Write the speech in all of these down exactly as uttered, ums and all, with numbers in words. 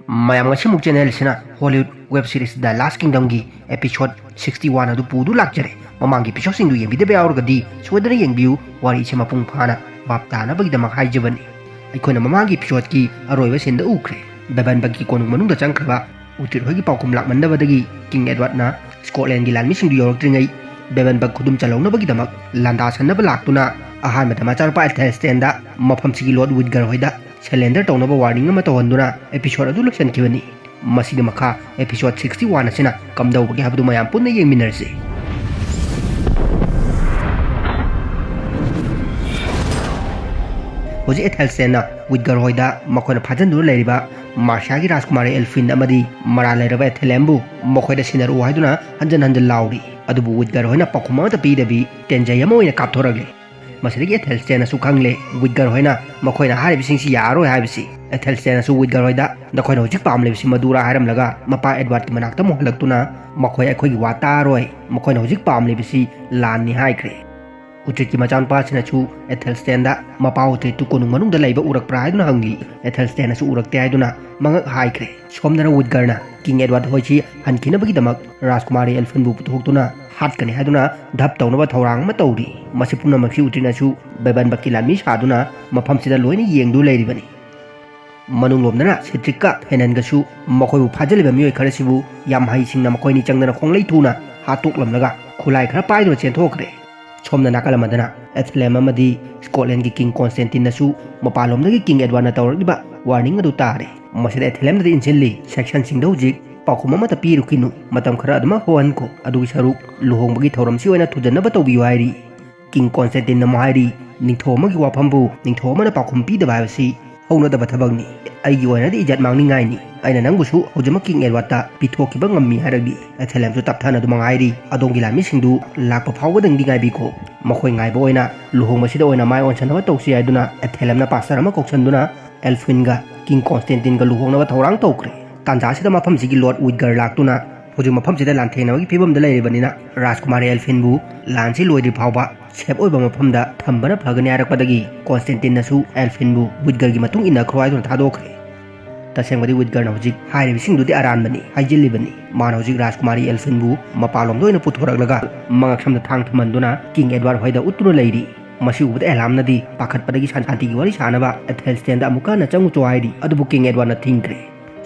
ꯃꯌꯥꯝ, ꯉꯁꯤꯃꯨꯛ ꯆꯦꯅꯦꯜꯁꯤꯅ Hollywood web series ꯗ ꯂꯥꯁ ꯀꯤꯡꯗꯝꯒꯤ episode sixty one ꯑꯗꯨ ꯄꯨꯗꯨ ꯂꯥꯛꯆꯔꯦ꯫ ꯃꯃꯥꯡꯒꯤ ꯑꯦꯄꯤꯁꯣꯗꯁꯤꯡꯗꯨ ꯌꯦꯡꯕꯤꯗꯕ ꯌꯥꯎꯔꯒꯗꯤ ꯁꯣꯏꯗꯅ ꯌꯦꯡꯕꯤꯌꯨ, ꯋꯥꯔꯤꯁꯦ ꯃꯄꯨꯡ ꯐꯥꯅ ꯚꯥꯞ ꯇꯥꯅꯕꯒꯤꯗꯃꯛ ꯍꯥꯏꯖꯕꯅꯤ꯫ ꯑꯩꯈꯣꯏꯅ ꯃꯃꯥꯡꯒꯤ ꯑꯦꯄꯤꯁꯣꯗꯀꯤ ꯑꯔꯣꯏꯕ ꯁꯤꯟꯗ ꯎꯈ꯭ꯔꯦ꯫ ꯕꯦꯕꯟꯕꯔꯒꯀꯤ ꯀꯣꯅꯨꯡ ꯃꯅꯨꯡꯗ ꯆꯪꯈ꯭ꯔꯕ ꯎꯇ꯭ꯔꯤꯠ ꯍꯣꯏꯒꯤ ꯄꯥꯎꯈꯨꯝ ꯂꯥꯛꯃꯟꯗꯕꯗꯒꯤ ꯀꯤꯡ ꯑꯦꯗꯋꯥꯔꯗꯅ ꯁ꯭ꯀꯣꯠꯂꯦꯟꯒꯤ ꯂꯥꯟꯃꯤꯁꯤꯡꯗꯨ ꯌꯧꯔꯛꯇ꯭ꯔꯤꯉꯩ ꯕꯦꯕꯟꯕꯔꯒ ꯈꯨꯗꯨꯝ ꯆꯜꯍꯧꯅꯕꯒꯤꯗꯃꯛ ꯂꯥꯟꯗꯥꯁꯟꯅꯕ ꯂꯥꯛꯇꯨꯅ ꯑꯍꯥꯟꯕꯗ ꯃꯆꯥꯅꯨꯄꯥ ꯑꯦꯊꯦꯜꯁꯇꯦꯟꯗ ꯃꯐꯝꯁꯤꯒꯤ ꯂꯣꯔꯗ ꯋꯤꯠꯒꯔ ꯍꯣꯏꯗ ꯁꯔꯦꯟꯗꯔ ꯇꯧꯅꯕ ꯋꯥꯔꯅꯤꯡ ꯑꯃ ꯇꯧꯍꯟꯗꯨꯅ ꯑꯦꯄꯤꯁꯣꯗ ꯑꯗꯨ ꯂꯣꯏꯁꯤꯟꯈꯤꯕꯅꯤ꯫ ꯃꯁꯤꯒꯤ ꯃꯈꯥ ꯑꯦꯄꯤꯁꯣꯗ ꯁꯤꯛꯁꯇꯤ ꯋꯥꯟ ꯑꯁꯤꯅ ꯀꯝꯗꯧꯕꯒꯦ ꯍꯥꯏꯕꯗꯨ ꯃꯌꯥꯝ ꯄꯨꯟꯅ ꯌꯦꯡꯃꯤꯟꯅꯔꯁꯤ꯫ ꯍꯧꯖꯤꯛ ꯑꯦꯊꯦꯜꯁꯇꯦꯟꯅ ꯋꯤꯠꯒꯔ ꯍꯣꯏꯗ ꯃꯈꯣꯏꯅ ꯐꯥꯖꯤꯟꯗꯨꯅ ꯂꯩꯔꯤꯕ ꯃꯥꯔꯁꯤꯌꯥꯒꯤ ꯔꯥꯖꯀꯨꯃꯥꯔꯤ ꯑꯦꯜꯐꯤꯟ ꯑꯃꯗꯤ ꯃꯔꯥꯜ ꯂꯩꯔꯕ ꯑꯦꯊꯦꯂꯦꯝꯕꯨ ꯃꯈꯣꯏꯗ ꯁꯤꯟꯅꯔꯛꯎ ꯍꯥꯏꯗꯨꯅ ꯍꯟꯖꯟ ꯍꯟꯖꯟ ꯂꯥꯎꯔꯤ꯫ ꯑꯗꯨꯕꯨ ꯋꯤꯠꯒꯔ ꯍꯣꯏꯅ ꯄꯥꯎꯈꯨꯝ ꯑꯃꯠꯇ ꯄꯤꯗꯕꯤ ꯇꯦꯟꯖꯩ ꯑꯃ ꯑꯣꯏꯅ ꯀꯥꯞꯊꯣꯔꯛꯂꯤ꯫ ꯃꯁꯤꯗꯒꯤ ꯑꯦꯊꯦꯜꯁꯇꯦꯟꯅꯁꯨ ꯈꯪꯂꯦ ꯋꯤꯠꯒꯔ ꯍꯣꯏꯅ ꯃꯈꯣꯏꯅ ꯍꯥꯏꯔꯤꯕꯁꯤꯡꯁꯤ ꯌꯥꯔꯔꯣꯏ ꯍꯥꯏꯕꯁꯤ꯫ ꯑꯦꯊꯦꯜꯁꯇꯦꯟꯅꯁꯨ ꯋꯤꯠꯒꯔ ꯍꯣꯏꯗ "ꯅꯈꯣꯏꯅ ꯍꯧꯖꯤꯛ ꯄꯥꯝꯂꯤꯕꯁꯤ ꯃꯗꯨꯔꯥ?" ꯍꯥꯏꯔꯝꯂꯒ ꯃꯄꯥ ꯑꯦꯗꯋꯥꯔꯗꯀꯤ ꯃꯅꯥꯛꯇ ꯑꯃꯨꯛ ꯍꯜꯂꯛꯇꯨꯅ "ꯃꯈꯣꯏ ꯑꯩꯈꯣꯏꯒꯤ ꯋꯥ ꯇꯥꯔꯣꯏ, ꯃꯈꯣꯏꯅ ꯍꯧꯖꯤꯛ ꯄꯥꯝꯂꯤꯕꯁꯤ ꯂꯥꯟꯅꯤ" ꯍꯥꯏꯈ꯭ꯔꯦ꯫ ꯎꯇ꯭ꯔꯤꯠꯀꯤ ꯃꯆꯥꯅꯨꯄꯥꯁꯤꯅꯁꯨ ꯑꯦꯊꯦꯜꯁꯇꯦꯟꯗ "ꯃꯄꯥ ꯎꯇ꯭ꯔꯤꯠꯇꯨ ꯀꯣꯅꯨꯡ ꯃꯅꯨꯡꯗ ꯂꯩꯕ ꯎꯔꯛꯄ꯭ꯔꯥ?" ꯍꯥꯏꯗꯨꯅ ꯍꯪꯂꯤ꯫ ꯑꯦꯊꯦꯜꯁꯇꯦꯟꯅꯁꯨ "ꯎꯔꯛꯇꯦ" ꯍꯥꯏꯗꯨꯅ ꯃꯉꯛ ꯍꯥꯏꯈ꯭ꯔꯦ꯫ ꯁꯣꯝꯗꯅ ꯋꯤꯠꯒꯔꯅ ꯀꯤꯡ ꯑꯦꯗꯋꯥꯔꯗ ꯍꯣꯏꯁꯤ ꯍꯟꯈꯤꯅꯕꯒꯤꯗꯃꯛ ꯔꯥꯖꯀꯨꯃꯥꯔꯤ ꯑꯦꯜꯐꯤꯟꯕꯨ ꯄꯨꯊꯣꯛꯇꯨꯅ ꯍꯥꯠꯀꯅꯤ ꯍꯥꯏꯗꯨꯅ ꯙꯞ ꯇꯧꯅꯕ ꯊꯧꯔꯥꯡ ꯑꯃ ꯇꯧꯔꯤ꯫ ꯃꯁꯤ ꯄꯨꯝꯅꯃꯛꯁꯤ ꯎꯇ꯭ꯔꯤꯠꯅꯁꯨ ꯕꯦꯕꯟꯕꯔꯒꯀꯤ ꯂꯥꯟꯃꯤ ꯁꯥꯗꯨꯅ ꯃꯐꯝꯁꯤꯗ ꯂꯣꯏꯅ ꯌꯦꯡꯗꯨ ꯂꯩꯔꯤꯕꯅꯤ꯫ ꯃꯅꯨꯡꯂꯣꯝꯗꯅ ꯁꯤꯗ꯭ꯔꯤꯛꯀ ꯐꯦꯅꯟꯒꯁꯨ ꯃꯈꯣꯏꯕꯨ ꯐꯥꯖꯤꯜꯂꯤꯕ ꯃꯤꯑꯣꯏ ꯈꯔꯁꯤꯕꯨ ꯌꯥꯝ ꯍꯩꯁꯤꯡꯅ ꯃꯈꯣꯏꯅꯤ ꯆꯪꯗꯅ ꯈꯣꯡꯂꯩ ꯊꯨꯅ ꯍꯥꯠꯇꯣꯛꯂꯝꯂꯒ ꯈꯨꯠꯂꯥꯏ ꯈꯔ ꯄꯥꯏꯗꯨꯅ ꯆꯦꯟꯊꯣꯛꯈ꯭ꯔꯦ꯫ ꯁꯣꯝꯗ ꯅꯥꯀꯜ ꯑꯃꯗꯅ ꯑꯦꯊꯦꯂꯦꯝ ꯑꯃꯗꯤ ꯁ꯭ꯀꯣꯠꯂꯦꯟꯒꯤ ꯀꯤꯡ ꯀꯣꯟꯁꯇꯦꯟꯇꯤꯟꯅꯁꯨ ꯃꯄꯥꯟꯂꯣꯝꯗꯒꯤ ꯀꯤꯡ ꯑꯦꯗꯋꯥꯔꯗꯅ ꯇꯧꯔꯛꯂꯤꯕ ꯋꯥꯔꯅꯤꯡ ꯑꯗꯨ ꯇꯥꯔꯦ꯫ ꯃꯁꯤꯗ ꯑꯦꯊꯦꯂꯦꯝꯗꯗꯤ ꯏꯟꯁꯤꯜꯂꯤ, ꯁꯦꯛꯁꯟꯁꯤꯡꯗ ꯍꯧꯖꯤꯛ ꯄꯥꯎꯈꯨꯝ ꯑꯃꯠꯇ ꯄꯤꯔꯨꯈꯤꯅꯨ, ꯃꯇꯝ ꯈꯔ ꯑꯗꯨꯃꯛ ꯍꯧꯍꯟꯈꯣ, ꯑꯗꯨꯒꯤ ꯁꯔꯨꯛ ꯂꯨꯍꯣꯡꯕꯒꯤ ꯊꯧꯔꯝꯁꯤ ꯑꯣꯏꯅ ꯊꯨꯖꯟꯅꯕ ꯇꯧꯕꯤꯌꯨ ꯍꯥꯏꯔꯤ꯫ ꯀꯤꯡ ꯀꯣꯟꯁꯇꯦꯟꯇꯤꯟꯅ ꯑꯃꯨꯛ ꯍꯥꯏꯔꯤ, "ꯅꯤꯡꯊꯧ ꯑꯃꯒꯤ ꯋꯥꯐꯝꯕꯨ ꯅꯤꯡꯊꯧ ꯑꯃꯅ ꯄꯥꯎꯈꯨꯝ ꯄꯤꯗꯕ ꯍꯥꯏꯕꯁꯤ ꯍꯧꯅꯗꯕ ꯊꯕꯛꯅꯤ꯫ ꯑꯩꯒꯤ ꯑꯣꯏꯅꯗꯤ ꯏꯖꯠ ꯃꯥꯡꯅꯤꯡꯉꯥꯏꯅꯤ꯫ ꯑꯩꯅ ꯅꯪꯕꯨꯁꯨ ꯍꯧꯖꯤꯛꯃꯛ ꯀꯤꯡ ꯑꯦꯗꯋꯥꯔꯗꯇ ꯄꯤꯊꯣꯛꯈꯤꯕ ꯉꯝꯃꯤ" ꯍꯥꯏꯔꯛꯂꯤ꯫ ꯑꯦꯊꯦꯂꯦꯝꯁꯨ ꯇꯞꯊꯅ ꯑꯗꯨꯃꯛ ꯍꯥꯏꯔꯤ, "ꯑꯗꯣꯝꯒꯤ ꯂꯥꯟꯃꯤꯁꯤꯡꯗꯨ ꯂꯥꯛꯄ ꯐꯥꯎꯕꯗꯪꯗꯤ ꯉꯥꯏꯕꯤꯈꯣ꯫ ꯃꯈꯣꯏ ꯉꯥꯏꯕ ꯑꯣꯏꯅ ꯂꯨꯍꯣꯡꯕꯁꯤꯗ ꯑꯣꯏꯅ ꯃꯥꯏ ꯑꯣꯟꯁꯤꯟꯅꯕ ꯇꯧꯁꯤ" ꯍꯥꯏꯗꯨꯅ ꯑꯦꯊꯦꯂꯦꯝꯅ ꯄꯥꯁꯇꯔ ꯑꯃ ꯀꯧꯁꯤꯟꯗꯨꯅ ꯑꯦꯜꯐꯤꯟꯒ ꯀꯤꯡ ꯀꯣꯟꯁꯇꯦꯟꯇꯤꯟꯒ ꯂꯨꯍꯣꯡꯅꯕ ꯊꯧꯔꯥꯡ ꯇꯧꯈ꯭ꯔꯦ꯫ ꯇꯥꯟꯖꯥꯁꯤꯗ ꯃꯐꯝꯁꯤꯒꯤ ꯂꯣꯔꯗ ꯋꯤꯠꯒꯔ ꯂꯥꯛꯇꯨꯅ ꯍꯧꯖꯤꯛ ꯃꯐꯝꯁꯤꯗ ꯂꯥꯟꯊꯦꯡꯅꯕꯒꯤ ꯐꯤꯕꯝꯗ ꯂꯩꯔꯤꯕꯅꯤꯅ ꯔꯥꯖꯀꯨꯃꯥꯔꯤ ꯑꯦꯜꯐꯤꯟꯕꯨ ꯂꯥꯟꯁꯤ ꯂꯣꯏꯗ꯭ꯔꯤ ꯐꯥꯎꯕ ꯁꯦꯐ ꯑꯣꯏꯕ ꯃꯐꯝꯗ ꯊꯝꯕꯅ ꯐꯒꯅꯤ ꯍꯥꯏꯔꯛꯄꯗꯒꯤ ꯀꯣꯟꯁꯇꯦꯟꯇꯤꯟꯅꯁꯨ ꯑꯦꯜꯐꯤꯟꯕꯨ ꯋꯤꯠꯒꯔꯒꯤ ꯃꯇꯨꯡ ꯏꯟꯅꯈ꯭ꯔꯣ ꯍꯥꯏꯗꯨꯅ ꯊꯥꯗꯣꯛꯈ꯭ꯔꯦ꯫ ꯇꯁꯦꯡꯕꯗꯤ ꯋꯤꯠꯒꯔꯅ ꯍꯧꯖꯤꯛ ꯍꯥꯏꯔꯤꯕꯁꯤꯡꯗꯨꯗꯤ ꯑꯔꯥꯟꯕꯅꯤ, ꯍꯥꯏꯖꯤꯜꯂꯤꯕꯅꯤ꯫ ꯃꯥꯅ ꯍꯧꯖꯤꯛ ꯔꯥꯖꯀꯨꯃꯥꯔꯤ ꯑꯦꯜꯐꯤꯟꯕꯨ ꯃꯄꯥꯟꯂꯣꯝꯗ ꯑꯣꯏꯅ ꯄꯨꯊꯣꯔꯛꯂꯒ ꯃꯉꯛꯁꯝꯗ ꯊꯥꯡ ꯊꯝꯍꯟꯗꯨꯅ ꯀꯤꯡ ꯑꯦꯗꯋꯥꯔꯗ ꯍꯣꯏꯗ ꯎꯠꯇꯨꯅ ꯂꯩꯔꯤ꯫ ꯃꯁꯤ ꯎꯕꯗ ꯑꯦꯂꯥꯝꯅꯗꯤ ꯄꯥꯈꯠꯄꯗꯒꯤ ꯁꯥꯟꯇꯤꯒꯤ ꯋꯥꯔꯤ ꯁꯥꯅꯕ ꯑꯦꯊꯦꯜꯁꯇꯦꯟꯗ ꯑꯃꯨꯛꯀ ꯍꯟꯅ ꯆꯪꯉꯨꯆꯣ ꯍꯥꯏꯔꯤ, ꯑꯗꯨꯕꯨ ꯀꯤꯡ ꯑꯦꯗꯋꯥꯔꯗꯅ ꯊꯤꯡꯈ꯭ꯔꯦ꯫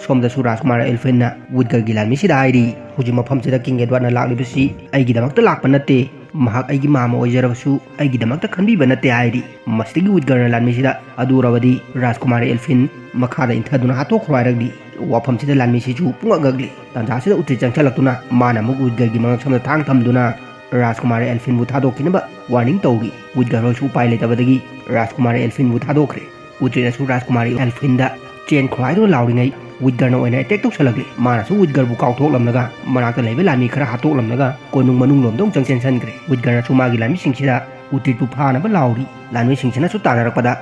ꯁꯣꯝꯗꯁꯨ ꯔꯥꯖꯀꯨꯃꯥꯔ ꯑꯦꯜꯐꯤꯟꯅ ꯋꯤꯠꯒꯔꯒꯤ ꯂꯥꯟꯃꯤꯁꯤꯗ ꯍꯥꯏꯔꯤ, ꯍꯧꯖꯤꯛ ꯃꯐꯝꯁꯤꯗ ꯀꯤꯡ ꯑꯦꯗꯋꯥꯔꯗꯅ ꯂꯥꯛꯂꯤꯕꯁꯤ ꯑꯩꯒꯤꯗꯃꯛꯇ ꯂꯥꯛꯄ ꯅꯠꯇꯦ, ꯃꯍꯥꯛ ꯑꯩꯒꯤ ꯃꯥꯝꯃ ꯑꯣꯏꯖꯔꯕꯁꯨ ꯑꯩꯒꯤꯗꯃꯛꯇ ꯈꯟꯕꯤꯕ ꯅꯠꯇꯦ ꯍꯥꯏꯔꯤ꯫ ꯃꯁꯤꯗꯒꯤ ꯋꯤꯠꯒꯔꯅ ꯂꯥꯟꯃꯤꯁꯤꯗ, ꯑꯗꯨ ꯑꯣꯏꯔꯕꯗꯤ ꯔꯥꯖꯀꯨꯃꯥꯔ ꯑꯦꯜꯐꯤꯟ ꯃꯈꯥꯗ ꯏꯟꯊꯗꯨꯅ ꯍꯥꯠꯇꯣꯛꯈ꯭ꯔꯣ ꯍꯥꯏꯔꯛꯂꯤ꯫ ꯋꯥꯐꯝꯁꯤꯗ ꯂꯥꯟꯃꯤꯁꯤꯁꯨ ꯄꯨꯡꯉꯛ ꯉꯛꯂꯤ꯫ ꯇꯥꯟꯖꯥꯁꯤꯗ ꯎꯇ꯭ꯔꯤꯠ ꯆꯪꯁꯤꯜꯂꯛꯇꯨꯅ ꯃꯥꯅ ꯑꯃꯨꯛ ꯋꯤꯠꯒꯔꯒꯤ ꯃꯉꯛꯁꯝꯗ ꯊꯥꯡ ꯊꯝꯗꯨꯅ ꯔꯥꯖꯀꯨꯃꯥꯔ ꯑꯦꯜꯐꯤꯟꯕꯨ ꯊꯥꯗꯣꯛꯈꯤꯅꯕ ꯋꯥꯔꯅꯤꯡ ꯇꯧꯔꯤ꯫ ꯋꯤꯠꯒꯔ ꯍꯣꯏꯁꯨ ꯎꯄꯥꯏ ꯂꯩꯇꯕꯗꯒꯤ ꯔꯥꯖꯀꯨꯃꯥꯔ ꯑꯦꯜꯐꯤꯟꯕꯨ ꯊꯥꯗꯣꯛꯈ꯭ꯔꯦ꯫ ꯎꯇ꯭ꯔꯤꯠꯅꯁꯨ ꯔꯥꯖꯀꯨꯃꯥꯔꯤ ꯑꯦꯜꯐꯤꯟꯗ ꯆꯦꯟꯈ꯭ꯔꯣ ꯍꯥꯏꯗꯨꯅ ꯂꯥꯎꯔꯤꯉꯩ ꯋꯤꯠꯒꯔꯅ ꯑꯣꯏꯅ ꯑꯦꯇꯦꯛ ꯇꯧꯁꯜꯂꯛꯂꯦ꯫ ꯃꯥꯅꯁꯨ ꯋꯤꯠꯒꯔꯕꯨ ꯀꯥꯎꯊꯣꯛꯂꯝꯂꯒ ꯃꯅꯥꯛꯇ ꯂꯩꯕ ꯂꯥꯟꯃꯤ ꯈꯔ ꯍꯥꯠꯇꯣꯛꯂꯝꯂꯒ ꯀꯣꯅꯨꯡ ꯃꯅꯨꯡ ꯂꯣꯝꯗ ꯑꯃꯨꯛ ꯆꯪꯁꯤꯟꯈ꯭ꯔꯦ꯫ ꯋꯤꯠꯒꯔꯅꯁꯨ ꯃꯥꯒꯤ ꯂꯥꯟꯃꯤꯁꯤꯡꯁꯤꯗ ꯎꯇ꯭ꯔꯤꯠꯄꯨ ꯐꯥꯅꯕ ꯂꯥꯎꯔꯤ꯫ ꯂꯥꯟꯃꯤꯁꯤꯡꯁꯤꯅꯁꯨ ꯇꯥꯟꯅꯔꯛꯄꯗ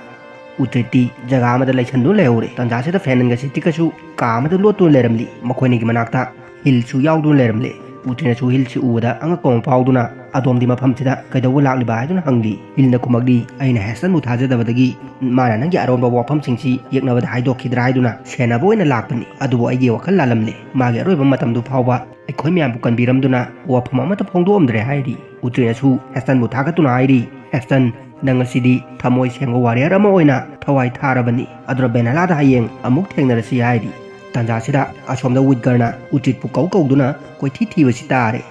ꯎꯇ꯭ꯔꯤꯠꯇꯤ ꯖꯒꯥ ꯑꯃꯗ ꯂꯩꯁꯟꯗꯨꯅ ꯂꯩꯍꯧꯔꯦ꯫ ꯇꯥꯟꯖꯥꯁꯤꯗ ꯐꯦꯅꯟꯒ ꯁꯤꯇ꯭ꯔꯤꯛꯀꯁꯨ ꯀꯥ ꯑꯃꯗ ꯂꯣꯠꯇꯨꯅ ꯂꯩꯔꯝꯂꯤ꯫ ꯃꯈꯣꯏꯅꯤꯒꯤ ꯃꯅꯥꯛꯇ ꯍꯤꯜꯁꯨ ꯌꯥꯎꯗꯨꯅ ꯂꯩꯔꯝꯂꯦ꯫ ꯎꯇ꯭ꯔꯤꯠꯅꯁꯨ ꯍꯤꯜꯁꯤ ꯎꯕꯗ ꯑꯉꯛꯄ ꯑꯃ ꯐꯥꯎꯗꯨꯅ, "ꯑꯗꯣꯝꯗꯤ ꯃꯐꯝꯁꯤꯗ ꯀꯩꯗꯧꯕ ꯂꯥꯛꯂꯤꯕ?" ꯍꯥꯏꯗꯨꯅ ꯍꯪꯂꯤ꯫ ꯍꯤꯜꯅ ꯈꯨꯝꯃꯛꯂꯤ, "ꯑꯩꯅ ꯍꯦꯁꯇꯟꯕꯨ ꯊꯥꯖꯗꯕꯗꯒꯤ ꯃꯥꯅ ꯅꯪꯒꯤ ꯑꯔꯣꯟꯕ ꯋꯥꯐꯝꯁꯤꯡꯁꯤ ꯌꯦꯛꯅꯕꯗ ꯍꯥꯏꯗꯣꯛꯈꯤꯗ꯭ꯔꯥ ꯍꯥꯏꯗꯨꯅ ꯁꯦꯟꯅꯕ ꯑꯣꯏꯅ ꯂꯥꯛꯄꯅꯤ꯫ ꯑꯗꯨꯕꯨ ꯑꯩꯒꯤ ꯋꯥꯈꯜ ꯂꯥꯜꯂꯝꯂꯦ꯫ ꯃꯥꯒꯤ ꯑꯔꯣꯏꯕ ꯃꯇꯝꯗꯨ ꯐꯥꯎꯕ ꯑꯩꯈꯣꯏ ꯃꯌꯥꯝꯕꯨ ꯀꯟꯕꯤꯔꯝꯗꯨꯅ ꯋꯥꯐꯝ ꯑꯃꯠꯇ ꯐꯣꯡꯗꯣꯛꯑꯝꯗ꯭ꯔꯦ" ꯍꯥꯏꯔꯤ꯫ ꯎꯇ꯭ꯔꯤꯠꯅꯁꯨ ꯍꯦꯁꯇꯟꯕꯨ ꯊꯥꯒꯠꯇꯨꯅ ꯍꯥꯏꯔꯤ, "ꯍꯦꯁꯇꯟ, ꯅꯪ ꯑꯁꯤꯗꯤ ꯊꯃꯣꯏ ꯁꯦꯡꯕ ꯋꯥꯔꯤꯌꯔ ꯑꯃ ꯑꯣꯏꯅ ꯊꯋꯥꯏ ꯊꯥꯔꯕꯅꯤ꯫ ꯑꯗꯨꯅ ꯕꯦꯅꯥꯂꯥꯗ ꯍꯌꯦꯡ ꯑꯃꯨꯛ ꯊꯦꯡꯅꯔꯁꯤ" ꯍꯥꯏꯔꯤ꯫ ꯇꯥꯟꯖꯥꯁꯤꯗ ꯑꯁꯣꯝꯗ ꯋꯤꯠꯒꯔꯅ ꯎꯇ꯭ꯔꯤꯠꯄꯨ ꯀꯧ ꯀꯧꯗꯨꯅ ꯀꯣꯏꯊꯤ ꯊꯤꯕꯁꯤ ꯇꯥꯔꯦ꯫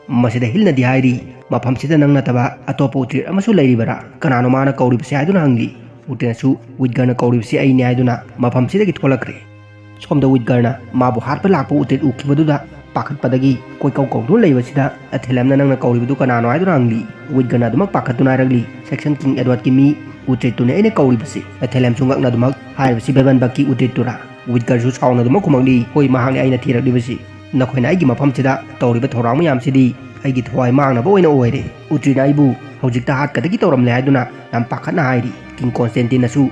ꯃꯁꯤꯗ ꯍꯤꯜꯅꯗꯤ ꯍꯥꯏꯔꯤ, "ꯃꯐꯝꯁꯤꯗ ꯅꯪ ꯅꯠꯇꯕ ꯑꯇꯣꯞꯄ ꯎꯇ꯭ꯔꯤꯠ ꯑꯃꯁꯨ ꯂꯩꯔꯤꯕꯔꯥ? ꯀꯅꯥꯅꯣ ꯃꯥꯅ ꯀꯧꯔꯤꯕꯁꯤ?" ꯍꯥꯏꯗꯨꯅ ꯍꯪꯂꯤ꯫ ꯎꯇ꯭ꯔꯤꯠꯅꯁꯨ ꯋꯤꯠꯒꯔꯅ ꯀꯧꯔꯤꯕꯁꯤ ꯑꯩꯅꯤ ꯍꯥꯏꯗꯨꯅ ꯃꯐꯝꯁꯤꯗꯒꯤ ꯊꯣꯛꯂꯛꯈ꯭ꯔꯦ꯫ ꯁꯣꯝꯗ ꯋꯤꯠꯒꯔꯅ ꯃꯥꯕꯨ ꯍꯥꯠꯄ ꯂꯥꯛꯄ ꯎꯇ꯭ꯔꯤꯠ ꯎꯈꯤꯕꯗꯨꯗ ꯄꯥꯈꯠꯄꯗꯒꯤ ꯀꯣꯏꯀꯧ ꯀꯧꯗꯨꯅ ꯂꯩꯕꯁꯤꯗ ꯑꯦꯊꯦꯂꯦꯝꯅ "ꯅꯪꯅ ꯀꯧꯔꯤꯕꯗꯨ ꯀꯅꯥꯅꯣ?" ꯍꯥꯏꯗꯨꯅ ꯍꯪꯂꯤ꯫ ꯋꯤꯠꯒꯔꯅ ꯑꯗꯨꯃꯛ ꯄꯥꯈꯠꯇꯨꯅ ꯍꯥꯏꯔꯛꯂꯤ, "ꯁꯦꯛꯁꯟ ꯀꯤꯡ ꯑꯦꯗꯋꯥꯔꯗꯀꯤ ꯃꯤ ꯎꯇ꯭ꯔꯤꯠꯇꯨꯅꯤ ꯑꯩꯅ ꯀꯧꯔꯤꯕꯁꯤ"꯫ ꯑꯦꯊꯦꯂꯦꯝꯁꯨ ꯉꯛꯅ ꯑꯗꯨꯃꯛ, "ꯍꯥꯏꯔꯤꯕꯁꯤ ꯕꯦꯕꯟꯕꯛꯀꯤ ꯎꯇ꯭ꯔꯤꯠꯇꯨꯔꯥ?" ꯋꯤꯠꯒꯔꯁꯨ ꯁꯥꯎꯅ ꯑꯗꯨꯃꯛ ꯈꯨꯝꯃꯛꯂꯤ, "ꯍꯣꯏ, ꯃꯍꯥꯛꯅꯤ ꯑꯩꯅ ꯊꯤꯔꯛꯂꯤꯕꯁꯤ꯫ ꯅꯈꯣꯏꯅ ꯑꯩꯒꯤ ꯃꯐꯝꯁꯤꯗ ꯇꯧꯔꯤꯕ ꯊꯧꯔꯥꯡ ꯃꯌꯥꯝꯁꯤꯗꯤ ꯑꯩꯒꯤ ꯊꯋꯥꯏ ꯃꯥꯡꯅꯕ ꯑꯣꯏꯅ ꯑꯣꯏꯔꯦ꯫ ꯎꯇ꯭ꯔꯤꯠꯅ ꯑꯩꯕꯨ ꯍꯧꯖꯤꯛꯇ ꯍꯥꯠꯀꯗꯒꯤ ꯇꯧꯔꯝꯂꯦ ꯍꯥꯏꯗꯨꯅ ꯌꯥꯝ ꯄꯥꯈꯠꯅ ꯍꯥꯏꯔꯤ"꯫ ꯀꯤꯡ ꯀꯣꯟꯁꯇꯦꯟꯇꯤꯟꯅꯁꯨ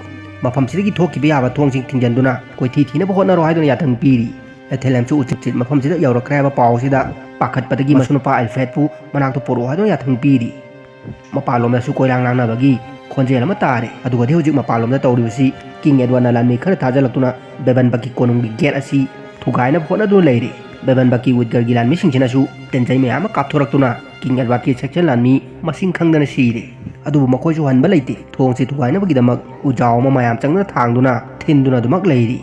ꯃꯐꯝꯁꯤꯗꯒꯤ ꯊꯣꯛꯈꯤꯕ ꯌꯥꯕ ꯊꯣꯡꯁꯤꯡ ꯊꯤꯡꯖꯤꯟꯗꯨꯅ ꯀꯣꯏꯊꯤ ꯊꯤꯅꯕ ꯍꯣꯠꯅꯔꯣ ꯍꯥꯏꯗꯨꯅ ꯌꯥꯊꯪ ꯄꯤꯔꯤ꯫ ꯑꯦꯊꯦꯂꯦꯝꯁꯨ ꯎꯇ꯭ꯔꯤꯠ ꯃꯐꯝꯁꯤꯗ ꯌꯧꯔꯛꯈ꯭ꯔꯦ ꯍꯥꯏꯕ ꯄꯥꯎ ꯑꯁꯤꯗ ꯄꯥꯈꯠꯄꯗꯒꯤ ꯃꯁꯨꯅꯨꯄꯥ ꯑꯦꯜꯐ꯭ꯔꯦꯗꯄꯨ ꯃꯅꯥꯛꯇ ꯄꯨꯔꯛꯑꯣ ꯍꯥꯏꯗꯨꯅ ꯌꯥꯊꯪ ꯄꯤꯔꯤ꯫ ꯃꯄꯥꯟꯂꯣꯝꯗꯁꯨ ꯀꯣꯏꯂꯥꯡ ꯂꯥꯡꯅꯕꯒꯤ ꯈꯣꯟꯖꯦꯜ ꯑꯃ ꯇꯥꯔꯦ꯫ ꯑꯗꯨꯒꯗꯤ ꯍꯧꯖꯤꯛ ꯃꯄꯥꯟꯂꯣꯝꯗ ꯇꯧꯔꯤꯕꯁꯤ, ꯀꯤꯡ ꯑꯦꯗꯋꯥꯔꯗꯅ ꯂꯥꯟꯃꯤ ꯈꯔ ꯊꯥꯖꯤꯜꯂꯛꯇꯨꯅ ꯕꯦꯕꯟꯕꯛꯀꯤ ꯀꯣꯅꯨꯡꯒꯤ ꯒꯦꯠ ꯑꯁꯤ ꯊꯨꯒꯥꯏꯅꯕ ꯍꯣꯠꯅꯗꯨꯅ ꯂꯩꯔꯦ꯫ ꯕꯦꯕꯟꯕꯛꯀꯤ ꯋꯤꯠꯒꯔꯒꯤ ꯂꯥꯟꯃꯤꯁꯤꯡꯁꯤꯅꯁꯨ ꯇꯦꯟꯖꯩ ꯃꯌꯥꯝ ꯑꯃ ꯀꯥꯞꯊꯣꯔꯛꯇꯨꯅ ꯀꯤꯡ ꯑꯦꯗꯋꯥꯔꯗꯀꯤ ꯁꯦꯛꯁꯟ ꯂꯥꯟꯃꯤ ꯃꯁꯤꯡ ꯈꯪꯗꯅ ꯁꯤꯔꯦ꯫ ꯑꯗꯨꯕꯨ ꯃꯈꯣꯏꯁꯨ ꯍꯟꯕ ꯂꯩꯇꯦ꯫ ꯊꯣꯡꯁꯤ ꯊꯨꯒꯥꯏꯅꯕꯒꯤꯗꯃꯛ ꯎꯖꯥꯎ ꯑꯃ ꯃꯌꯥꯝ ꯆꯪꯗꯨꯅ ꯊꯥꯡꯗꯨꯅ ꯊꯤꯟꯗꯨꯅ ꯑꯗꯨꯃꯛ ꯂꯩꯔꯤ꯫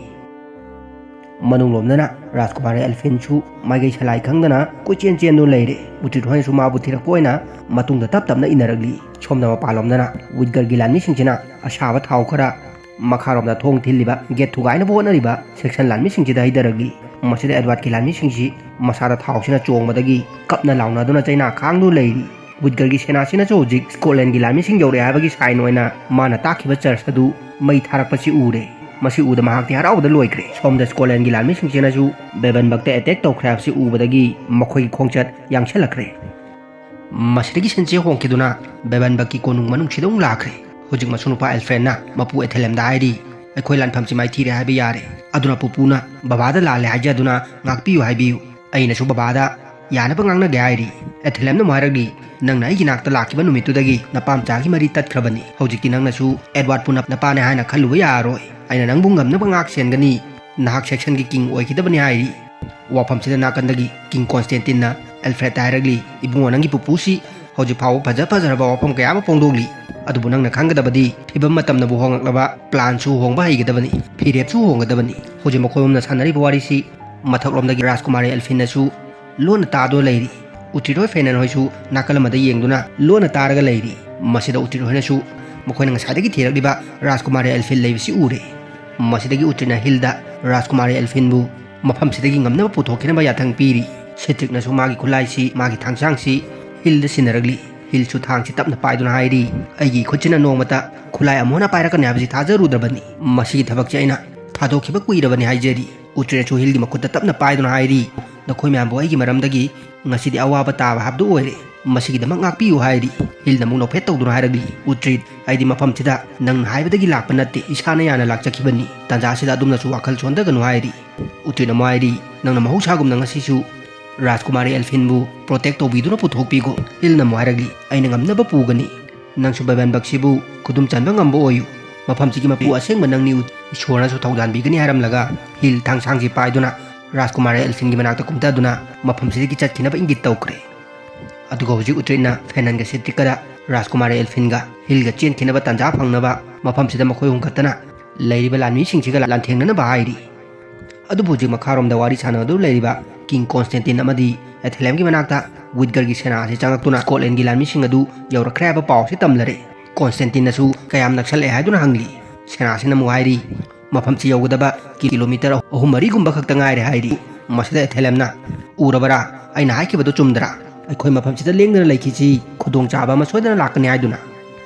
ꯃꯅꯨꯡꯂꯣꯝꯗꯅ ꯔꯥꯖꯀꯨꯃꯥꯔꯤ ꯑꯦꯜꯐꯤꯟꯁꯨ ꯃꯥꯏꯀꯩ ꯁꯂꯥꯏ ꯈꯪꯗꯅ ꯀꯣꯏꯆꯦꯟ ꯆꯦꯟꯗꯨꯅ ꯂꯩꯔꯦ꯫ ꯎꯇ꯭ꯔꯤꯠ ꯍꯣꯏꯅꯁꯨ ꯃꯥꯕꯨ ꯊꯤꯔꯛꯄ ꯑꯣꯏꯅ ꯃꯇꯨꯡꯗ ꯇꯞ ꯇꯞꯅ ꯏꯟꯅꯔꯛꯂꯤ꯫ ꯁꯣꯝꯗ ꯃꯄꯥꯟꯂꯣꯝꯗꯅ ꯋꯤꯠꯒꯔꯒꯤ ꯂꯥꯟꯃꯤꯁꯤꯡꯁꯤꯅ ꯑꯁꯥꯕ ꯊꯥꯎ ꯈꯔ ꯃꯈꯥꯔꯣꯝꯗ ꯊꯣꯡ ꯊꯤꯜꯂꯤꯕ ꯒꯦꯠ ꯊꯨꯒꯥꯏꯅꯕ ꯍꯣꯠꯅꯔꯤꯕ ꯁꯦꯛꯁꯟ ꯂꯥꯟꯃꯤꯁꯤꯡꯁꯤꯗ ꯍꯩꯊꯔꯛꯂꯤ꯫ ꯃꯁꯤꯗ ꯑꯦꯗꯋꯥꯔꯗꯀꯤ ꯂꯥꯟꯃꯤꯁꯤꯡꯁꯤ ꯃꯁꯥꯗ ꯊꯥꯎꯁꯤꯅ ꯆꯣꯡꯕꯗꯒꯤ ꯀꯞꯅ ꯂꯥꯎꯅꯗꯨꯅ ꯆꯩꯅꯥ ꯈꯥꯡꯗꯨꯅ ꯂꯩꯔꯤ꯫ ꯋꯤꯠꯒꯔꯒꯤ ꯁꯦꯅꯥꯁꯤꯅꯁꯨ ꯍꯧꯖꯤꯛ ꯁ꯭ꯀꯣꯠꯂꯦꯟꯒꯤ ꯂꯥꯟꯃꯤꯁꯤꯡ ꯌꯧꯔꯛꯑꯦ ꯍꯥꯏꯕꯒꯤ ꯁꯥꯏꯟ ꯑꯣꯏꯅ ꯃꯥꯅ ꯇꯥꯛꯈꯤꯕ ꯆꯔꯆ ꯑꯗꯨ ꯃꯩ ꯊꯥꯔꯛꯄꯁꯤ ꯎꯔꯦ꯫ ꯃꯁꯤ ꯎꯕꯗ ꯃꯍꯥꯛꯇꯤ ꯍꯔꯥꯎꯕꯗ ꯂꯣꯏꯈ꯭ꯔꯦ꯫ ꯁꯣꯝꯗ ꯁ꯭ꯀꯣꯠꯂꯦꯟꯒꯤ ꯂꯥꯟꯃꯤꯁꯤꯡꯁꯤꯅꯁꯨ ꯕꯦꯕꯟꯕꯛꯇ ꯑꯦꯇꯦꯛ ꯇꯧꯈ꯭ꯔꯦ ꯍꯥꯏꯕꯁꯤ ꯎꯕꯗꯒꯤ ꯃꯈꯣꯏꯒꯤ ꯈꯣꯡꯆꯠ ꯌꯥꯡꯁꯜꯂꯛꯈ꯭ꯔꯦ꯫ ꯃꯁꯤꯗꯒꯤ ꯁꯤꯟꯁꯦ ꯍꯣꯡꯈꯤꯗꯨꯅ ꯕꯦꯕꯟꯕꯛꯀꯤ ꯀꯣꯅꯨꯡ ꯃꯅꯨꯡꯁꯤꯗ ꯑꯃꯨꯛ ꯂꯥꯛꯈ꯭ꯔꯦ꯫ ꯍꯧꯖꯤꯛ ꯃꯁꯨ ꯅꯨꯄꯥ ꯑꯦꯜꯐ꯭ꯔꯦꯟꯅ ꯃꯄꯨ ꯑꯦꯊꯦꯂꯦꯝꯗ ꯍꯥꯏꯔꯤ, "ꯑꯩꯈꯣꯏ ꯂꯥꯟꯐꯝꯁꯤ ꯃꯥꯏꯊꯤꯔꯦ ꯍꯥꯏꯕ ꯌꯥꯔꯦ꯫ ꯑꯗꯨꯅ ꯄꯨꯄꯨꯅ ꯕꯕꯥꯗ ꯂꯥꯜꯂꯦ ꯍꯥꯏꯖꯗꯨꯅ ꯉꯥꯛꯄꯤꯌꯨ ꯍꯥꯏꯕꯤꯌꯨ꯫ ꯑꯩꯅꯁꯨ ꯕꯕꯥꯗ ꯌꯥꯅꯕ ꯉꯥꯡꯅꯒꯦ ꯍꯥꯏꯔꯤ꯫" ꯑꯦꯊꯦꯂꯦꯝꯅ ꯑꯃꯨꯛ ꯍꯥꯏꯔꯛꯂꯤ, "ꯅꯪꯅ ꯑꯩꯒꯤ ꯅꯥꯛꯇ ꯂꯥꯛꯈꯤꯕ ꯅꯨꯃꯤꯠꯇꯨꯗꯒꯤ ꯅꯄꯥꯝꯆꯥꯒꯤ ꯃꯔꯤ ꯇꯠꯈ꯭ꯔꯕꯅꯤ꯫ ꯍꯧꯖꯤꯛꯇꯤ ꯅꯪꯅꯁꯨ ꯑꯦꯗꯋꯥꯔꯗꯄꯨ ꯅꯞ-, ꯅꯄꯥꯅꯦ ꯍꯥꯏꯅ ꯈꯜꯂꯨꯕ ꯌꯥꯔꯔꯣꯏ꯫ ꯑꯩꯅ ꯅꯪꯕꯨ ꯉꯝꯅꯕ ꯉꯥꯛ ꯁꯦꯟꯒꯅꯤ꯫ ꯅꯍꯥꯛ ꯁꯦꯛꯁꯟꯒꯤ ꯀꯤꯡ ꯑꯣꯏꯈꯤꯗꯕꯅꯤ" ꯍꯥꯏꯔꯤ꯫ ꯋꯥꯐꯝꯁꯤꯗ ꯅꯥꯀꯟꯗꯒꯤ ꯀꯤꯡ ꯀꯣꯟꯁꯇꯦꯟꯇꯤꯟꯅ ꯑꯦꯜꯐ꯭ꯔꯦꯗꯇ ꯍꯥꯏꯔꯛꯂꯤ, "ꯏꯕꯨꯡꯉꯣ, ꯅꯪꯒꯤ ꯄꯨꯄꯨꯁꯤ ꯍꯧꯖꯤꯛ ꯐꯥꯎꯕ ꯐꯖ ꯐꯖꯔꯕ ꯋꯥꯐꯝ ꯀꯌꯥ ꯑꯃ ꯐꯣꯡꯗꯣꯛꯂꯤ꯫ ꯑꯗꯨꯕꯨ ꯅꯪꯅ ꯈꯪꯒꯗꯕꯗꯤ ꯐꯤꯕꯝ ꯃꯇꯝꯅꯕꯨ ꯍꯣꯡꯂꯛꯂꯕ ꯄ꯭ꯂꯥꯟꯁꯨ ꯍꯣꯡꯕ ꯍꯩꯒꯗꯕꯅꯤ, ꯐꯤꯔꯦꯞꯁꯨ ꯍꯣꯡꯒꯗꯕꯅꯤ꯫" ꯍꯧꯖꯤꯛ ꯃꯈꯣꯏ ꯑꯍꯨꯝꯅ ꯁꯥꯟꯅꯔꯤꯕ ꯋꯥꯔꯤꯁꯤ ꯃꯊꯛꯂꯣꯝꯗꯒꯤ ꯔꯥꯖꯀꯨꯃꯥꯔꯤ ꯑꯦꯜꯐꯤꯟꯅꯁꯨ ꯂꯣꯟꯅ ꯇꯥꯗꯨꯅ ꯂꯩꯔꯤ꯫ ꯎꯇ꯭ꯔꯤꯠ ꯍꯣꯏ ꯐꯦꯅꯟ ꯍꯣꯏꯁꯨ ꯅꯥꯀꯜ ꯑꯃꯗ ꯌꯦꯡꯗꯨꯅ ꯂꯣꯟꯅ ꯇꯥꯔꯒ ꯂꯩꯔꯤ꯫ ꯃꯁꯤꯗ ꯎꯇ꯭ꯔꯤꯠ ꯍꯣꯏꯅꯁꯨ ꯃꯈꯣꯏꯅ ꯉꯁꯥꯏꯗꯒꯤ ꯊꯤꯔꯛꯂꯤꯕ ꯔꯥꯖꯀꯨꯃꯥꯔꯤ ꯑꯦꯜꯐꯤꯟ ꯂꯩꯕꯁꯤ ꯎꯔꯦ꯫ ꯃꯁꯤꯗꯒꯤ ꯎꯇ꯭ꯔꯤꯠꯅ ꯍꯤꯜꯗ ꯔꯥꯖꯀꯨꯃꯥꯔꯤ ꯑꯦꯜꯐꯤꯟꯕꯨ ꯃꯐꯝꯁꯤꯗꯒꯤ ꯉꯝꯅꯕ ꯄꯨꯊꯣꯛꯈꯤꯅꯕ ꯌꯥꯊꯪ ꯄꯤꯔꯤ꯫ ꯁꯤꯇ꯭ꯔꯤꯛꯅꯁꯨ ꯃꯥꯒꯤ ꯈꯨꯠꯂꯥꯏꯁꯤ, ꯃꯥꯒꯤ ꯊꯥꯡꯁꯥꯡꯁꯤ ꯍꯤꯜꯗ ꯁꯤꯟꯅꯔꯛꯂꯤ꯫ ꯍꯤꯜꯁꯨ ꯊꯥꯡꯁꯤ ꯇꯞꯅ ꯄꯥꯏꯗꯨꯅ ꯍꯥꯏꯔꯤ, "ꯑꯩꯒꯤ ꯈꯨꯠꯁꯤꯅ ꯅꯣꯡꯃꯇ ꯈꯨꯠꯂꯥꯏ ꯑꯃꯨꯛ ꯍꯟꯅ ꯄꯥꯏꯔꯛꯀꯅꯤ ꯍꯥꯏꯕꯁꯤ ꯊꯥꯖꯔꯨꯗ꯭ꯔꯕꯅꯤ꯫ ꯃꯁꯤꯒꯤ ꯊꯕꯛꯁꯤ ꯑꯩꯅ ꯊꯥꯗꯣꯛꯈꯤꯕ ꯀꯨꯏꯔꯕꯅꯤ" ꯍꯥꯏꯖꯔꯤ꯫ ꯎꯇ꯭ꯔꯤꯠꯅꯁꯨ ꯍꯤꯜꯒꯤ ꯃꯈꯨꯠꯇ ꯇꯞꯅ ꯄꯥꯏꯗꯨꯅ ꯍꯥꯏꯔꯤ, "ꯅꯈꯣꯏ ꯃꯌꯥꯝꯕꯨ ꯑꯩꯒꯤ ꯃꯔꯝꯗꯒꯤ ꯉꯁꯤꯗꯤ ꯑꯋꯥꯕ ꯇꯥꯕ ꯍꯥꯏꯕꯗꯨ ꯑꯣꯏꯔꯦ꯫ ꯃꯁꯤꯒꯤꯗꯃꯛ ꯉꯥꯛꯄꯤꯌꯨ" ꯍꯥꯏꯔꯤ꯫ ꯍꯤꯜꯅ ꯑꯃꯨꯛ ꯅꯣꯛꯐꯦꯠ ꯇꯧꯗꯨꯅ ꯍꯥꯏꯔꯛꯂꯤ, "ꯎꯇ꯭ꯔꯤꯠ, ꯑꯩꯗꯤ ꯃꯐꯝꯁꯤꯗ ꯅꯪꯅ ꯍꯥꯏꯕꯗꯒꯤ ꯂꯥꯛꯄ ꯅꯠꯇꯦ, ꯏꯁꯥꯅ ꯌꯥꯅ ꯂꯥꯛꯆꯈꯤꯕꯅꯤ꯫ ꯇꯥꯟꯖꯥ ꯑꯁꯤꯗ ꯑꯗꯣꯝꯅꯁꯨ ꯋꯥꯈꯜ ꯁꯣꯟꯊꯒꯅꯨ" ꯍꯥꯏꯔꯤ꯫ ꯎꯇ꯭ꯔꯤꯠꯅ ꯑꯃꯨꯛ ꯍꯥꯏꯔꯤ, "ꯅꯪꯅ ꯃꯍꯧꯁꯥꯒꯨꯝꯅ ꯉꯁꯤꯁꯨ ꯔꯥꯖꯀꯨꯃꯥꯔꯤ ꯑꯦꯜꯐꯤꯟꯕꯨ ꯄ꯭ꯔꯣꯇꯦꯛ ꯇꯧꯕꯤꯗꯨꯅ ꯄꯨꯊꯣꯛꯄꯤꯈꯣ꯫" ꯍꯤꯜꯅ ꯑꯃꯨꯛ ꯍꯥꯏꯔꯛꯂꯤ, "ꯑꯩꯅ ꯉꯝꯅꯕ ꯄꯨꯒꯅꯤ꯫ ꯅꯪꯁꯨ ꯕꯕꯟ ꯕꯛꯁꯤꯕꯨ ꯈꯨꯗꯨꯝ ꯆꯟꯕ ꯉꯝꯕ ꯑꯣꯏꯌꯨ꯫ ꯃꯐꯝꯁꯤꯒꯤ ꯃꯄꯨ ꯑꯁꯦꯡꯕ ꯅꯪꯅꯤ, ꯏꯁꯣꯔꯅꯁꯨ ꯊꯧꯖꯥꯟꯕꯤꯒꯅꯤ" ꯍꯥꯏꯔꯝꯂꯒ ꯍꯤꯜ ꯊꯥꯡꯁꯥꯡꯁꯤ ꯄꯥꯏꯗꯨꯅ ꯔꯥꯖꯀꯨꯃꯥꯔ ꯑꯦꯜꯐꯤꯟꯒꯤ ꯃꯅꯥꯛꯇ ꯀꯨꯝꯊꯗꯨꯅ ꯃꯐꯝꯁꯤꯗꯒꯤ ꯆꯠꯈꯤꯅꯕ ꯏꯪꯒꯤꯠ ꯇꯧꯈ꯭ꯔꯦ꯫ ꯑꯗꯨꯒ ꯍꯧꯖꯤꯛ ꯎꯇ꯭ꯔꯤꯠꯅ ꯐꯦꯅꯟꯒ ꯁꯤꯇ꯭ꯔꯤꯛꯀꯗ ꯔꯥꯖꯀꯨꯃꯥꯔ ꯑꯦꯜꯐꯤꯟꯒ ꯍꯤꯜꯒ ꯆꯦꯟꯈꯤꯅꯕ ꯇꯥꯟꯖꯥ ꯐꯪꯅꯕ ꯃꯐꯝꯁꯤꯗ ꯃꯈꯣꯏ ꯑꯍꯨꯝ ꯈꯛꯇꯅ ꯂꯩꯔꯤꯕ ꯂꯥꯟꯃꯤꯁꯤꯡꯁꯤꯒ ꯂꯥꯟꯊꯦꯡꯅꯅꯕ ꯍꯥꯏꯔꯤ꯫ ꯑꯗꯨꯕꯨ ꯍꯧꯖꯤꯛ ꯃꯈꯥꯔꯣꯝꯗ ꯋꯥꯔꯤ ꯁꯥꯟꯅꯗꯨꯅ ꯂꯩꯔꯤꯕ ꯀꯤꯡ ꯀꯣꯟꯁꯇꯦꯟꯇꯤꯟ ꯑꯃꯗꯤ ꯑꯦꯊꯦꯂꯦꯝꯒꯤ ꯃꯅꯥꯛꯇ ꯋꯤꯠꯒꯔꯒꯤ ꯁꯦꯅꯥ ꯑꯁꯤ ꯆꯪꯉꯛꯇꯨꯅ ꯁ꯭ꯀꯣꯠꯂꯦꯟꯒꯤ ꯂꯥꯟꯃꯤꯁꯤꯡ ꯑꯗꯨ ꯌꯧꯔꯛꯈ꯭ꯔꯦ ꯍꯥꯏꯕ ꯄꯥꯎ ꯑꯁꯤ ꯇꯝꯂꯔꯦ꯫ ꯀꯣꯟꯁꯇꯦꯟꯇꯤꯟꯅꯁꯨ ꯀꯌꯥꯝ ꯅꯛꯁꯜꯂꯛꯑꯦ ꯍꯥꯏꯗꯨꯅ ꯍꯪꯂꯤ꯫ ꯁꯦꯅꯥꯁꯤꯅ ꯑꯃꯨꯛ ꯍꯥꯏꯔꯤ, "ꯃꯐꯝꯁꯤ ꯌꯧꯒꯗꯕ ꯀꯤꯂꯣꯃꯤꯇꯔ ꯑꯍꯨꯝ ꯃꯔꯤꯒꯨꯝꯕ ꯈꯛꯇ ꯉꯥꯏꯔꯦ" ꯍꯥꯏꯔꯤ꯫ ꯃꯁꯤꯗ ꯑꯦꯊꯦꯂꯦꯝꯅ, "ꯎꯔꯕꯔꯥ? ꯑꯩꯅ ꯍꯥꯏꯈꯤꯕꯗꯨ ꯆꯨꯝꯗ꯭ꯔꯥ? ꯑꯩꯈꯣꯏ ꯃꯐꯝꯁꯤꯗ ꯂꯦꯡꯗꯅ ꯂꯩꯈꯤꯁꯤ, ꯈꯨꯗꯣꯡꯆꯥꯕ ꯑꯃ ꯁꯣꯏꯗꯅ ꯂꯥꯛꯀꯅꯤ" ꯍꯥꯏꯗꯨꯅ꯫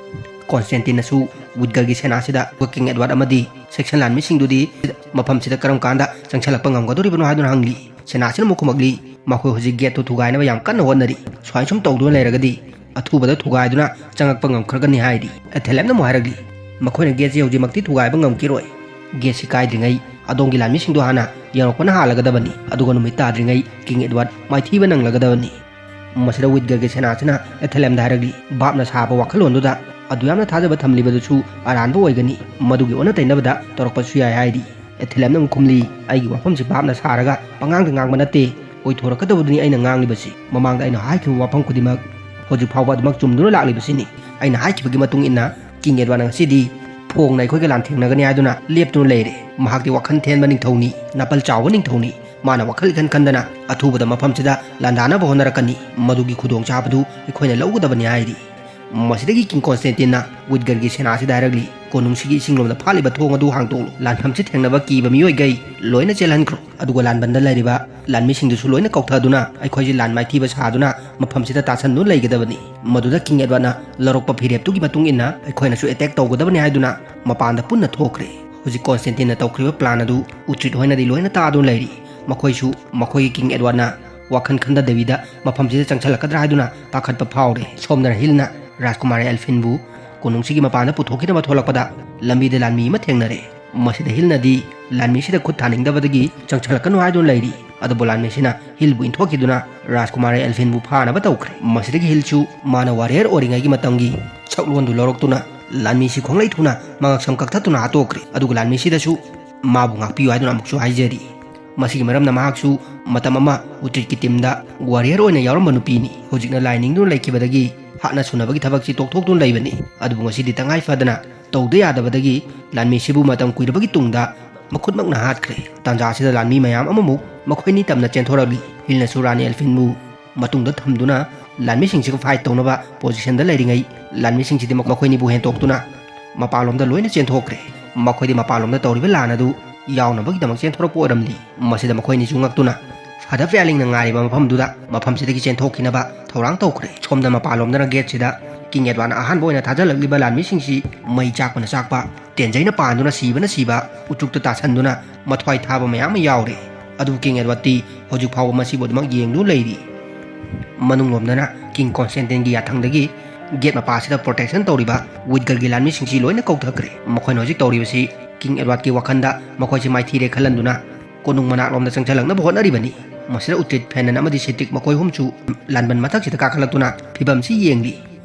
ꯀꯣꯟꯁꯇꯦꯟꯇꯤꯟꯅꯁꯨ ꯋꯤꯠꯒꯔꯒꯤ ꯁꯦꯅꯥꯁꯤꯗ ꯀꯤꯡ ꯑꯦꯗꯋꯥꯔꯗ ꯑꯃꯗꯤ ꯁꯦꯛꯁꯟ ꯂꯥꯟꯃꯤꯁꯤꯡꯗꯨꯗꯤ ꯃꯐꯝꯁꯤꯗ ꯀꯔꯝ ꯀꯥꯟꯗ ꯆꯪꯁꯤꯜꯂꯛꯄ ꯉꯝꯒꯗꯧꯔꯤꯕꯅꯣ ꯍꯥꯏꯗꯨꯅ ꯍꯪꯂꯤ꯫ ꯁꯦꯅꯥꯁꯤꯅ ꯑꯃꯨꯛ ꯈꯨꯝꯃꯛꯂꯤ, "ꯃꯈꯣꯏ ꯍꯧꯖꯤꯛ ꯒꯦꯠꯇꯨ ꯊꯨꯒꯥꯏꯅꯕ ꯌꯥꯝ ꯀꯟꯅ ꯍꯣꯠꯅꯔꯤ꯫ ꯁꯨꯃꯥꯏꯅ ꯁꯨꯝ ꯇꯧꯗꯨꯅ ꯂꯩꯔꯒꯗꯤ ꯑꯊꯨꯕꯗ ꯊꯨꯒꯥꯏꯗꯨꯅ ꯆꯪꯉꯛꯄ ꯉꯝꯈ꯭ꯔꯒꯅꯤ" ꯍꯥꯏꯔꯤ꯫ ꯑꯦꯊꯦꯂꯦꯝꯅ ꯑꯃꯨꯛ ꯍꯥꯏꯔꯛꯂꯤ, "ꯃꯈꯣꯏꯅ ꯒꯦꯠꯁꯤ ꯍꯧꯖꯤꯛꯃꯛꯇꯤ ꯊꯨꯒꯥꯏꯕ ꯉꯝꯈꯤꯔꯣꯏ꯫ ꯒꯦꯠꯁꯤ ꯀꯥꯏꯗ꯭ꯔꯤꯉꯩ ꯑꯗꯣꯝꯒꯤ ꯂꯥꯟꯃꯤꯁꯤꯡꯗꯨ ꯍꯥꯟꯅ ꯌꯧꯔꯛꯄꯅ ꯍꯥꯜꯂꯒꯗꯕꯅꯤ, ꯑꯗꯨꯒ ꯅꯨꯃꯤꯠ ꯇꯥꯗ꯭ꯔꯤꯉꯩ ꯀꯤꯡ ꯑꯦꯗꯋꯥꯔꯗ ꯃꯥꯏꯊꯤꯕ ꯅꯪꯂꯒꯗꯕꯅꯤ"꯫ ꯃꯁꯤꯗ ꯋꯤꯠꯒꯔꯒꯤ ꯁꯦꯅꯥꯁꯤꯅ ꯑꯦꯊꯦꯂꯦꯝꯗ ꯍꯥꯏꯔꯛꯂꯤ, "ꯚꯥꯞꯅ ꯁꯥꯕ ꯋꯥꯈꯜꯂꯣꯟꯗꯨꯗ ꯑꯗꯨ ꯌꯥꯝꯅ ꯊꯥꯖꯕ ꯊꯝꯂꯤꯕꯗꯨꯁꯨ ꯑꯔꯥꯟꯕ ꯑꯣꯏꯒꯅꯤ꯫ ꯃꯗꯨꯒꯤ ꯑꯣꯟꯅ ꯇꯩꯅꯕꯗ ꯇꯧꯔꯛꯄꯁꯨ ꯌꯥꯏ" ꯍꯥꯏꯔꯤ꯫ ꯑꯦꯊꯦꯂꯦꯝꯅ ꯑꯃꯨꯛ ꯈꯨꯝꯂꯤ, "ꯑꯩꯒꯤ ꯋꯥꯐꯝꯁꯤ ꯚꯥꯞꯅ ꯁꯥꯔꯒ ꯄꯉꯥꯡꯗ ꯉꯥꯡꯕ ꯅꯠꯇꯦ, ꯑꯣꯏꯊꯣꯔꯛꯀꯗꯕꯗꯨꯅꯤ ꯑꯩꯅ ꯉꯥꯡꯂꯤꯕꯁꯤ꯫ ꯃꯃꯥꯡꯗ ꯑꯩꯅ ꯍꯥꯏꯈꯤꯕ ꯋꯥꯐꯝ ꯈꯨꯗꯤꯡꯃꯛ ꯍꯧꯖꯤꯛ ꯐꯥꯎꯕ ꯑꯗꯨꯃꯛ ꯆꯨꯝꯗꯨꯅ ꯂꯥꯛꯂꯤꯕꯁꯤꯅꯤ꯫ ꯑꯩꯅ ꯍꯥꯏꯈꯤꯕꯒꯤ ꯃꯇꯨꯡ ꯏꯟꯅ ꯀꯤꯡ ꯑꯦꯗꯋꯥꯔꯗꯅ ꯉꯁꯤꯗꯤ ꯐꯣꯡꯅ ꯑꯩꯈꯣꯏꯒ ꯂꯥꯟꯊꯦꯡꯅꯒꯅꯤ ꯍꯥꯏꯗꯨꯅ ꯂꯦꯞꯇꯨꯅ ꯂꯩꯔꯦ꯫ ꯃꯍꯥꯛꯇꯤ ꯋꯥꯈꯜ ꯊꯦꯟꯕ ꯅꯤꯡꯊꯧꯅꯤ, ꯅꯥꯄꯜ ꯆꯥꯎꯕ ꯅꯤꯡꯊꯧꯅꯤ꯫ ꯃꯥꯅ ꯋꯥꯈꯜ ꯏꯈꯟ ꯈꯟꯗꯅ ꯑꯊꯨꯕꯗ ꯃꯐꯝꯁꯤꯗ ꯂꯥꯟꯗꯥꯅꯕ ꯍꯣꯠꯅꯔꯛꯀꯅꯤ꯫ ꯃꯗꯨꯒꯤ ꯈꯨꯗꯣꯡꯆꯥꯕꯗꯨ ꯑꯩꯈꯣꯏꯅ ꯂꯧꯒꯗꯕꯅꯤ" ꯍꯥꯏꯔꯤ꯫ ꯃꯁꯤꯗꯒꯤ ꯀꯤꯡ ꯀꯣꯟꯁꯇꯦꯟꯇꯤꯟꯅ ꯋꯤꯠꯒꯔꯒꯤ ꯁꯦꯅꯥꯁꯤꯗ ꯍꯥꯏꯔꯛꯂꯤ, "ꯀꯣꯅꯨꯡꯁꯤꯒꯤ ꯏꯁꯤꯡ ꯂꯣꯝꯗ ꯐꯥꯠꯂꯤꯕ ꯊꯣꯡ ꯑꯗꯨ ꯍꯥꯡꯗꯣꯛꯂꯨ꯫ ꯂꯥꯟꯐꯝꯁꯤ ꯊꯦꯡꯅꯕ ꯀꯤꯕ ꯃꯤꯑꯣꯏꯈꯩ ꯂꯣꯏꯅ ꯆꯦꯜꯍꯟꯈ꯭ꯔꯣ꯫ ꯑꯗꯨꯒ ꯂꯥꯟꯕꯟꯗ ꯂꯩꯔꯤꯕ ꯂꯥꯟꯃꯤꯁꯤꯡꯗꯨꯁꯨ ꯂꯣꯏꯅ ꯀꯧꯊꯗꯨꯅ ꯑꯩꯈꯣꯏꯁꯤ ꯂꯥꯟ ꯃꯥꯏꯊꯤꯕ ꯁꯥꯗꯨꯅ ꯃꯐꯝꯁꯤꯗ ꯇꯥꯁꯟꯗꯨꯅ ꯂꯩꯒꯗꯕꯅꯤ"꯫ ꯃꯗꯨꯗ ꯀꯤꯡ ꯑꯦꯗꯋꯥꯔꯗꯅ ꯂꯧꯔꯛꯄ ꯐꯤꯔꯦꯞꯇꯨꯒꯤ ꯃꯇꯨꯡ ꯏꯟꯅ ꯑꯩꯈꯣꯏꯅꯁꯨ ꯑꯦꯇꯦꯛ ꯇꯧꯒꯗꯕꯅꯤ ꯍꯥꯏꯗꯨꯅ ꯃꯄꯥꯟꯗ ꯄꯨꯟꯅ ꯊꯣꯛꯈ꯭ꯔꯦ꯫ ꯍꯧꯖꯤꯛ ꯀꯣꯟꯁꯇꯦꯟꯇꯤꯟꯅ ꯇꯧꯈ꯭ꯔꯤꯕ ꯄ꯭ꯂꯥꯟ ꯑꯗꯨ ꯎꯇ꯭ꯔꯤꯠ ꯍꯣꯏꯅꯗꯤ ꯂꯣꯏꯅ ꯇꯥꯗꯨꯅ ꯂꯩꯔꯤ꯫ ꯃꯈꯣꯏꯁꯨ ꯃꯈꯣꯏꯒꯤ ꯀꯤꯡ ꯑꯦꯗꯋꯥꯔꯗꯅ ꯋꯥꯈꯜ ꯈꯟꯊꯗꯕꯤꯗ ꯃꯐꯝꯁꯤꯗ ꯆꯪꯁꯤꯜꯂꯛꯀꯗ꯭ꯔꯥ ꯍꯥꯏꯗꯨꯅ ꯄꯥꯈꯠꯄ ꯐꯥꯎꯔꯦ꯫ ꯁꯣꯝꯗꯅ ꯍꯤꯜꯅ ꯔꯥꯖꯀꯨꯃꯥꯔ ꯑꯦꯜꯐꯤꯟꯕꯨ ꯀꯣꯅꯨꯡꯁꯤꯒꯤ ꯃꯄꯥꯟꯗ ꯄꯨꯊꯣꯛꯈꯤꯅꯕ ꯊꯣꯛꯂꯛꯄꯗ ꯂꯝꯕꯤꯗ ꯂꯥꯟꯃꯤ ꯑꯃ ꯊꯦꯡꯅꯔꯦ꯫ ꯃꯁꯤꯗ ꯍꯤꯜꯅꯗꯤ ꯂꯥꯟꯃꯤꯁꯤꯗ ꯈꯨꯠ ꯊꯥꯅꯤꯡꯗꯕꯗꯒꯤ ꯆꯪꯁꯤꯜꯂꯛꯀꯅꯨ ꯍꯥꯏꯗꯨꯅ ꯂꯩꯔꯤ꯫ ꯑꯗꯨꯕꯨ ꯂꯥꯟꯃꯤꯁꯤꯅ ꯍꯤꯜꯕꯨ ꯏꯟꯊꯣꯛꯈꯤꯗꯨꯅ ꯔꯥꯖꯀꯨꯃꯥꯔ ꯑꯦꯜꯐꯤꯟꯕꯨ ꯐꯥꯅꯕ ꯇꯧꯈ꯭ꯔꯦ꯫ ꯃꯁꯤꯗꯒꯤ ꯍꯤꯜꯁꯨ ꯃꯥꯅ ꯋꯥꯔꯤꯌꯔ ꯑꯣꯏꯔꯤꯉꯩꯒꯤ ꯃꯇꯝꯒꯤ ꯁꯛꯂꯣꯟꯗꯨ ꯂꯧꯔꯛꯇꯨꯅ ꯂꯥꯟꯃꯤꯁꯤ ꯈꯣꯡꯂꯩ ꯊꯨꯅ ꯃꯉꯛꯁꯝ ꯀꯛꯊꯠꯇꯨꯅ ꯍꯥꯠꯇꯣꯛꯈ꯭ꯔꯦ꯫ ꯑꯗꯨꯒ ꯂꯥꯟꯃꯤꯁꯤꯗꯁꯨ ꯃꯥꯕꯨ ꯉꯥꯛꯄꯤꯌꯨ ꯍꯥꯏꯗꯨꯅ ꯑꯃꯨꯛꯁꯨ ꯍꯥꯏꯖꯔꯤ꯫ ꯃꯁꯤꯒꯤ ꯃꯔꯝꯅ ꯃꯍꯥꯛꯁꯨ ꯃꯇꯝ ꯑꯃ ꯎꯇ꯭ꯔꯤꯠꯀꯤ ꯇꯤꯝꯗ ꯋꯥꯔꯤꯌꯔ ꯑꯣꯏꯅ ꯌꯥꯎꯔꯝꯕ ꯅꯨꯄꯤꯅꯤ꯫ ꯍꯧꯖꯤꯛꯅ ꯂꯥꯏ ꯅꯤꯡꯗꯨꯅ ꯂꯩꯈꯤꯕꯗꯒꯤ ꯍꯥꯠꯅ ꯁꯨꯅꯕꯒꯤ ꯊꯕꯛꯁꯤ ꯇꯣꯛꯊꯣꯛꯇꯨꯅ ꯂꯩꯕꯅꯤ꯫ ꯑꯗꯨꯕꯨ ꯉꯁꯤꯗꯤ ꯇꯉꯥꯏ ꯐꯗꯅ ꯇꯧꯗ ꯌꯥꯗꯕꯗꯒꯤ ꯂꯥꯟꯃꯤꯁꯤꯕꯨ ꯃꯇꯝ ꯀꯨꯏꯔꯕꯒꯤ ꯇꯨꯡꯗ ꯃꯈꯨꯠꯃꯛꯅ ꯍꯥꯠꯈ꯭ꯔꯦ꯫ ꯇꯥꯟꯖꯥ ꯑꯁꯤꯗ ꯂꯥꯟꯃꯤ ꯃꯌꯥꯝ ꯑꯃꯃꯨꯛ ꯃꯈꯣꯏ ꯅꯤꯡꯇꯝꯅ ꯆꯦꯟꯊꯣꯔꯛꯂꯤ꯫ ꯍꯤꯜꯅꯁꯨ ꯔꯥꯅꯤ ꯑꯦꯜꯐꯤꯟꯕꯨ ꯃꯇꯨꯡꯗ ꯊꯝꯗꯨꯅ ꯂꯥꯟꯃꯤꯁꯤꯡꯁꯤꯒ ꯐꯥꯏꯠ ꯇꯧꯅꯕ ꯄꯣꯖꯤꯁꯟꯗ ꯂꯩꯔꯤꯉꯩ, ꯂꯥꯟꯃꯤꯁꯤꯡꯁꯤꯗꯤ ꯃꯈꯣꯏꯅꯤꯕꯨ ꯍꯦꯟꯇꯣꯛꯇꯨꯅ ꯃꯄꯥꯟꯂꯣꯝꯗ ꯂꯣꯏꯅ ꯆꯦꯟꯊꯣꯛꯈ꯭ꯔꯦ꯫ ꯃꯈꯣꯏꯗꯤ ꯃꯄꯥꯟꯂꯣꯝꯗ ꯇꯧꯔꯤꯕ ꯂꯥꯟ ꯑꯗꯨ ꯌꯥꯎꯅꯕꯒꯤꯗꯃꯛ ꯆꯦꯟꯊꯣꯔꯛꯄ ꯑꯣꯏꯔꯝꯂꯤ꯫ ꯃꯁꯤꯗ ꯃꯈꯣꯏꯅꯤꯁꯨ ꯉꯛꯇꯨꯅ ꯐꯥꯗꯔ ꯐ꯭ꯌꯥꯂꯤꯡꯅ ꯉꯥꯏꯔꯤꯕ ꯃꯐꯝꯗꯨꯗ ꯃꯐꯝꯁꯤꯗꯒꯤ ꯆꯦꯟꯊꯣꯛꯈꯤꯅꯕ ꯊꯧꯔꯥꯡ ꯇꯧꯈ꯭ꯔꯦ꯫ ꯁꯣꯝꯗ ꯃꯄꯥꯟꯂꯣꯝꯗꯅ ꯒꯦꯠꯁꯤꯗ ꯀꯤꯡ ꯑꯦꯗꯋꯥꯔꯗꯅ ꯑꯍꯥꯟꯕ ꯑꯣꯏꯅ ꯊꯥꯖꯤꯜꯂꯛꯂꯤꯕ ꯂꯥꯟꯃꯤꯁꯤꯡꯁꯤ ꯃꯩ ꯆꯥꯛꯄꯅ ꯆꯥꯛꯄ, ꯇꯦꯟꯖꯩꯅ ꯄꯥꯟꯗꯨꯅ ꯁꯤꯕꯅ ꯁꯤꯕ, ꯎꯆꯨꯛꯇ ꯇꯥꯁꯟꯗꯨꯅ ꯃꯊ꯭ꯋꯥꯏ ꯊꯥꯕ ꯃꯌꯥꯝ ꯑꯃ ꯌꯥꯎꯔꯦ꯫ ꯑꯗꯨꯕꯨ ꯀꯤꯡ ꯑꯦꯗꯋꯥꯔꯗꯇꯤ ꯍꯧꯖꯤꯛ ꯐꯥꯎꯕ ꯃꯁꯤꯕꯨ ꯑꯗꯨꯃꯛ ꯌꯦꯡꯗꯨꯅ ꯂꯩꯔꯤ꯫ ꯃꯅꯨꯡꯂꯣꯝꯗꯅ ꯀꯤꯡ ꯀꯣꯟꯁꯇꯦꯟꯇꯤꯟꯒꯤ ꯌꯥꯊꯪꯗꯒꯤ ꯒꯦꯠ ꯃꯄꯥꯁꯤꯗ ꯄ꯭ꯔꯣꯇꯦꯛꯁꯟ ꯇꯧꯔꯤꯕ ꯋꯤꯠꯒꯔꯒꯤ ꯂꯥꯟꯃꯤꯁꯤꯡꯁꯤ ꯂꯣꯏꯅ ꯀꯧꯊꯈ꯭ꯔꯦ꯫ ꯃꯈꯣꯏꯅ ꯍꯧꯖꯤꯛ ꯇꯧꯔꯤꯕꯁꯤ ꯀꯤꯡ ꯑꯦꯗꯋꯥꯔꯗꯀꯤ ꯋꯥꯈꯜꯗ ꯃꯈꯣꯏꯁꯤ ꯃꯥꯏꯊꯤꯔꯦ ꯈꯜꯍꯟꯗꯨꯅ ꯀꯣꯅꯨꯡ ꯃꯅꯥꯛꯂꯣꯝꯗ ꯆꯪꯁꯤꯜꯂꯛꯅꯕ ꯍꯣꯠꯅꯔꯤꯕꯅꯤ꯫ ꯃꯁꯤꯗ ꯎꯇ꯭ꯔꯤꯠ, ꯐꯦꯅꯟ ꯑꯃꯗꯤ ꯁꯤꯇ꯭ꯔꯤꯛ ꯃꯈꯣꯏ ꯑꯍꯨꯝꯁꯨ ꯂꯥꯟꯕꯟ ꯃꯊꯛꯁꯤꯗ ꯀꯥꯈꯠꯂꯛꯇꯨꯅ ꯐꯤꯕꯝꯁꯤ ꯌꯦꯡꯂꯤ꯫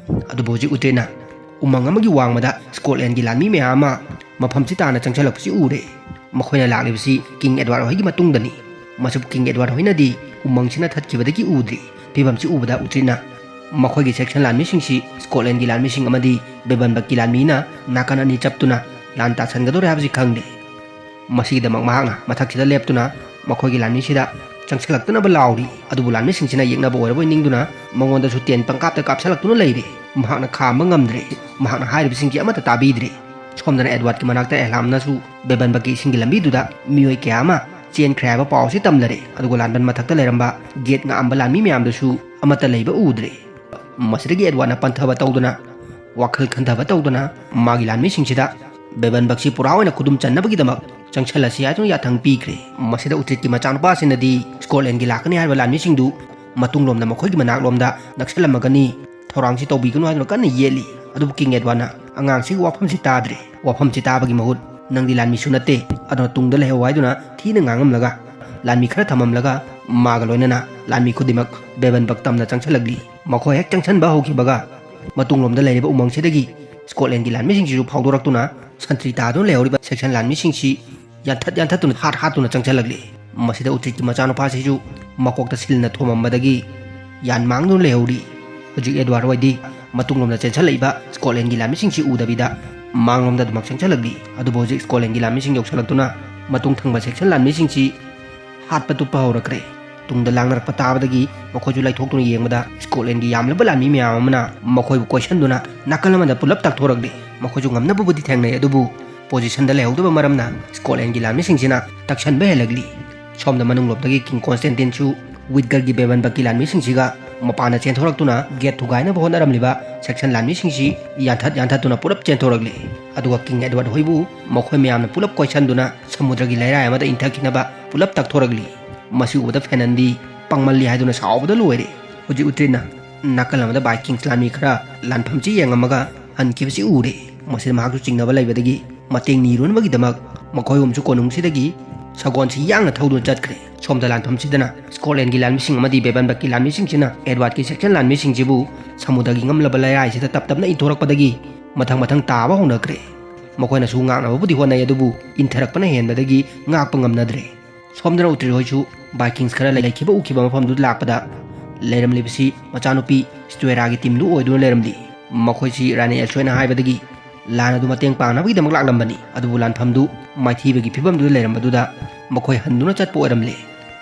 ꯑꯗꯨꯕꯨ ꯍꯧꯖꯤꯛ ꯎꯇ꯭ꯔꯤꯠꯅ ꯎꯃꯪ ꯑꯃꯒꯤ ꯋꯥꯡꯃꯗ ꯁ꯭ꯀꯣꯠꯂꯦꯟꯒꯤ ꯂꯥꯟꯃꯤ ꯃꯌꯥꯝ ꯑꯃ ꯃꯐꯝꯁꯤ ꯇꯥꯟꯅ ꯆꯪꯁꯤꯜꯂꯛꯄꯁꯤ ꯎꯔꯦ꯫ ꯃꯈꯣꯏꯅ ꯂꯥꯛꯂꯤꯕꯁꯤ ꯀꯤꯡ ꯑꯦꯗꯋꯥꯔꯗ ꯍꯣꯏꯒꯤ ꯃꯇꯨꯡꯗꯅꯤ꯫ ꯃꯁꯤꯕꯨ ꯀꯤꯡ ꯑꯦꯗꯋꯥꯔꯗ ꯍꯣꯏꯅꯗꯤ ꯎꯃꯪꯁꯤꯅ ꯊꯠꯈꯤꯕꯗꯒꯤ ꯎꯗ꯭ꯔꯤ꯫ ꯐꯤꯕꯝꯁꯤ ꯎꯕꯗ ꯎꯇ꯭ꯔꯤꯠꯅ ꯃꯈꯣꯏꯒꯤ ꯁꯦꯛꯁꯟ ꯂꯥꯟꯃꯤꯁꯤꯡꯁꯤ ꯁ꯭ꯀꯣꯠꯂꯦꯟꯒꯤ ꯂꯥꯟꯃꯤꯁꯤꯡ ꯑꯃꯗꯤ ꯕꯦꯕꯟꯕꯛꯀꯤ ꯂꯥꯟꯃꯤꯅ ꯅꯥꯀꯟ ꯑꯅꯤ ꯆꯞꯇꯨꯅ ꯂꯥꯟ ꯇꯥꯁꯟꯒꯗꯧꯔꯦ ꯍꯥꯏꯕꯁꯤ ꯈꯪꯂꯦ꯫ ꯃꯁꯤꯒꯤꯗꯃꯛ ꯃꯍꯥꯛꯅ ꯃꯊꯛꯁꯤꯗ ꯂꯦꯞꯇꯨꯅ ꯃꯈꯣꯏꯒꯤ ꯂꯥꯟꯃꯤꯁꯤꯗ ꯆꯪꯁꯤꯜꯂꯛꯇꯅꯕ ꯂꯥꯎꯔꯤ꯫ ꯑꯗꯨꯕꯨ ꯂꯥꯟꯃꯤꯁꯤꯡꯁꯤꯅ ꯌꯦꯛꯅꯕ ꯑꯣꯏꯔꯕꯣꯏ ꯅꯤꯡꯗꯨꯅ ꯃꯉꯣꯟꯗꯁꯨ ꯇꯦꯟ ꯄꯪꯀꯥꯞꯇ ꯀꯥꯞꯁꯤꯜꯂꯛꯇꯨꯅ ꯂꯩꯔꯤ꯫ ꯃꯍꯥꯛꯅ ꯈꯥꯝꯕ ꯉꯝꯗ꯭ꯔꯦ꯫ ꯃꯍꯥꯛꯅ ꯍꯥꯏꯔꯤꯕꯁꯤꯡꯁꯤ ꯑꯃꯠꯇ ꯇꯥꯕꯤꯗ꯭ꯔꯦ꯫ ꯁꯣꯝꯗꯅ ꯑꯦꯗꯋꯥꯔꯗꯀꯤ ꯃꯅꯥꯛꯇ ꯑꯦꯂꯥꯝꯅꯁꯨ ꯕꯦꯕꯟꯕꯛꯀꯤ ꯏꯁꯤꯡꯒꯤ ꯂꯝꯕꯤꯗꯨꯗ ꯃꯤꯑꯣꯏ ꯀꯌꯥ ꯑꯃ ꯆꯦꯟꯈ꯭ꯔꯦ ꯍꯥꯏꯕ ꯄꯥꯎ ꯑꯁꯤ ꯇꯝꯂꯔꯦ꯫ ꯑꯗꯨꯒ ꯂꯥꯟꯕꯟ ꯃꯊꯛꯇ ꯂꯩꯔꯝꯕ ꯒꯦꯠ ꯉꯥꯛꯑꯝꯕ ꯂꯥꯟꯃꯤ ꯃꯌꯥꯝꯗꯨꯁꯨ ꯑꯃꯠꯇ ꯂꯩꯕ ꯎꯗ꯭ꯔꯦ꯫ ꯃꯁꯤꯗꯒꯤ ꯑꯦꯗꯋꯥꯔꯗꯅ ꯄꯟꯊꯕ ꯇꯧꯗꯨꯅ, ꯋꯥꯈꯜ ꯈꯟꯊꯕ ꯇꯧꯗꯨꯅ ꯃꯥꯒꯤ ꯂꯥꯟꯃꯤꯁꯤꯡꯁꯤꯗ ꯕꯦꯕꯟꯕꯛꯁꯤ ꯄꯨꯔꯥ ꯑꯣꯏꯅ ꯈꯨꯗꯨꯝ ꯆꯟꯅꯕꯒꯤꯗꯃꯛ ꯆꯪꯁꯜꯂꯁꯤ ꯍꯥꯏꯗꯨꯅ ꯌꯥꯊꯪ ꯄꯤꯈ꯭ꯔꯦ꯫ ꯃꯁꯤꯗ ꯎꯇ꯭ꯔꯤꯠꯀꯤ ꯃꯆꯥꯅꯨꯄꯥꯁꯤꯡꯅꯗꯤ ꯁ꯭ꯀꯣꯠꯂꯦꯟꯒꯤ ꯂꯥꯛꯀꯅꯤ ꯍꯥꯏꯔꯤꯕ ꯂꯥꯟꯃꯤꯁꯤꯡꯗꯨ ꯃꯇꯨꯡꯂꯣꯝꯗ ꯃꯈꯣꯏꯒꯤ ꯃꯅꯥꯛꯂꯣꯝꯗ ꯅꯛꯁꯜꯂꯝꯃꯒꯅꯤ, ꯊꯧꯔꯥꯡꯁꯤ ꯇꯧꯕꯤꯒꯅꯨ ꯍꯥꯏꯗꯨꯅ ꯀꯟꯅ ꯌꯦꯠꯂꯤ꯫ ꯑꯗꯨꯕꯨ ꯀꯤꯡ ꯑꯦꯗꯋꯥꯔꯗꯅ ꯑꯉꯥꯡꯁꯤꯒꯤ ꯋꯥꯐꯝꯁꯤ ꯇꯥꯗ꯭ꯔꯦ꯫ ꯋꯥꯐꯝꯁꯤ ꯇꯥꯕꯒꯤ ꯃꯍꯨꯠ, "ꯅꯪꯗꯤ ꯂꯥꯟꯃꯤꯁꯨ ꯅꯠꯇꯦ, ꯑꯗꯨꯅ ꯇꯨꯡꯗ ꯂꯩꯍꯧ" ꯍꯥꯏꯗꯨꯅ ꯊꯤꯅ ꯉꯥꯡꯉꯝꯂꯒ ꯂꯥꯟꯃꯤ ꯈꯔ ꯊꯝꯃꯝꯂꯒ ꯃꯥꯒ ꯂꯣꯏꯅꯅ ꯂꯥꯟꯃꯤ ꯈꯨꯗꯤꯡꯃꯛ ꯕꯦꯕꯟꯕꯛ ꯇꯝꯅ ꯆꯪꯁꯜꯂꯛꯂꯤ꯫ ꯃꯈꯣꯏ ꯍꯦꯛ ꯆꯪꯁꯟꯕ ꯍꯧꯈꯤꯕꯒ ꯃꯇꯨꯡꯂꯣꯝꯗ ꯂꯩꯔꯤꯕ ꯎꯃꯪꯁꯤꯗꯒꯤ ꯁ꯭ꯀꯣꯠꯂꯦꯟꯒꯤ ꯂꯥꯟꯃꯤꯁꯤꯡꯁꯤꯁꯨ ꯐꯥꯎꯗꯣꯔꯛꯇꯨꯅ ꯁꯟꯇ꯭ꯔꯤ ꯇꯥꯗꯨꯅ ꯂꯩꯍꯧꯔꯤꯕ ꯁꯦꯛꯁꯟ ꯂꯥꯟꯃꯤꯁꯤꯡꯁꯤ ꯌꯥꯟꯊꯠ ꯌꯥꯟꯊꯠꯇꯨꯅ, ꯍꯥꯠ ꯍꯥꯠꯇꯨꯅ ꯆꯪꯁꯤꯜꯂꯛꯂꯤ꯫ ꯃꯁꯤꯗ ꯎꯇ꯭ꯔꯤꯠꯀꯤ ꯃꯆꯥꯅꯨꯄꯥꯁꯤꯁꯨ ꯃꯀꯣꯛꯇ ꯁꯤꯜꯅ ꯊꯣꯝꯃꯝꯕꯗꯒꯤ ꯌꯥꯟ ꯃꯥꯡꯗꯨꯅ ꯂꯩꯍꯧꯔꯤ꯫ ꯍꯧꯖꯤꯛ ꯑꯦꯗꯋꯥꯔꯗ ꯍꯣꯏꯗꯤ ꯃꯇꯨꯡꯂꯣꯝꯗ ꯆꯦꯟꯁꯤꯜꯂꯛꯏꯕ ꯁ꯭ꯀꯣꯠꯂꯦꯟꯒꯤ ꯂꯥꯟꯃꯤꯁꯤꯡꯁꯤ ꯎꯗꯕꯤꯗ ꯃꯥꯡꯂꯣꯝꯗ ꯑꯗꯨꯃꯛ ꯆꯪꯁꯤꯜꯂꯛꯂꯤ꯫ ꯑꯗꯨꯕꯨ ꯍꯧꯖꯤꯛ ꯁ꯭ꯀꯣꯠꯂꯦꯟꯒꯤ ꯂꯥꯟꯃꯤꯁꯤꯡ ꯌꯧꯁꯤꯜꯂꯛꯇꯨꯅ ꯃꯇꯨꯡ ꯊꯪꯕ ꯁꯦꯛꯁꯟ ꯂꯥꯟꯃꯤꯁꯤꯡꯁꯤ ꯍꯥꯠꯄ ꯇꯨꯞꯄ ꯍꯧꯔꯛꯈ꯭ꯔꯦ꯫ ꯇꯨꯡꯗ ꯂꯥꯡꯅꯔꯛꯄ ꯇꯥꯕꯗꯒꯤ ꯃꯈꯣꯏꯁꯨ ꯂꯩꯊꯣꯛꯇꯨꯅ ꯌꯦꯡꯕꯗ ꯁ꯭ꯀꯣꯠꯂꯦꯟꯒꯤ ꯌꯥꯝꯂꯕ ꯂꯥꯟꯃꯤ ꯃꯌꯥꯝ ꯑꯃꯅ ꯃꯈꯣꯏꯕꯨ ꯀꯣꯏꯁꯟꯗꯨꯅ ꯅꯥꯀꯜ ꯑꯃꯗ ꯄꯨꯂꯞ ꯇꯛꯊꯣꯔꯛꯂꯤ꯫ ꯃꯈꯣꯏꯁꯨ ꯉꯝꯅꯕꯕꯨꯗꯤ ꯊꯦꯡꯅꯩ, ꯑꯗꯨꯕꯨ ꯄꯣꯖꯤꯁꯟꯗ ꯂꯩꯍꯧꯗꯕ ꯃꯔꯝꯅ ꯁ꯭ꯀꯣꯠꯂꯦꯟꯒꯤ ꯂꯥꯟꯃꯤꯁꯤꯡꯁꯤꯅ ꯇꯛꯁꯟꯕ ꯍꯦꯜꯂꯛꯂꯤ꯫ ꯁꯣꯝꯗ ꯃꯅꯨꯡꯂꯣꯝꯗꯒꯤ ꯀꯤꯡ ꯀꯣꯟꯁꯇꯦꯟꯇꯤꯟꯁꯨ ꯋꯤꯠꯒꯔꯒꯤ ꯕꯦꯕꯟꯕꯛꯀꯤ ꯂꯥꯟꯃꯤꯁꯤꯡꯁꯤꯒ ꯃꯄꯥꯟꯗ ꯆꯦꯟꯊꯣꯔꯛꯇꯨꯅ ꯒꯦꯠ ꯊꯨꯒꯥꯏꯅꯕ ꯍꯣꯠꯅꯔꯝꯂꯤꯕ ꯁꯦꯛꯁꯟ ꯂꯥꯟꯃꯤꯁꯤꯡꯁꯤ ꯌꯥꯟꯊꯠ ꯌꯥꯟꯊꯠꯇꯨꯅ ꯄꯨꯂꯞ ꯆꯦꯟꯊꯣꯔꯛꯂꯤ꯫ ꯑꯗꯨꯒ ꯀꯤꯡ ꯑꯦꯗꯋꯥꯔꯗ ꯍꯣꯏꯕꯨ ꯃꯈꯣꯏ ꯃꯌꯥꯝꯅ ꯄꯨꯂꯞ ꯀꯣꯏꯁꯟꯗꯨꯅ ꯁꯃꯨꯗ꯭ꯔꯒꯤ ꯂꯩꯔꯥꯏ ꯑꯃꯗ ꯏꯟꯊꯈꯤꯅꯕ ꯄꯨꯂꯞ ꯇꯛꯊꯣꯔꯛꯂꯤ꯫ ꯃꯁꯤ ꯎꯕꯗ ꯐꯦꯅꯟꯗꯤ ꯄꯪꯃꯜꯂꯤ ꯍꯥꯏꯗꯨꯅ ꯁꯥꯎꯕꯗ ꯂꯣꯏꯔꯦ꯫ ꯍꯧꯖꯤꯛ ꯎꯇ꯭ꯔꯤꯠꯅ ꯅꯥꯀꯜ ꯑꯃꯗ ꯚꯥꯏꯀꯤꯡꯁ ꯂꯥꯟꯃꯤ ꯈꯔ ꯂꯥꯟꯐꯝꯁꯤ ꯌꯦꯡꯉꯝꯃꯒ ꯍꯟꯈꯤꯕꯁꯤ ꯎꯔꯦ꯫ ꯃꯁꯤꯗ ꯃꯍꯥꯛꯁꯨ ꯆꯤꯡꯅꯕ ꯂꯩꯕꯗꯒꯤ ꯃꯇꯦꯡ ꯅꯤꯔꯨꯅꯕꯒꯤꯗꯃꯛ ꯃꯈꯣꯏ ꯑꯍꯨꯝꯁꯨ ꯀꯣꯅꯨꯡꯁꯤꯗꯒꯤ ꯁꯒꯣꯜꯁꯤ ꯌꯥꯡꯅ ꯊꯧꯗꯨꯅ ꯆꯠꯈ꯭ꯔꯦ꯫ ꯁꯣꯝꯗ ꯂꯥꯟꯐꯝꯁꯤꯗꯅ ꯁ꯭ꯀꯣꯠꯂꯦꯟꯒꯤ ꯂꯥꯟꯃꯤꯁꯤꯡ ꯑꯃꯗꯤ ꯕꯦꯕꯟꯕꯛꯀꯤ ꯂꯥꯟꯃꯤꯁꯤꯡꯁꯤꯅ ꯑꯦꯗꯋꯥꯔꯗꯀꯤ ꯁꯦꯛꯁꯟ ꯂꯥꯟꯃꯤꯁꯤꯡꯁꯤꯕꯨ ꯁꯃꯨꯗ꯭ꯔꯒꯤ ꯉꯝꯂꯕ ꯂꯩꯔꯥꯏꯁꯤꯗ ꯇꯞ ꯇꯞꯅ ꯏꯟꯊꯣꯔꯛꯄꯗꯒꯤ ꯃꯊꯪ ꯃꯊꯪ ꯇꯥꯕ ꯍꯧꯅꯈ꯭ꯔꯦ꯫ ꯃꯈꯣꯏꯅꯁꯨ ꯉꯥꯛꯅꯕꯕꯨꯗꯤ ꯍꯣꯠꯅꯩ, ꯑꯗꯨꯕꯨ ꯏꯟꯊꯔꯛꯄꯅ ꯍꯦꯟꯕꯗꯒꯤ ꯉꯥꯛꯄ ꯉꯝꯅꯗ꯭ꯔꯦ꯫ ꯁꯣꯝꯗꯅ ꯎꯇ꯭ꯔꯤꯠ ꯍꯣꯏꯁꯨ ꯚꯥꯏꯀꯤꯡꯁ ꯈꯔ ꯂꯩꯈꯤꯕ ꯎꯈꯤꯕ ꯃꯐꯝꯗꯨꯗ ꯂꯥꯛꯄꯗ ꯂꯩꯔꯝꯂꯤꯕꯁꯤ ꯃꯆꯥꯅꯨꯄꯤ ꯁ꯭ꯇꯨꯑꯦꯔꯥꯒꯤ ꯇꯤꯝꯗꯨ ꯑꯣꯏꯗꯨꯅ ꯂꯩꯔꯝꯂꯤ꯫ ꯃꯈꯣꯏꯁꯤ ꯔꯥꯅꯤ ꯑꯦꯜꯁꯣꯏꯅ ꯍꯥꯏꯕꯗꯒꯤ ꯂꯥꯟ ꯑꯗꯨ ꯃꯇꯦꯡ ꯄꯥꯡꯅꯕꯒꯤꯗꯃꯛ ꯂꯥꯛꯂꯝꯕꯅꯤ, ꯑꯗꯨꯕꯨ ꯂꯥꯟꯐꯝꯗꯨ ꯃꯥꯏꯊꯤꯕꯒꯤ ꯐꯤꯕꯝꯗꯨꯗ ꯂꯩꯔꯝꯕꯗꯨꯗ ꯃꯈꯣꯏ ꯍꯟꯗꯨꯅ ꯆꯠꯄ ꯑꯣꯏꯔꯝꯂꯦ꯫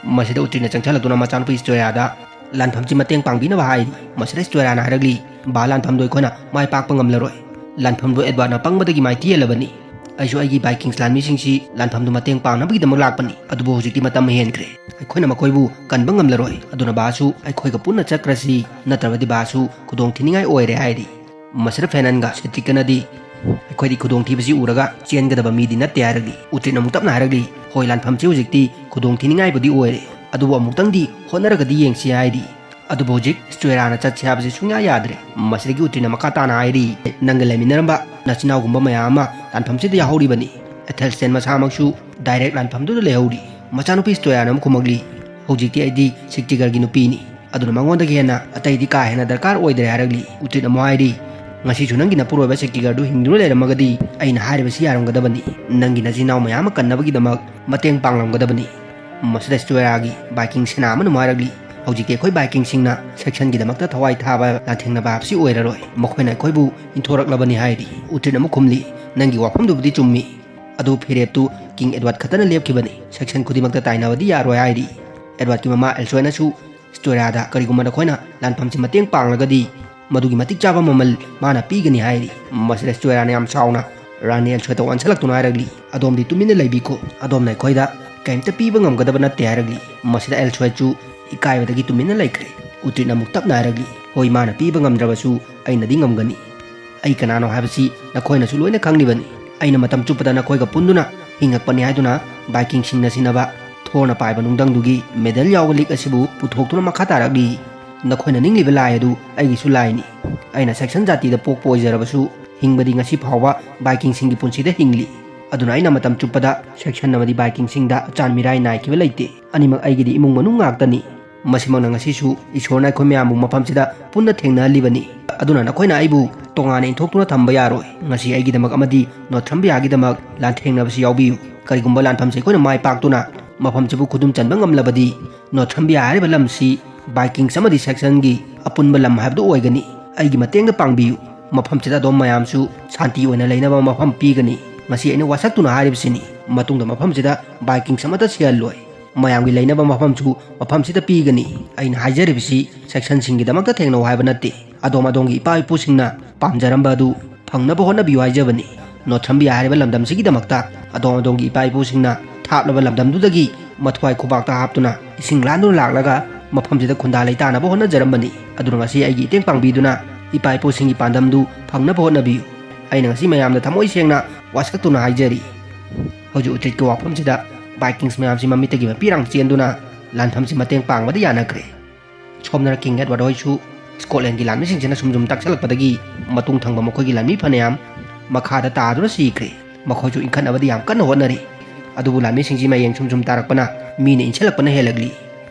ꯃꯁꯤꯗ ꯎꯇ꯭ꯔꯤꯠꯅ ꯆꯪꯁꯤꯜꯂꯛꯇꯨꯅ ꯃꯆꯥꯅꯨꯄꯤ ꯁ꯭ꯇꯨꯑꯦꯔꯥꯗ ꯂꯥꯟꯐꯝꯁꯤ ꯃꯇꯦꯡ ꯄꯥꯡꯕꯤꯅꯕ ꯍꯥꯏꯔꯤ꯫ ꯃꯁꯤꯗ ꯁ꯭ꯇꯨꯑꯦꯔꯥꯅ ꯍꯥꯏꯔꯛꯂꯤ, "ꯚꯥ, ꯂꯥꯟꯐꯝꯗꯣ ꯑꯩꯈꯣꯏꯅ ꯃꯥꯏ ꯄꯥꯛꯄ ꯉꯝꯂꯔꯣꯏ꯫ ꯂꯥꯟꯐꯝꯗꯣ ꯑꯦꯗꯋꯥꯔꯗꯅ ꯄꯪꯕꯗꯒꯤ ꯃꯥꯏꯊꯤꯍꯜꯂꯕꯅꯤ꯫ ꯑꯩꯁꯨ ꯑꯩꯒꯤ ꯚꯥꯏꯀꯤꯡꯁ ꯂꯥꯟꯃꯤꯁꯤꯡꯁꯤ ꯂꯥꯟꯐꯝꯗꯨ ꯃꯇꯦꯡ ꯄꯥꯡꯅꯕꯒꯤꯗꯃꯛ ꯂꯥꯛꯄꯅꯤ, ꯑꯗꯨꯕꯨ ꯍꯧꯖꯤꯛꯇꯤ ꯃꯇꯝ ꯍꯦꯟꯈ꯭ꯔꯦ꯫ ꯑꯩꯈꯣꯏꯅ ꯃꯈꯣꯏꯕꯨ ꯀꯟꯕ ꯉꯝꯂꯔꯣꯏ꯫ ꯑꯗꯨꯅ ꯚꯥꯁꯨ ꯑꯩꯈꯣꯏꯒ ꯄꯨꯟꯅ ꯆꯠꯈ꯭ꯔꯁꯤ, ꯅꯠꯇ꯭ꯔꯕꯗꯤ ꯚꯥꯁꯨ ꯈꯨꯗꯣꯡ ꯊꯤꯅꯤꯡꯉꯥꯏ ꯑꯣꯏꯔꯦ" ꯍꯥꯏꯔꯤ꯫ ꯃꯁꯤꯗ ꯐꯦꯅꯟꯒ ꯁꯤꯇ꯭ꯔꯤꯀꯅꯗꯤ, "ꯑꯩꯈꯣꯏꯗꯤ ꯈꯨꯗꯣꯡꯊꯤꯕꯁꯤ ꯎꯔꯒ ꯆꯦꯟꯒꯗꯕ ꯃꯤꯗꯤ ꯅꯠꯇꯦ" ꯍꯥꯏꯔꯛꯂꯤ꯫ ꯎꯇ꯭ꯔꯤꯠꯅ ꯑꯃꯨꯛ ꯇꯞꯅ ꯍꯥꯏꯔꯛꯂꯤ, "ꯍꯣꯏ, ꯂꯥꯟꯐꯝꯁꯤ ꯍꯧꯖꯤꯛꯇꯤ ꯈꯨꯗꯣꯡ ꯊꯤꯅꯤꯡꯉꯥꯏꯕꯨꯗꯤ ꯑꯣꯏꯔꯦ, ꯑꯗꯨꯕꯨ ꯑꯃꯨꯛꯇꯪꯗꯤ ꯍꯣꯠꯅꯔꯒꯗꯤ ꯌꯦꯡꯁꯤ" ꯍꯥꯏꯔꯤ꯫ ꯑꯗꯨꯕꯨ ꯍꯧꯖꯤꯛ ꯁ꯭ꯇꯨꯑꯦꯔꯥꯅ ꯆꯠꯁꯤ ꯍꯥꯏꯕꯁꯤ ꯁꯨꯡꯌꯥ ꯌꯥꯗ꯭ꯔꯦ꯫ ꯃꯁꯤꯗꯒꯤ ꯎꯇ꯭ꯔꯤꯠꯅ ꯃꯈꯥ ꯇꯥꯅ ꯍꯥꯏꯔꯤ, "ꯅꯪꯒ ꯂꯩꯃꯤꯟꯅꯔꯝꯕ ꯅꯆꯤꯟꯅꯥꯎꯒꯨꯝꯕ ꯃꯌꯥꯝ ꯑꯃ ꯂꯥꯟꯐꯝꯁꯤꯗ ꯌꯥꯎꯍꯧꯔꯤꯕꯅꯤ꯫ ꯑꯦꯊꯦꯜꯁꯇꯦꯟ ꯃꯁꯥꯃꯛꯁꯨ ꯗꯥꯏꯔꯦꯛ ꯂꯥꯟꯐꯝꯗꯨꯗ ꯂꯩꯍꯧꯔꯤ꯫" ꯃꯆꯥꯅꯨꯄꯤ ꯁ꯭ꯇꯨꯑꯦꯔꯥꯅ ꯑꯃꯨꯛ ꯈꯨꯝꯃꯛꯂꯤ, "ꯍꯧꯖꯤꯛꯇꯤ ꯑꯩꯗꯤ ꯁꯤꯛꯇꯤꯒꯔꯒꯤ ꯅꯨꯄꯤꯅꯤ꯫ ꯑꯗꯨꯅ ꯃꯉꯣꯟꯗꯒꯤ ꯍꯦꯟꯅ ꯑꯇꯩꯗꯤ ꯀꯥ ꯍꯦꯟꯅ ꯗꯔꯀꯥꯔ ꯑꯣꯏꯗ꯭ꯔꯦ ꯍꯥꯏꯔꯛꯂꯤ꯫ ꯎꯇ꯭ꯔꯤꯠꯅ ꯑꯃꯨꯛ ꯍꯥꯏꯔꯤ, "ꯉꯁꯤꯁꯨ ꯅꯪꯒꯤ ꯅꯄꯨꯔꯣꯏꯕ ꯁꯦꯀꯤꯒꯔꯗꯨ ꯍꯤꯡꯗꯨꯅ ꯂꯩꯔꯝꯃꯒꯗꯤ ꯑꯩꯅ ꯍꯥꯏꯔꯤꯕꯁꯤ ꯌꯥꯔꯝꯒꯗꯕꯅꯤ꯫ ꯅꯪꯒꯤ ꯅꯆꯤꯟ ꯏꯅꯥꯎ ꯃꯌꯥꯝ ꯑꯃ ꯀꯟꯅꯕꯒꯤꯗꯃꯛ ꯃꯇꯦꯡ ꯄꯥꯡꯂꯝꯒꯗꯕꯅꯤ"꯫ ꯃꯁꯤꯗ ꯁ꯭ꯇꯨꯑꯦꯔꯥꯒꯤ ꯕꯥꯏꯀꯤꯡ ꯁꯦꯅꯥ ꯑꯃꯅ ꯑꯃꯨꯛ ꯍꯥꯏꯔꯛꯂꯤ, "ꯍꯧꯖꯤꯛꯇꯤ ꯑꯩꯈꯣꯏ ꯕꯥꯏꯀꯤꯡꯁꯤꯡꯅ ꯁꯦꯛꯁꯟꯒꯤꯗꯃꯛꯇ ꯊꯋꯥꯏ ꯊꯥꯕ ꯂꯥꯟꯊꯦꯡꯅꯕ ꯍꯥꯏꯕꯁꯤ ꯑꯣꯏꯔꯔꯣꯏ꯫ ꯃꯈꯣꯏꯅ ꯑꯩꯈꯣꯏꯕꯨ ꯏꯟꯊꯣꯔꯛꯂꯕꯅꯤ" ꯍꯥꯏꯔꯤ꯫ ꯎꯇ꯭ꯔꯤꯠꯅ ꯑꯃꯨꯛ ꯈꯨꯝꯂꯤ, "ꯅꯪꯒꯤ ꯋꯥꯐꯝꯗꯨꯕꯨꯗꯤ ꯆꯨꯝꯃꯤ꯫ ꯑꯗꯨ ꯐꯤꯔꯦꯞꯇꯨ ꯀꯤꯡ ꯑꯦꯗꯋꯥꯔꯗ ꯈꯛꯇꯅ ꯂꯦꯞꯈꯤꯕꯅꯤ꯫ ꯁꯦꯛꯁꯟ ꯈꯨꯗꯤꯡꯃꯛꯇ ꯇꯥꯏꯅꯕꯗꯤ ꯌꯥꯔꯣꯏ" ꯍꯥꯏꯔꯤ꯫ ꯑꯦꯗꯋꯥꯔꯗꯀꯤ ꯃꯃꯥ ꯑꯦꯜꯁꯣꯏꯅꯁꯨ ꯁ꯭ꯇꯨꯑꯦꯔꯥꯗ, "ꯀꯔꯤꯒꯨꯝꯕ ꯅꯈꯣꯏꯅ ꯂꯥꯟꯐꯝꯁꯤ ꯃꯇꯦꯡ ꯄꯥꯡꯂꯒꯗꯤ ꯃꯗꯨꯒꯤ ꯃꯇꯤꯛ ꯆꯥꯕ ꯃꯃꯜ ꯃꯥꯅ ꯄꯤꯒꯅꯤ" ꯍꯥꯏꯔꯤ꯫ ꯃꯁꯤꯗ ꯁ꯭ꯇꯨꯑꯦꯔꯥꯅ ꯌꯥꯝ ꯁꯥꯎꯅ ꯔꯥꯅꯤ ꯑꯦꯜꯁꯣꯏꯗ ꯑꯣꯟꯁꯤꯜꯂꯛꯇꯨꯅ ꯍꯥꯏꯔꯛꯂꯤ, "ꯑꯗꯣꯝꯗꯤ ꯇꯨꯃꯤꯟꯅ ꯂꯩꯕꯤꯈꯣ꯫ ꯑꯗꯣꯝꯅ ꯑꯩꯈꯣꯏꯗ ꯀꯔꯤꯝꯇ ꯄꯤꯕ ꯉꯝꯒꯗꯕ ꯅꯠꯇꯦ" ꯍꯥꯏꯔꯛꯂꯤ꯫ ꯃꯁꯤꯗ ꯑꯦꯜꯁꯣꯏꯗꯁꯨ ꯏꯀꯥꯏꯕꯗꯒꯤ ꯇꯨꯃꯤꯟꯅ ꯂꯩꯈ꯭ꯔꯦ꯫ ꯎꯇ꯭ꯔꯤꯠꯅ ꯑꯃꯨꯛ ꯇꯞꯅ ꯍꯥꯏꯔꯛꯂꯤ, "ꯍꯣꯏ, ꯃꯥꯅ ꯄꯤꯕ ꯉꯝꯗ꯭ꯔꯕꯁꯨ ꯑꯩꯅꯗꯤ ꯉꯝꯒꯅꯤ꯫ ꯑꯩ ꯀꯅꯥꯅꯣ ꯍꯥꯏꯕꯁꯤ ꯅꯈꯣꯏꯅꯁꯨ ꯂꯣꯏꯅ ꯈꯪꯂꯤꯕꯅꯤ꯫ ꯑꯩꯅ ꯃꯇꯝ ꯆꯨꯞꯄꯗ ꯅꯈꯣꯏꯒ ꯄꯨꯟꯗꯨꯅ ꯍꯤꯡꯉꯛꯄꯅꯤ" ꯍꯥꯏꯗꯨꯅ ꯕꯥꯏꯀꯤꯡꯁꯤꯡꯅ ꯁꯤꯟꯅꯕ ꯊꯣꯔꯅ ꯄꯥꯏꯕ ꯅꯨꯡꯗꯪꯗꯨꯒꯤ ꯃꯦꯗꯜ ꯌꯥꯎꯕ ꯂꯤꯛ ꯑꯁꯤꯕꯨ ꯄꯨꯊꯣꯛꯇꯨꯅ ꯃꯈꯥ ꯇꯥꯔꯛꯂꯤ, "ꯅꯈꯣꯏꯅ ꯅꯤꯡꯂꯤꯕ ꯂꯥꯏ ꯑꯗꯨ ꯑꯩꯒꯤꯁꯨ ꯂꯥꯏꯅꯤ꯫ ꯑꯩꯅ ꯁꯦꯛꯁꯟ ꯖꯥꯇꯤꯗ ꯄꯣꯛꯄ ꯑꯣꯏꯖꯔꯕꯁꯨ ꯍꯤꯡꯕꯗꯤ ꯉꯁꯤ ꯐꯥꯎꯕ ꯕꯥꯏꯀꯤꯡꯁꯤꯡꯒꯤ ꯄꯨꯟꯁꯤꯗ ꯍꯤꯡꯂꯤ꯫ ꯑꯗꯨꯅ ꯑꯩꯅ ꯃꯇꯝ ꯆꯨꯞꯄꯗ ꯁꯦꯛꯁꯟ ꯑꯃꯗꯤ ꯕꯥꯏꯀꯤꯡꯁꯤꯡꯗ ꯑꯆꯥꯟ ꯃꯤꯔꯥꯏ ꯅꯥꯏꯈꯤꯕ ꯂꯩꯇꯦ꯫ ꯑꯅꯤꯃꯛ ꯑꯩꯒꯤꯗꯤ ꯏꯃꯨꯡ ꯃꯅꯨꯡ ꯉꯥꯛꯇꯅꯤ꯫ ꯃꯁꯤꯃꯛꯅ ꯉꯁꯤꯁꯨ ꯏꯁꯣꯔꯅ ꯑꯩꯈꯣꯏ ꯃꯌꯥꯝꯕꯨ ꯃꯐꯝꯁꯤꯗ ꯄꯨꯟꯅ ꯊꯦꯡꯅꯍꯜꯂꯤꯕꯅꯤ꯫ ꯑꯗꯨꯅ ꯅꯈꯣꯏꯅ ꯑꯩꯕꯨ ꯇꯣꯉꯥꯟꯅ ꯏꯟꯊꯣꯛꯇꯨꯅ ꯊꯝꯕ ꯌꯥꯔꯣꯏ꯫ ꯉꯁꯤ ꯑꯩꯒꯤꯗꯃꯛ ꯑꯃꯗꯤ ꯅꯣꯔꯊꯝꯕꯤꯌꯥꯒꯤꯗꯃꯛ ꯂꯥꯟꯊꯦꯡꯅꯕꯁꯤ ꯌꯥꯎꯕꯤꯌꯨ꯫ ꯀꯔꯤꯒꯨꯝꯕ ꯂꯥꯟꯐꯝꯁꯤ ꯑꯩꯈꯣꯏꯅ ꯃꯥꯏ ꯄꯥꯛꯇꯨꯅ ꯃꯐꯝꯁꯤꯕꯨ ꯈꯨꯗꯨꯝ ꯆꯟꯕ ꯉꯝꯂꯕꯗꯤ, ꯅꯣꯔꯊꯝꯕꯤꯌꯥ ꯍꯥꯏꯔꯤꯕ ꯂꯝꯁꯤ ꯕꯥꯏꯀꯤꯡꯁ ꯑꯃꯗꯤ ꯁꯦꯛꯁꯟꯒꯤ ꯑꯄꯨꯟꯕ ꯂꯝ ꯍꯥꯏꯕꯗꯨ ꯑꯣꯏꯒꯅꯤ꯫ ꯑꯩꯒꯤ ꯃꯇꯦꯡꯗ ꯄꯥꯡꯕꯤꯌꯨ꯫ ꯃꯐꯝꯁꯤꯗ ꯑꯗꯣꯝ ꯃꯌꯥꯝꯁꯨ ꯁꯥꯟꯇꯤ ꯑꯣꯏꯅ ꯂꯩꯅꯕ ꯃꯐꯝ ꯄꯤꯒꯅꯤ꯫ ꯉꯁꯤ ꯑꯩꯅ ꯋꯥꯁꯛꯇꯨꯅ ꯍꯥꯏꯔꯤꯕꯁꯤꯅꯤ꯫ ꯃꯇꯨꯡꯗ ꯃꯐꯝꯁꯤꯗ ꯕꯥꯏꯀꯤꯡꯁ ꯑꯃꯠꯇ ꯁꯤꯍꯜꯂꯣꯏ꯫ ꯃꯌꯥꯝꯒꯤ ꯂꯩꯅꯕ ꯃꯐꯝꯁꯨ ꯃꯐꯝꯁꯤꯗ ꯄꯤꯒꯅꯤ꯫ ꯑꯩꯅ ꯍꯥꯏꯖꯔꯤꯕꯁꯤ ꯁꯦꯛꯁꯟꯁꯤꯡꯒꯤꯗꯃꯛꯇ ꯊꯦꯡꯅꯧ ꯍꯥꯏꯕ ꯅꯠꯇꯦ꯫ ꯑꯗꯣꯝ ꯑꯗꯣꯝꯒꯤ ꯏꯄꯥ ꯏꯄꯨꯁꯤꯡꯅ ꯄꯥꯝꯖꯔꯝꯕ ꯑꯗꯨ ꯐꯪꯅꯕ ꯍꯣꯠꯅꯕꯤꯌꯨ ꯍꯥꯏꯖꯕꯅꯤ꯫ ꯅꯣꯔꯊꯝꯕꯤꯌꯥ ꯍꯥꯏꯔꯤꯕ ꯂꯝꯗꯝꯁꯤꯒꯤꯗꯃꯛꯇ ꯑꯗꯣꯝ ꯑꯗꯣꯝꯒꯤ ꯏꯄꯥ ꯏꯄꯨꯁꯤꯡꯅ ꯊꯥꯞꯂꯕ ꯂꯝꯗꯝꯗꯨꯗꯒꯤ ꯃꯊ꯭ꯋꯥꯏ ꯈꯨꯕꯥꯛꯇ ꯍꯥꯞꯇꯨꯅ ꯏꯁꯤꯡ ꯂꯥꯟꯗꯨꯅ ꯂꯥꯛꯂꯒ ꯃꯐꯝꯁꯤꯗ ꯈꯨꯟꯗꯥ ꯂꯩꯇꯥꯅꯕ ꯍꯣꯠꯅꯖꯔꯝꯕꯅꯤ꯫ ꯑꯗꯨꯅ ꯉꯁꯤ ꯑꯩꯒꯤ ꯏꯇꯦꯡ ꯄꯥꯡꯕꯤꯗꯨꯅ ꯏꯄꯥ ꯏꯄꯨꯁꯤꯡꯒꯤ ꯄꯥꯟꯗꯝꯗꯨ ꯐꯪꯅꯕ ꯍꯣꯠꯅꯕꯤꯌꯨ꯫ ꯑꯩꯅ ꯉꯁꯤ ꯃꯌꯥꯝꯗ ꯊꯃꯣꯏ ꯁꯦꯡꯅ ꯋꯥꯁꯛꯇꯨꯅ ꯍꯥꯏꯖꯔꯤ꯫ ꯍꯧꯖꯤꯛ ꯎꯇ꯭ꯔꯤꯠꯀꯤ ꯋꯥꯐꯝꯁꯤꯗ ꯕꯥꯏꯀꯤꯡꯁ ꯃꯌꯥꯝꯁꯤ ꯃꯃꯤꯠꯇꯒꯤ ꯃꯄꯤꯔꯥꯡ ꯆꯦꯟꯗꯨꯅ ꯂꯥꯟꯐꯝꯁꯤ ꯃꯇꯦꯡ ꯄꯥꯡꯕꯗ ꯌꯥꯅꯈ꯭ꯔꯦ꯫ ꯁꯣꯝꯗꯅ ꯀꯤꯡ ꯑꯦꯗꯋꯥꯔꯗ ꯍꯣꯏꯁꯨ ꯁ꯭ꯀꯣꯠꯂꯦꯟꯒꯤ ꯂꯥꯟꯃꯤꯁꯤꯡꯁꯤꯅ ꯁꯨꯝ ꯁꯨꯝ ꯇꯛꯁꯜꯂꯛꯄꯗꯒꯤ ꯃꯇꯨꯡ ꯊꯪꯕ ꯃꯈꯣꯏꯒꯤ ꯂꯥꯟꯃꯤ ꯐꯅꯌꯥꯝ ꯃꯈꯥꯗ ꯇꯥꯗꯨꯅ ꯁꯤꯈ꯭ꯔꯦ꯫ ꯃꯈꯣꯏꯁꯨ ꯏꯟꯈꯠꯅꯕꯗꯤ ꯌꯥꯝ ꯀꯟꯅ ꯍꯣꯠꯅꯔꯤ꯫ ꯑꯗꯨꯕꯨ ꯂꯥꯟꯃꯤꯁꯤꯡꯁꯤ ꯃꯌꯦꯡ ꯁꯨꯝ ꯁꯨꯝ ꯇꯥꯔꯛꯄꯅ ꯃꯤꯅ ꯏꯟꯁꯤꯜꯂꯛꯄꯅ ꯍꯦꯜꯂꯛꯂꯤ꯫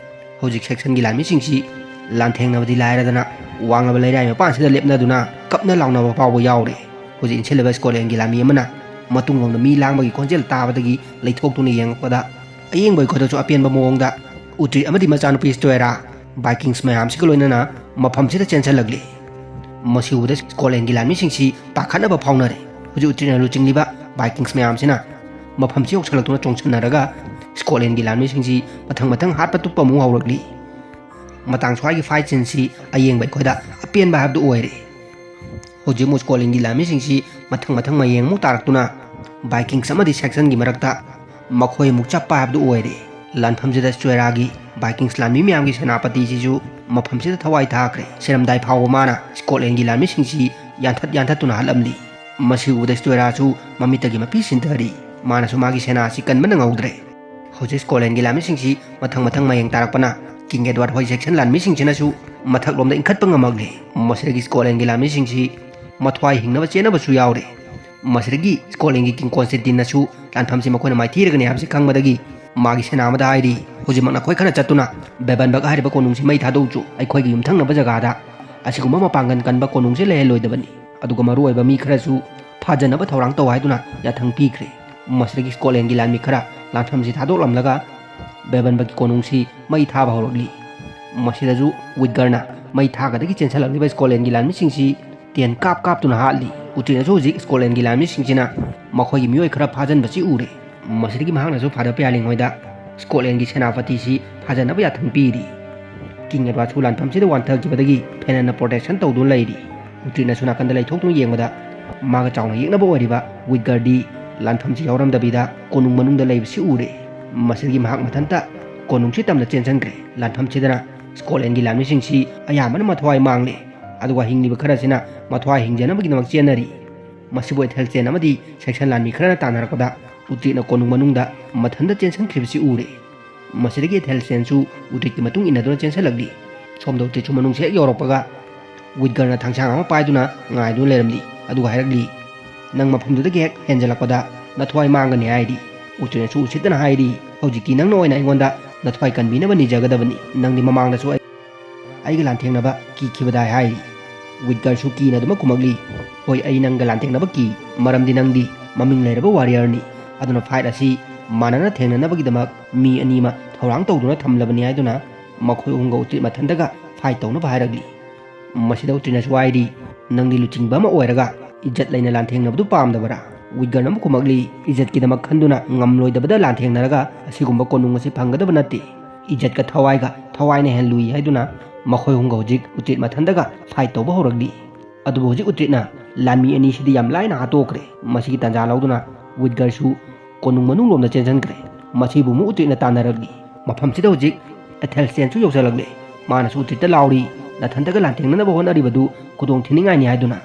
ꯍꯧꯖꯤꯛ ꯁꯦꯛꯁꯟꯒꯤ ꯂꯥꯟꯃꯤꯁꯤꯡꯁꯤ ꯂꯥꯟꯊꯦꯡꯅꯕꯗꯤ ꯂꯥꯏꯔꯗꯅ ꯋꯥꯡꯂꯕ ꯂꯩꯔꯥꯏ ꯃꯄꯥꯟꯁꯤꯗ ꯂꯦꯞꯅꯗꯨꯅ ꯀꯞꯅ ꯂꯥꯎꯅꯕ ꯐꯥꯎꯕ ꯌꯥꯎꯔꯦ꯫ ꯍꯧꯖꯤꯛ ꯏꯟꯁꯤꯜꯂꯕ ꯁ꯭ꯀꯣꯠꯂꯦꯟꯒꯤ ꯂꯥꯟꯃꯤ ꯑꯃꯅ ꯃꯇꯨꯡꯂꯣꯝꯗ ꯃꯤ ꯂꯥꯡꯕꯒꯤ ꯈꯣꯟꯖꯦꯜ ꯇꯥꯕꯗꯒꯤ ꯂꯩꯊꯣꯛꯇꯨꯅ ꯌꯦꯡꯂꯛꯄꯗ ꯑꯌꯦꯡꯕ ꯑꯩꯈꯣꯏꯗꯁꯨ ꯑꯄꯦꯟꯕ ꯃꯑꯣꯡꯗ ꯎꯇ꯭ꯔꯤꯠ ꯑꯃꯗꯤ ꯃꯆꯥꯅꯨꯄꯤ ꯁ꯭ꯇꯣꯏꯔꯥ ꯕꯥꯏꯀꯤꯡꯁ ꯃꯌꯥꯝꯁꯤꯒ ꯂꯣꯏꯅꯅ ꯃꯐꯝꯁꯤꯗ ꯆꯦꯟꯁꯤꯜꯂꯛꯂꯤ꯫ ꯃꯁꯤ ꯎꯕꯗ ꯁ꯭ꯀꯣꯠꯂꯦꯟꯒꯤ ꯂꯥꯟꯃꯤꯁꯤꯡꯁꯤ ꯄꯥꯈꯠꯅꯕ ꯐꯥꯎꯅꯔꯦ꯫ ꯍꯧꯖꯤꯛ ꯎꯇ꯭ꯔꯤꯠꯅ ꯂꯨꯆꯤꯡꯂꯤꯕ ꯕꯥꯏꯀꯤꯡꯁ ꯃꯌꯥꯝꯁꯤꯅ ꯃꯐꯝꯁꯤ ꯌꯧꯁꯤꯜꯂꯛꯇꯨꯅ ꯆꯣꯡꯁꯤꯟꯅꯔꯒ ꯁ꯭ꯀꯣꯠꯂꯦꯟꯒꯤ ꯂꯥꯟꯃꯤꯁꯤꯡꯁꯤ ꯃꯊꯪ ꯃꯊꯪ ꯍꯥꯠꯄ ꯇꯨꯞꯄ ꯑꯃꯨꯛ ꯍꯧꯔꯛꯂꯤ꯫ ꯃꯇꯥꯡ ꯁ꯭ꯋꯥꯏꯒꯤ ꯐꯥꯏꯠ ꯁꯤꯟꯁꯤ ꯑꯌꯦꯡꯕ ꯑꯩꯈꯣꯏꯗ ꯑꯄꯦꯟꯕ ꯍꯥꯏꯕꯗꯨ ꯑꯣꯏꯔꯦ꯫ ꯍꯧꯖꯤꯛ ꯑꯃꯨꯛ ꯁ꯭ꯀꯣꯠꯂꯦꯟꯒꯤ ꯂꯥꯟꯃꯤꯁꯤꯡꯁꯤ ꯃꯊꯪ ꯃꯊꯪ ꯃꯌꯦꯡ ꯑꯃꯨꯛ ꯇꯥꯔꯛꯇꯨꯅ ꯕꯥꯏꯀꯤꯡꯁ ꯑꯃꯗꯤ ꯁꯦꯛꯁꯟꯒꯤ ꯃꯔꯛꯇ ꯃꯈꯣꯏ ꯑꯃꯨꯛ ꯆꯞꯄ ꯍꯥꯏꯕꯗꯨ ꯑꯣꯏꯔꯦ꯫ ꯂꯥꯟꯐꯝꯁꯤꯗ ꯁ꯭ꯇꯣꯏꯔꯥꯒꯤ ꯕꯥꯏꯀꯤꯡꯁ ꯂꯥꯟꯃꯤ ꯃꯌꯥꯝꯒꯤ ꯁꯦꯅꯥꯄꯇꯤꯁꯤꯁꯨ ꯃꯐꯝꯁꯤꯗ ꯊꯋꯥꯏ ꯊꯥꯈ꯭ꯔꯦ꯫ ꯁꯤꯔꯝꯗꯥꯏ ꯐꯥꯎꯕ ꯃꯥꯅ ꯁ꯭ꯀꯣꯠꯂꯦꯟꯒꯤ ꯂꯥꯟꯃꯤꯁꯤꯡꯁꯤ ꯌꯥꯟꯊꯠ ꯌꯥꯟꯊꯠꯇꯨꯅ ꯍꯥꯠꯂꯝꯂꯤ꯫ ꯃꯁꯤ ꯎꯕꯗ ꯁ꯭ꯇꯣꯏꯔꯥꯁꯨ ꯃꯃꯤꯠꯇꯒꯤ ꯃꯄꯤ ꯁꯤꯟꯊꯔꯤ꯫ ꯃꯥꯅꯁꯨ ꯃꯥꯒꯤ ꯁꯦꯅꯥ ꯑꯁꯤ ꯀꯟꯕ ꯅꯪꯍꯧꯗ꯭ꯔꯦ꯫ ꯍꯧꯖꯤꯛ ꯁ꯭ꯀꯣꯠꯂꯦꯟꯒꯤ ꯂꯥꯟꯃꯤꯁꯤꯡꯁꯤ ꯃꯊꯪ ꯃꯊꯪ ꯃꯌꯦꯡ ꯇꯥꯔꯛꯄꯅ ꯀꯤꯡ ꯑꯦꯗꯋꯥꯔꯗ ꯍꯣꯏ ꯁꯦꯛꯁꯟ ꯂꯥꯟꯃꯤꯁꯤꯡꯁꯤꯅꯁꯨ ꯃꯊꯛꯂꯣꯝꯗ ꯏꯟꯈꯠꯄ ꯉꯝꯃꯛꯂꯦ꯫ ꯃꯁꯤꯗꯒꯤ ꯁ꯭ꯀꯣꯠꯂꯦꯟꯒꯤ ꯂꯥꯟꯃꯤꯁꯤꯡꯁꯤ ꯃꯊ꯭ꯋꯥꯏ ꯍꯤꯡꯅꯕ ꯆꯦꯟꯅꯕꯁꯨ ꯌꯥꯎꯔꯦ꯫ ꯃꯁꯤꯗꯒꯤ ꯁ꯭ꯀꯣꯠꯂꯦꯟꯒꯤ ꯀꯤꯡ ꯀꯣꯟꯁꯇꯦꯟꯇꯤꯟꯅꯁꯨ ꯂꯥꯟꯐꯝꯁꯤ ꯃꯈꯣꯏꯅ ꯃꯥꯏꯊꯤꯔꯒꯅꯤ ꯍꯥꯏꯕꯁꯤ ꯈꯪꯕꯗꯒꯤ ꯃꯥꯒꯤ ꯁꯦꯅꯥ ꯑꯃꯗ ꯍꯥꯏꯔꯤ, "ꯍꯧꯖꯤꯛꯃꯛ ꯅꯈꯣꯏ ꯈꯔ ꯆꯠꯇꯨꯅ ꯕꯦꯕꯟꯕꯛ ꯍꯥꯏꯔꯤꯕ ꯀꯣꯅꯨꯡꯁꯤ ꯃꯩ ꯊꯥꯗꯣꯛꯎꯆꯨ꯫ ꯑꯩꯈꯣꯏꯒꯤ ꯌꯨꯝꯊꯪꯅꯕ ꯖꯒꯥꯗ ꯑꯁꯤꯒꯨꯝꯕ ꯃꯄꯥꯡꯒꯜ ꯀꯟꯕ ꯀꯣꯅꯨꯡꯁꯤ ꯂꯩꯍꯜꯂꯣꯏꯗꯕꯅꯤ꯫ ꯑꯗꯨꯒ ꯃꯔꯨꯑꯣꯏꯕ ꯃꯤ ꯈꯔꯁꯨ ꯐꯥꯖꯅꯕ ꯊꯧꯔꯥꯡ ꯇꯧ" ꯍꯥꯏꯗꯨꯅ ꯌꯥꯊꯪ ꯄꯤꯈ꯭ꯔꯦ꯫ ꯃꯁꯤꯗꯒꯤ ꯁ꯭ꯀꯣꯠꯂꯦꯟꯒꯤ ꯂꯥꯟꯃꯤ ꯈꯔ ꯂꯥꯟꯐꯝꯁꯤ ꯊꯥꯗꯣꯛꯂꯝꯂꯒ ꯕꯦꯕꯟꯕꯛꯀꯤ ꯀꯣꯅꯨꯡꯁꯤ ꯃꯩ ꯊꯥꯕ ꯍꯧꯔꯛꯂꯤ꯫ ꯃꯁꯤꯗꯁꯨ ꯋꯤꯠꯒꯔꯅ ꯃꯩ ꯊꯥꯒꯗꯒꯤ ꯆꯦꯟꯁꯤꯜꯂꯛꯂꯤꯕ ꯁ꯭ꯀꯣꯠꯂꯦꯟꯒꯤ ꯂꯥꯟꯃꯤꯁꯤꯡꯁꯤ ꯇꯦꯟ ꯀꯥꯞ ꯀꯥꯞꯇꯨꯅ ꯍꯥꯠꯂꯤ꯫ ꯎꯇ꯭ꯔꯤꯠꯅꯁꯨ ꯍꯧꯖꯤꯛ ꯁ꯭ꯀꯣꯠꯂꯦꯟꯒꯤ ꯂꯥꯟꯃꯤꯁꯤꯡꯁꯤꯅ ꯃꯈꯣꯏꯒꯤ ꯃꯤꯑꯣꯏ ꯈꯔ ꯐꯥꯖꯟꯕꯁꯤ ꯎꯔꯦ꯫ ꯃꯁꯤꯗꯒꯤ ꯃꯍꯥꯛꯅꯁꯨ ꯐꯥꯗꯔ ꯄꯤꯌꯥꯂꯤꯡ ꯍꯣꯏꯗ ꯁ꯭ꯀꯣꯠꯂꯦꯟꯒꯤ ꯁꯦꯅꯥꯄꯇꯤꯁꯤ ꯐꯥꯖꯅꯕ ꯌꯥꯊꯪ ꯄꯤꯔꯤ꯫ ꯀꯤꯡ ꯑꯦꯗꯋꯥꯔꯗꯁꯨ ꯂꯥꯟꯐꯝꯁꯤꯗ ꯋꯥꯟꯊꯈꯤꯕꯗꯒꯤ ꯐꯦꯅꯟꯅ ꯄ꯭ꯔꯣꯇꯦꯛꯁꯟ ꯇꯧꯗꯨꯅ ꯂꯩꯔꯤ꯫ ꯎꯇ꯭ꯔꯤꯠꯅꯁꯨ ꯅꯥꯀꯟꯗ ꯂꯩꯊꯣꯛꯇꯨꯅ ꯌꯦꯡꯕꯗ ꯃꯥꯒ ꯆꯥꯎꯅ ꯌꯦꯛꯅꯕ ꯑꯣꯏꯔꯤꯕ ꯋꯤꯠꯒꯔꯗꯤ ꯂꯥꯟꯐꯝꯁꯤ ꯌꯥꯎꯔꯝꯗꯕꯤꯗ ꯀꯣꯅꯨꯡ ꯃꯅꯨꯡꯗ ꯂꯩꯕꯁꯤ ꯎꯔꯦ꯫ ꯃꯁꯤꯗꯒꯤ ꯃꯍꯥꯛ ꯃꯊꯟꯇ ꯀꯣꯅꯨꯡꯁꯤ ꯇꯝꯅ ꯆꯦꯟꯁꯤꯟꯈ꯭ꯔꯦ꯫ ꯂꯥꯟꯐꯝꯁꯤꯗꯅ ꯁ꯭ꯀꯣꯠꯂꯦꯟꯒꯤ ꯂꯥꯟꯃꯤꯁꯤꯡꯁꯤ ꯑꯌꯥꯝꯕꯅ ꯃꯊ꯭ꯋꯥꯏ ꯃꯥꯡꯂꯦ, ꯑꯗꯨꯒ ꯍꯤꯡꯂꯤꯕ ꯈꯔꯁꯤꯅ ꯃꯊ꯭ꯋꯥꯏ ꯍꯤꯡꯖꯅꯕꯒꯤꯗꯃꯛ ꯆꯦꯟꯅꯔꯤ꯫ ꯃꯁꯤꯕꯨ ꯑꯦꯊꯦꯜꯁꯇꯦꯟ ꯑꯃꯗꯤ ꯁꯦꯛꯁꯟ ꯂꯥꯟꯃꯤ ꯈꯔꯅ ꯇꯥꯟꯅꯔꯛꯄꯗ ꯎꯇ꯭ꯔꯤꯠꯅ ꯀꯣꯅꯨꯡ ꯃꯅꯨꯡꯗ ꯃꯊꯟꯇ ꯆꯦꯟꯁꯤꯟꯈ꯭ꯔꯤꯕꯁꯤ ꯎꯔꯦ꯫ ꯃꯁꯤꯗꯒꯤ ꯑꯦꯊꯦꯜꯁꯇꯦꯟꯁꯨ ꯎꯇ꯭ꯔꯤꯠꯀꯤ ꯃꯇꯨꯡ ꯏꯟꯅꯗꯨꯅ ꯆꯦꯟꯁꯤꯜꯂꯛꯂꯤ꯫ ꯁꯣꯝꯗ ꯎꯇ꯭ꯔꯤꯠꯁꯨ ꯃꯅꯨꯡꯁꯤ ꯍꯦꯛ ꯌꯧꯔꯛꯄꯒ ꯋꯤꯠꯒꯔꯅ ꯊꯥꯡꯁꯥꯡ ꯑꯃ ꯄꯥꯏꯗꯨꯅ ꯉꯥꯏꯗꯨꯅ ꯂꯩꯔꯝꯂꯤ꯫ ꯑꯗꯨꯒ ꯍꯥꯏꯔꯛꯂꯤ, "ꯅꯪ ꯃꯐꯝꯗꯨꯗꯒꯤ ꯍꯦꯛ ꯍꯦꯟꯖꯜꯂꯛꯄꯗ ꯅꯊ꯭ꯋꯥꯏ ꯃꯥꯡꯒꯅꯤ" ꯍꯥꯏꯔꯤ꯫ ꯎꯇ꯭ꯔꯤꯠꯅꯁꯨ ꯎꯁꯤꯠꯇꯅ ꯍꯥꯏꯔꯤ, "ꯍꯧꯖꯤꯛꯇꯤ ꯅꯪꯅ ꯑꯣꯏꯅ ꯑꯩꯉꯣꯟꯗ ꯅꯊ꯭ꯋꯥꯏ ꯀꯟꯕꯤꯅꯕ ꯅꯤꯖꯒꯗꯕꯅꯤ꯫ ꯅꯪꯗꯤ ꯃꯃꯥꯡꯗꯁꯨ ꯑꯩ-, ꯑꯩꯒ ꯂꯥꯟꯊꯦꯡꯅꯕ ꯀꯤꯈꯤꯕꯗꯥꯏ ꯍꯥꯏꯔꯤ꯫ ꯋꯤꯠꯒꯔꯁꯨ ꯀꯤꯅ ꯑꯗꯨꯃꯛ ꯈꯨꯝꯃꯛꯂꯤ, "ꯍꯣꯏ, ꯑꯩ ꯅꯪꯒ ꯂꯥꯟꯊꯦꯡꯅꯕ ꯀꯤ, ꯃꯔꯝꯗꯤ ꯅꯪꯗꯤ ꯃꯃꯤꯡ ꯂꯩꯔꯕ ꯋꯥꯔꯤꯌꯔꯅꯤ꯫ ꯑꯗꯨꯅ ꯐꯥꯏꯠ ꯑꯁꯤ ꯃꯥꯟꯅꯅ ꯊꯦꯡꯅꯅꯕꯒꯤꯗꯃꯛ ꯃꯤ ꯑꯅꯤ ꯑꯃ ꯊꯧꯔꯥꯡ ꯇꯧꯗꯨꯅ ꯊꯝꯂꯕꯅꯤ" ꯍꯥꯏꯗꯨꯅ ꯃꯈꯣꯏ ꯑꯍꯨꯝꯒ ꯎꯇ꯭ꯔꯤꯠ ꯃꯊꯟꯇꯒ ꯐꯥꯏꯠ ꯇꯧꯅꯕ ꯍꯥꯏꯔꯛꯂꯤ꯫ ꯃꯁꯤꯗ ꯎꯇ꯭ꯔꯤꯠꯅꯁꯨ ꯍꯥꯏꯔꯤ, "ꯅꯪꯗꯤ ꯂꯨꯆꯤꯡꯕ ꯑꯃ ꯑꯣꯏꯔꯒ ꯏꯖꯠ ꯂꯩꯅ ꯂꯥꯟꯊꯦꯡꯅꯕꯗꯨ ꯄꯥꯝꯗꯕꯔꯥ?" ꯋꯤꯠꯒꯔꯅ ꯑꯃꯨꯛ ꯈꯨꯝꯃꯛꯂꯤ, "ꯏꯖꯠꯀꯤꯗꯃꯛ ꯈꯟꯗꯨꯅ ꯉꯝꯂꯣꯏꯗꯕꯗ ꯂꯥꯟꯊꯦꯡꯅꯔꯒ ꯑꯁꯤꯒꯨꯝꯕ ꯀꯣꯅꯨꯡ ꯑꯁꯤ ꯐꯪꯒꯗꯕ ꯅꯠꯇꯦ꯫ ꯏꯖꯠꯀ ꯊꯋꯥꯏꯒ ꯊꯋꯥꯏꯅ ꯍꯦꯟꯅ ꯂꯨꯏ" ꯍꯥꯏꯗꯨꯅ ꯃꯈꯣꯏ ꯑꯍꯨꯝꯒ ꯍꯧꯖꯤꯛ ꯎꯇ꯭ꯔꯤꯠ ꯃꯊꯟꯇꯒ ꯐꯥꯏꯠ ꯇꯧꯕ ꯍꯧꯔꯛꯂꯤ꯫ ꯑꯗꯨꯕꯨ ꯍꯧꯖꯤꯛ ꯎꯇ꯭ꯔꯤꯠꯅ ꯂꯥꯟꯃꯤ ꯑꯅꯤꯁꯤꯗꯤ ꯌꯥꯝ ꯂꯥꯏꯅ ꯍꯥꯠꯇꯣꯛꯈ꯭ꯔꯦ꯫ ꯃꯁꯤꯒꯤ ꯇꯥꯟꯖꯥ ꯂꯧꯗꯨꯅ ꯋꯤꯠꯒꯔꯁꯨ ꯀꯣꯅꯨꯡ ꯃꯅꯨꯡ ꯂꯣꯝꯗ ꯆꯦꯟꯁꯤꯟꯈ꯭ꯔꯦ꯫ ꯃꯁꯤꯕꯨ ꯑꯃꯨꯛ ꯎꯇ꯭ꯔꯤꯠꯅ ꯇꯥꯟꯅꯔꯛꯂꯤ꯫ ꯃꯐꯝꯁꯤꯗ ꯍꯧꯖꯤꯛ ꯑꯦꯊꯦꯜꯁꯇꯦꯟꯁꯨ ꯌꯧꯁꯤꯜꯂꯛꯂꯦ꯫ ꯃꯥꯅꯁꯨ ꯎꯇ꯭ꯔꯤꯠꯇ ꯂꯥꯎꯔꯤ, "ꯅꯊꯟꯇꯒ ꯂꯥꯟꯊꯦꯡꯅꯅꯕ ꯍꯣꯠꯅꯔꯤꯕꯗꯨ ꯈꯨꯗꯣꯡ ꯊꯤꯅꯤꯡꯉꯥꯏꯅꯤ" ꯍꯥꯏꯗꯨꯅ꯫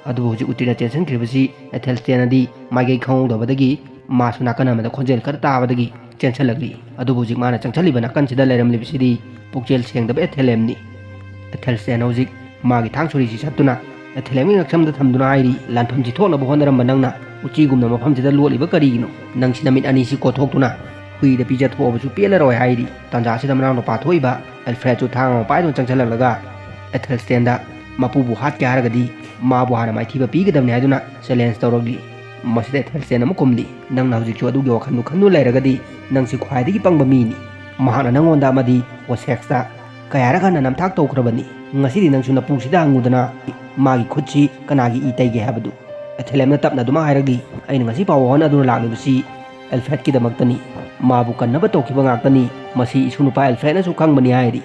ꯑꯗꯨꯕꯨ ꯍꯧꯖꯤꯛ ꯎꯇ꯭ꯔꯤꯠꯅ ꯆꯦꯟꯁꯤꯟꯈ꯭ꯔꯤꯕꯁꯤ ꯑꯦꯊꯦꯜꯁꯇꯦꯟꯅꯗꯤ ꯃꯥꯏꯀꯩ ꯈꯪꯍꯧꯗꯕꯗꯒꯤ ꯃꯥꯁꯨ ꯅꯥꯀꯟ ꯑꯃꯗ ꯈꯣꯟꯖꯦꯜ ꯈꯔ ꯇꯥꯕꯗꯒꯤ ꯆꯦꯟꯁꯤꯜꯂꯛꯂꯤ꯫ ꯑꯗꯨꯕꯨ ꯍꯧꯖꯤꯛ ꯃꯥꯅ ꯆꯪꯁꯤꯜꯂꯤꯕ ꯅꯥꯀꯟꯁꯤꯗ ꯂꯩꯔꯝꯂꯤꯕꯁꯤꯗꯤ ꯄꯨꯛꯆꯦꯜ ꯁꯦꯡꯗꯕ ꯑꯦꯊꯦꯂꯦꯝꯅꯤ꯫ ꯑꯦꯊꯦꯜꯁꯇꯦꯟ ꯍꯧꯖꯤꯛ ꯃꯥꯒꯤ ꯊꯥꯡ ꯁꯣꯔꯤꯁꯤ ꯁꯠꯇꯨꯅ ꯑꯦꯊꯦꯂꯦꯝꯒꯤ ꯉꯛꯁꯝꯗ ꯊꯝꯗꯨꯅ ꯍꯥꯏꯔꯤ, "ꯂꯥꯟꯐꯝꯁꯤ ꯊꯣꯛꯅꯕ ꯍꯣꯠꯅꯔꯝꯕ ꯅꯪꯅ ꯎꯆꯤꯒꯨꯝꯅ ꯃꯐꯝꯁꯤꯗ ꯂꯣꯠꯂꯤꯕ ꯀꯔꯤꯒꯤꯅꯣ? ꯅꯪꯁꯤ ꯅꯃꯤꯠ ꯑꯅꯤꯁꯤ ꯀꯣꯠꯊꯣꯛꯇꯨꯅ ꯍꯨꯏꯗ ꯄꯤꯖꯊꯣꯛꯑꯕꯁꯨ ꯄꯦꯜꯂꯔꯣꯏ" ꯍꯥꯏꯔꯤ꯫ ꯇꯥꯟꯖꯥ ꯑꯁꯤꯗ ꯃꯅꯥꯎꯅꯨꯄꯥ ꯊꯣꯛꯏꯕ ꯑꯦꯜꯐ꯭ꯔꯦꯗꯁꯨ ꯊꯥꯡ ꯑꯃ ꯄꯥꯏꯗꯨꯅ ꯆꯪꯁꯤꯜꯂꯛꯂꯒ ꯑꯦꯊꯦꯜꯁꯇꯦꯟꯗ ꯃꯄꯨꯕꯨ ꯍꯥꯠꯀꯦ ꯍꯥꯏꯔꯒꯗꯤ ꯃꯥꯕꯨ ꯍꯥꯟꯅ ꯃꯥꯏꯊꯤꯕ ꯄꯤꯒꯗꯕꯅꯤ ꯍꯥꯏꯗꯨꯅ ꯆꯦꯂꯦꯟꯖ ꯇꯧꯔꯛꯂꯤ꯫ ꯃꯁꯤꯗ ꯑꯦꯊꯦꯜꯁꯇꯦꯟ ꯑꯃꯨꯛ ꯈꯨꯝꯂꯤ, "ꯅꯪꯅ ꯍꯧꯖꯤꯛꯁꯨ ꯑꯗꯨꯒꯤ ꯋꯥꯈꯜꯗꯨ ꯈꯟꯗꯨꯅ ꯂꯩꯔꯒꯗꯤ ꯅꯪꯁꯤ ꯈ꯭ꯋꯥꯏꯗꯒꯤ ꯄꯪꯕ ꯃꯤꯅꯤ꯫ ꯃꯍꯥꯛꯅ ꯅꯪꯉꯣꯟꯗ ꯑꯃꯗꯤ ꯋꯣꯁꯦꯛꯁꯇ ꯀꯌꯥꯔꯛ ꯍꯟꯅ ꯅꯝꯊꯥꯛ ꯇꯧꯈ꯭ꯔꯕꯅꯤ꯫ ꯉꯁꯤꯗꯤ ꯅꯪꯁꯨ ꯅꯄꯨꯁꯤꯗ ꯍꯪꯉꯨꯗꯅ ꯃꯥꯒꯤ ꯈꯨꯠꯁꯤ ꯀꯅꯥꯒꯤ ꯏ ꯇꯩꯒꯦ ꯍꯥꯏꯕꯗꯨ?" ꯑꯦꯊꯦꯂꯦꯝꯅ ꯇꯞꯅ ꯑꯗꯨꯃꯛ ꯍꯥꯏꯔꯛꯂꯤ, "ꯑꯩꯅ ꯉꯁꯤ ꯐꯥꯎꯕ ꯍꯣꯠꯅꯗꯨꯅ ꯂꯥꯛꯂꯤꯕꯁꯤ ꯑꯦꯜꯐ꯭ꯔꯦꯗꯀꯤꯗꯃꯛꯇꯅꯤ꯫ ꯃꯥꯕꯨ ꯀꯟꯅꯕ ꯇꯧꯈꯤꯕ ꯉꯥꯛꯇꯅꯤ꯫ ꯃꯁꯤ ꯏꯁꯨ ꯅꯨꯄꯥ ꯑꯦꯜꯐ꯭ꯔꯦꯗꯅꯁꯨ ꯈꯪꯕꯅꯤ" ꯍꯥꯏꯔꯤ꯫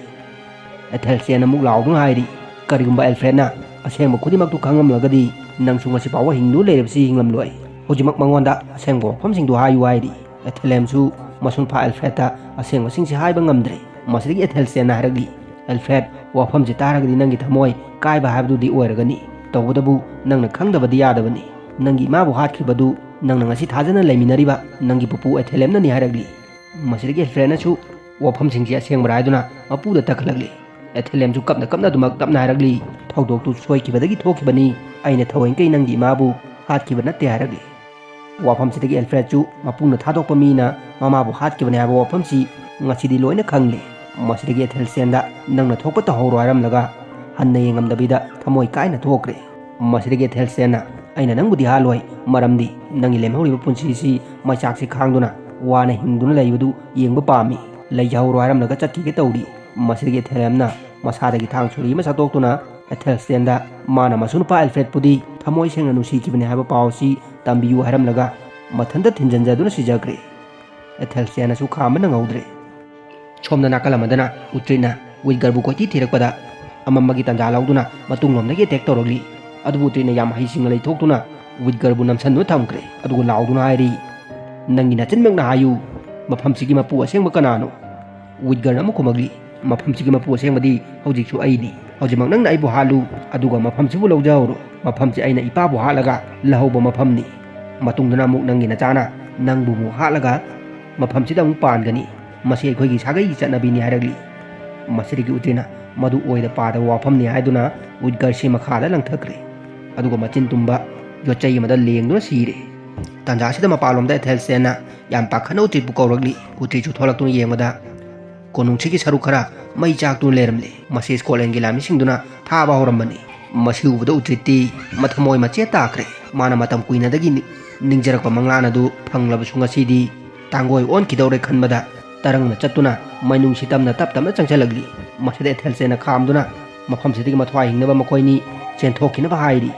ꯑꯦꯊꯦꯜꯁꯇꯦꯟ ꯑꯃꯨꯛ ꯂꯥꯎꯗꯨꯅ ꯍꯥꯏꯔꯤ, "ꯀꯔꯤꯒꯨꯝꯕ ꯑꯦꯜꯐ꯭ꯔꯦꯗꯅ ꯑꯁꯦꯡꯕ ꯈꯨꯗꯤꯡꯃꯛꯇꯨ ꯈꯪꯂꯝꯂꯒꯗꯤ ꯅꯪꯁꯨ ꯉꯁꯤ ꯐꯥꯎꯕ ꯍꯤꯡꯗꯨꯅ ꯂꯩꯔꯤꯕꯁꯤ ꯍꯤꯡꯂꯝꯂꯣꯏ꯫ ꯍꯧꯖꯤꯛꯃꯛ ꯃꯉꯣꯟꯗ ꯑꯁꯦꯡꯕ ꯋꯥꯐꯝꯁꯤꯡꯗꯨ ꯍꯥꯏꯌꯨ" ꯍꯥꯏꯔꯤ꯫ ꯑꯦꯊꯦꯂꯦꯝꯁꯨ ꯃꯁꯨꯡ ꯐꯥ ꯑꯦꯜꯐ꯭ꯔꯦꯗꯇ ꯑꯁꯦꯡꯕꯁꯤꯡꯁꯤ ꯍꯥꯏꯕ ꯉꯝꯗ꯭ꯔꯦ꯫ ꯃꯁꯤꯗꯒꯤ ꯑꯦꯊꯦꯜꯁꯇꯦꯟꯅ ꯍꯥꯏꯔꯛꯂꯤ, "ꯑꯦꯜꯐ꯭ꯔꯦꯗ, ꯋꯥꯐꯝꯁꯤ ꯇꯥꯔꯒꯗꯤ ꯅꯪꯒꯤ ꯊꯃꯣꯏ ꯀꯥꯏꯕ ꯍꯥꯏꯕꯗꯨꯗꯤ ꯑꯣꯏꯔꯒꯅꯤ꯫ ꯇꯧꯕꯇꯕꯨ ꯅꯪꯅ ꯈꯪꯗꯕꯗꯤ ꯌꯥꯗꯕꯅꯤ꯫ ꯅꯪꯒꯤ ꯏꯃꯥꯕꯨ ꯍꯥꯠꯈꯤꯕꯗꯨ ꯅꯪꯅ ꯉꯁꯤ ꯊꯥꯖꯅ ꯂꯩꯃꯤꯟꯅꯔꯤꯕ ꯅꯪꯒꯤ ꯄꯨꯄꯨ ꯑꯦꯊꯦꯂꯦꯝꯅꯅꯤ" ꯍꯥꯏꯔꯛꯂꯤ꯫ ꯃꯁꯤꯗꯒꯤ ꯑꯦꯜꯐ꯭ꯔꯦꯗꯅꯁꯨ ꯋꯥꯐꯝꯁꯤꯡꯁꯤ ꯑꯁꯦꯡꯕꯔꯥ ꯍꯥꯏꯗꯨꯅ ꯃꯄꯨꯗ ꯇꯛꯈꯠꯂꯛꯂꯤ꯫ ꯑꯦꯊꯦꯂꯦꯝꯁꯨ ꯀꯞꯅ ꯀꯞꯅ ꯑꯗꯨꯃꯛ ꯇꯞꯅ ꯍꯥꯏꯔꯛꯂꯤ, "ꯊꯧꯗꯣꯛꯇꯨ ꯁꯣꯏꯈꯤꯕꯗꯒꯤ ꯊꯣꯛꯈꯤꯕꯅꯤ꯫ ꯑꯩꯅ ꯊꯑꯣꯏꯀꯤ ꯅꯪꯒꯤ ꯏꯃꯥꯕꯨ ꯍꯥꯠꯈꯤꯕ ꯅꯠꯇꯦ" ꯍꯥꯏꯔꯛꯂꯤ꯫ ꯋꯥꯐꯝꯁꯤꯗꯒꯤ ꯑꯦꯜꯐ꯭ꯔꯦꯗꯁꯨ ꯃꯄꯨꯅ ꯊꯥꯗꯣꯛꯄ ꯃꯤꯅ ꯃꯃꯥꯕꯨ ꯍꯥꯠꯈꯤꯕꯅꯤ ꯍꯥꯏꯕ ꯋꯥꯐꯝꯁꯤ ꯉꯁꯤꯗꯤ ꯂꯣꯏꯅ ꯈꯪꯂꯦ꯫ ꯃꯁꯤꯗꯒꯤ ꯑꯦꯊꯦꯜꯁꯇꯦꯟꯗ ꯅꯪꯅ ꯊꯣꯛꯄ ꯇꯧꯍꯧꯔꯣ ꯍꯥꯏꯔꯝꯂꯒ ꯍꯟꯅ ꯌꯦꯡꯉꯝꯗꯕꯤꯗ ꯊꯃꯣꯏ ꯀꯥꯏꯅ ꯊꯣꯛꯈ꯭ꯔꯦ꯫ ꯃꯁꯤꯗꯒꯤ ꯑꯦꯊꯦꯜꯁꯇꯦꯟꯅ, "ꯑꯩꯅ ꯅꯪꯕꯨꯗꯤ ꯍꯥꯠꯂꯣꯏ, ꯃꯔꯝꯗꯤ ꯅꯪꯒꯤ ꯂꯦꯝꯍꯧꯔꯤꯕ ꯄꯨꯟꯁꯤꯁꯤ ꯃꯩꯆꯥꯛꯁꯤ ꯈꯥꯡꯗꯨꯅ ꯋꯥꯅ ꯍꯤꯡꯗꯨꯅ ꯂꯩꯕꯗꯨ ꯌꯦꯡꯕ ꯄꯥꯝꯃꯤ꯫ ꯂꯩꯖꯍꯧꯔꯣ" ꯍꯥꯏꯔꯝꯂꯒ ꯆꯠꯈꯤꯒꯦ ꯇꯧꯔꯤ꯫ ꯃꯁꯤꯗꯒꯤ ꯑꯦꯊꯦꯂꯤꯌꯝꯅ ꯃꯁꯥꯗꯒꯤ ꯊꯥꯡ ꯁꯨꯔꯤ ꯑꯃ ꯁꯠꯇꯣꯛꯇꯨꯅ ꯑꯦꯊꯦꯜꯁꯇꯦꯟꯗ ꯃꯥꯅ ꯃꯁꯨ ꯅꯨꯄꯥ ꯑꯦꯜꯐ꯭ꯔꯦꯗꯄꯨꯗꯤ ꯊꯃꯣꯏ ꯁꯦꯡꯅ ꯅꯨꯡꯁꯤꯈꯤꯕꯅꯤ ꯍꯥꯏꯕ ꯄꯥꯎ ꯑꯁꯤ ꯇꯝꯕꯤꯌꯨ ꯍꯥꯏꯔꯝꯂꯒ ꯃꯊꯟꯇ ꯊꯤꯟꯖꯤꯟꯖꯗꯨꯅ ꯁꯤꯖꯈ꯭ꯔꯦ꯫ ꯑꯦꯊꯦꯜꯁꯇꯦꯟꯅꯁꯨ ꯈꯥꯝꯕ ꯅꯪꯍꯧꯗ꯭ꯔꯦ꯫ ꯁꯣꯝꯗ ꯅꯥꯀꯜ ꯑꯃꯗꯅ ꯎꯇ꯭ꯔꯤꯠꯅ ꯋꯤꯠꯒꯔꯕꯨ ꯀꯣꯏꯊꯤ ꯊꯤꯔꯛꯄꯗ ꯑꯃꯝꯕꯒꯤ ꯇꯥꯟꯖꯥ ꯂꯧꯗꯨꯅ ꯃꯇꯨꯡꯂꯣꯝꯗꯒꯤ ꯑꯦꯇꯦꯛ ꯇꯧꯔꯛꯂꯤ꯫ ꯑꯗꯨꯕꯨ ꯎꯇ꯭ꯔꯤꯠꯅ ꯌꯥꯝ ꯍꯩꯁꯤꯡꯅ ꯂꯩꯊꯣꯛꯇꯨꯅ ꯋꯤꯠꯒꯔꯕꯨ ꯅꯝꯁꯤꯟꯗꯨꯅ ꯊꯝꯈ꯭ꯔꯦ꯫ ꯑꯗꯨꯒ ꯂꯥꯎꯗꯨꯅ ꯍꯥꯏꯔꯤ, "ꯅꯪꯒꯤ ꯅꯆꯤꯟꯃꯛꯅ ꯍꯥꯏꯌꯨ, ꯃꯐꯝꯁꯤꯒꯤ ꯃꯄꯨ ꯑꯁꯦꯡꯕ ꯀꯅꯥꯅꯣ?" ꯋꯤꯠꯒꯔꯅ ꯑꯃꯨꯛ ꯈꯨꯝꯃꯛꯂꯤ, "ꯃꯐꯝꯁꯤꯒꯤ ꯃꯄꯨ ꯑꯁꯦꯡꯕꯗꯤ ꯍꯧꯖꯤꯛꯁꯨ ꯑꯩꯅꯤ꯫ ꯍꯧꯖꯤꯛꯃꯛ ꯅꯪꯅ ꯑꯩꯕꯨ ꯍꯥꯠꯂꯨ, ꯑꯗꯨꯒ ꯃꯐꯝꯁꯤꯕꯨ ꯂꯧꯖꯍꯧꯔꯣ꯫ ꯃꯐꯝꯁꯤ ꯑꯩꯅ ꯏꯄꯥꯕꯨ ꯍꯥꯠꯂꯒ ꯂꯧꯍꯧꯕ ꯃꯐꯝꯅꯤ꯫ ꯃꯇꯨꯡꯗꯅ ꯑꯃꯨꯛ ꯅꯪꯒꯤ ꯅꯆꯥꯅ ꯅꯪꯕꯨ ꯑꯃꯨꯛ ꯍꯥꯠꯂꯒ ꯃꯐꯝꯁꯤꯗ ꯑꯃꯨꯛ ꯄꯥꯟꯒꯅꯤ꯫ ꯃꯁꯤ ꯑꯩꯈꯣꯏꯒꯤ ꯁꯥꯒꯩꯒꯤ ꯆꯠꯅꯕꯤꯅꯤ" ꯍꯥꯏꯔꯛꯂꯤ꯫ ꯃꯁꯤꯗꯒꯤ ꯎꯇ꯭ꯔꯤꯠꯅ ꯃꯗꯨ ꯑꯣꯏꯗ ꯄꯥꯗꯕ ꯋꯥꯐꯝꯅꯤ ꯍꯥꯏꯗꯨꯅ ꯋꯤꯠꯒꯔꯁꯤ ꯃꯈꯥꯗ ꯂꯪꯊꯈ꯭ꯔꯦ꯫ ꯑꯗꯨꯒ ꯃꯆꯤꯟ ꯇꯨꯝꯕ ꯌꯣꯠꯆꯩ ꯑꯃꯗ ꯂꯦꯡꯗꯨꯅ ꯁꯤꯔꯦ꯫ ꯇꯥꯟꯖꯥꯁꯤꯗ ꯃꯄꯥꯟꯂꯣꯝꯗ ꯑꯦꯊꯦꯜꯁꯇꯦꯟꯅ ꯌꯥꯝ ꯄꯥꯈꯠꯅ ꯎꯇ꯭ꯔꯤꯠꯄꯨ ꯀꯧꯔꯛꯂꯤ꯫ ꯎꯇ꯭ꯔꯤꯠꯁꯨ ꯊꯣꯛꯂꯛꯇꯨꯅ ꯌꯦꯡꯕꯗ ꯀꯣꯅꯨꯡꯁꯤꯒꯤ ꯁꯔꯨꯛ ꯈꯔ ꯃꯩ ꯆꯥꯛꯇꯨꯅ ꯂꯩꯔꯝꯂꯦ꯫ ꯃꯁꯤ ꯁ꯭ꯀꯣꯠꯂꯦꯟꯒꯤ ꯂꯥꯟꯃꯤꯁꯤꯡꯗꯨꯅ ꯊꯥꯕ ꯍꯧꯔꯝꯕꯅꯤ꯫ ꯃꯁꯤ ꯎꯕꯗ ꯎꯇ꯭ꯔꯤꯠꯇꯤ ꯃꯊꯃꯣꯏ ꯃꯆꯦꯠ ꯇꯥꯈ꯭ꯔꯦ꯫ ꯃꯥꯅ ꯃꯇꯝ ꯀꯨꯏꯅꯗꯒꯤ ꯅꯤ-, ꯅꯤꯡꯖꯔꯛꯄ ꯃꯪꯂꯥꯟ ꯑꯗꯨ ꯐꯪꯂꯕꯁꯨ ꯉꯁꯤꯗꯤ ꯇꯥꯡꯒꯣꯏ ꯑꯣꯟꯈꯤꯗꯧꯔꯦ ꯈꯟꯕꯗ ꯇꯔꯪꯅ ꯆꯠꯇꯨꯅ ꯃꯩꯅꯨꯡꯁꯤ ꯇꯝꯅ ꯇꯞ ꯇꯞꯅ ꯆꯪꯁꯤꯜꯂꯛꯂꯤ꯫ ꯃꯁꯤꯗ ꯑꯦꯊꯦꯜꯁꯇꯦꯟꯅ ꯈꯥꯝꯗꯨꯅ ꯃꯐꯝꯁꯤꯗꯒꯤ ꯃꯊ꯭ꯋꯥꯏ ꯍꯤꯡꯅꯕ ꯃꯈꯣꯏꯅꯤ ꯆꯦꯟꯊꯣꯛꯈꯤꯅꯕ ꯍꯥꯏꯔꯤ꯫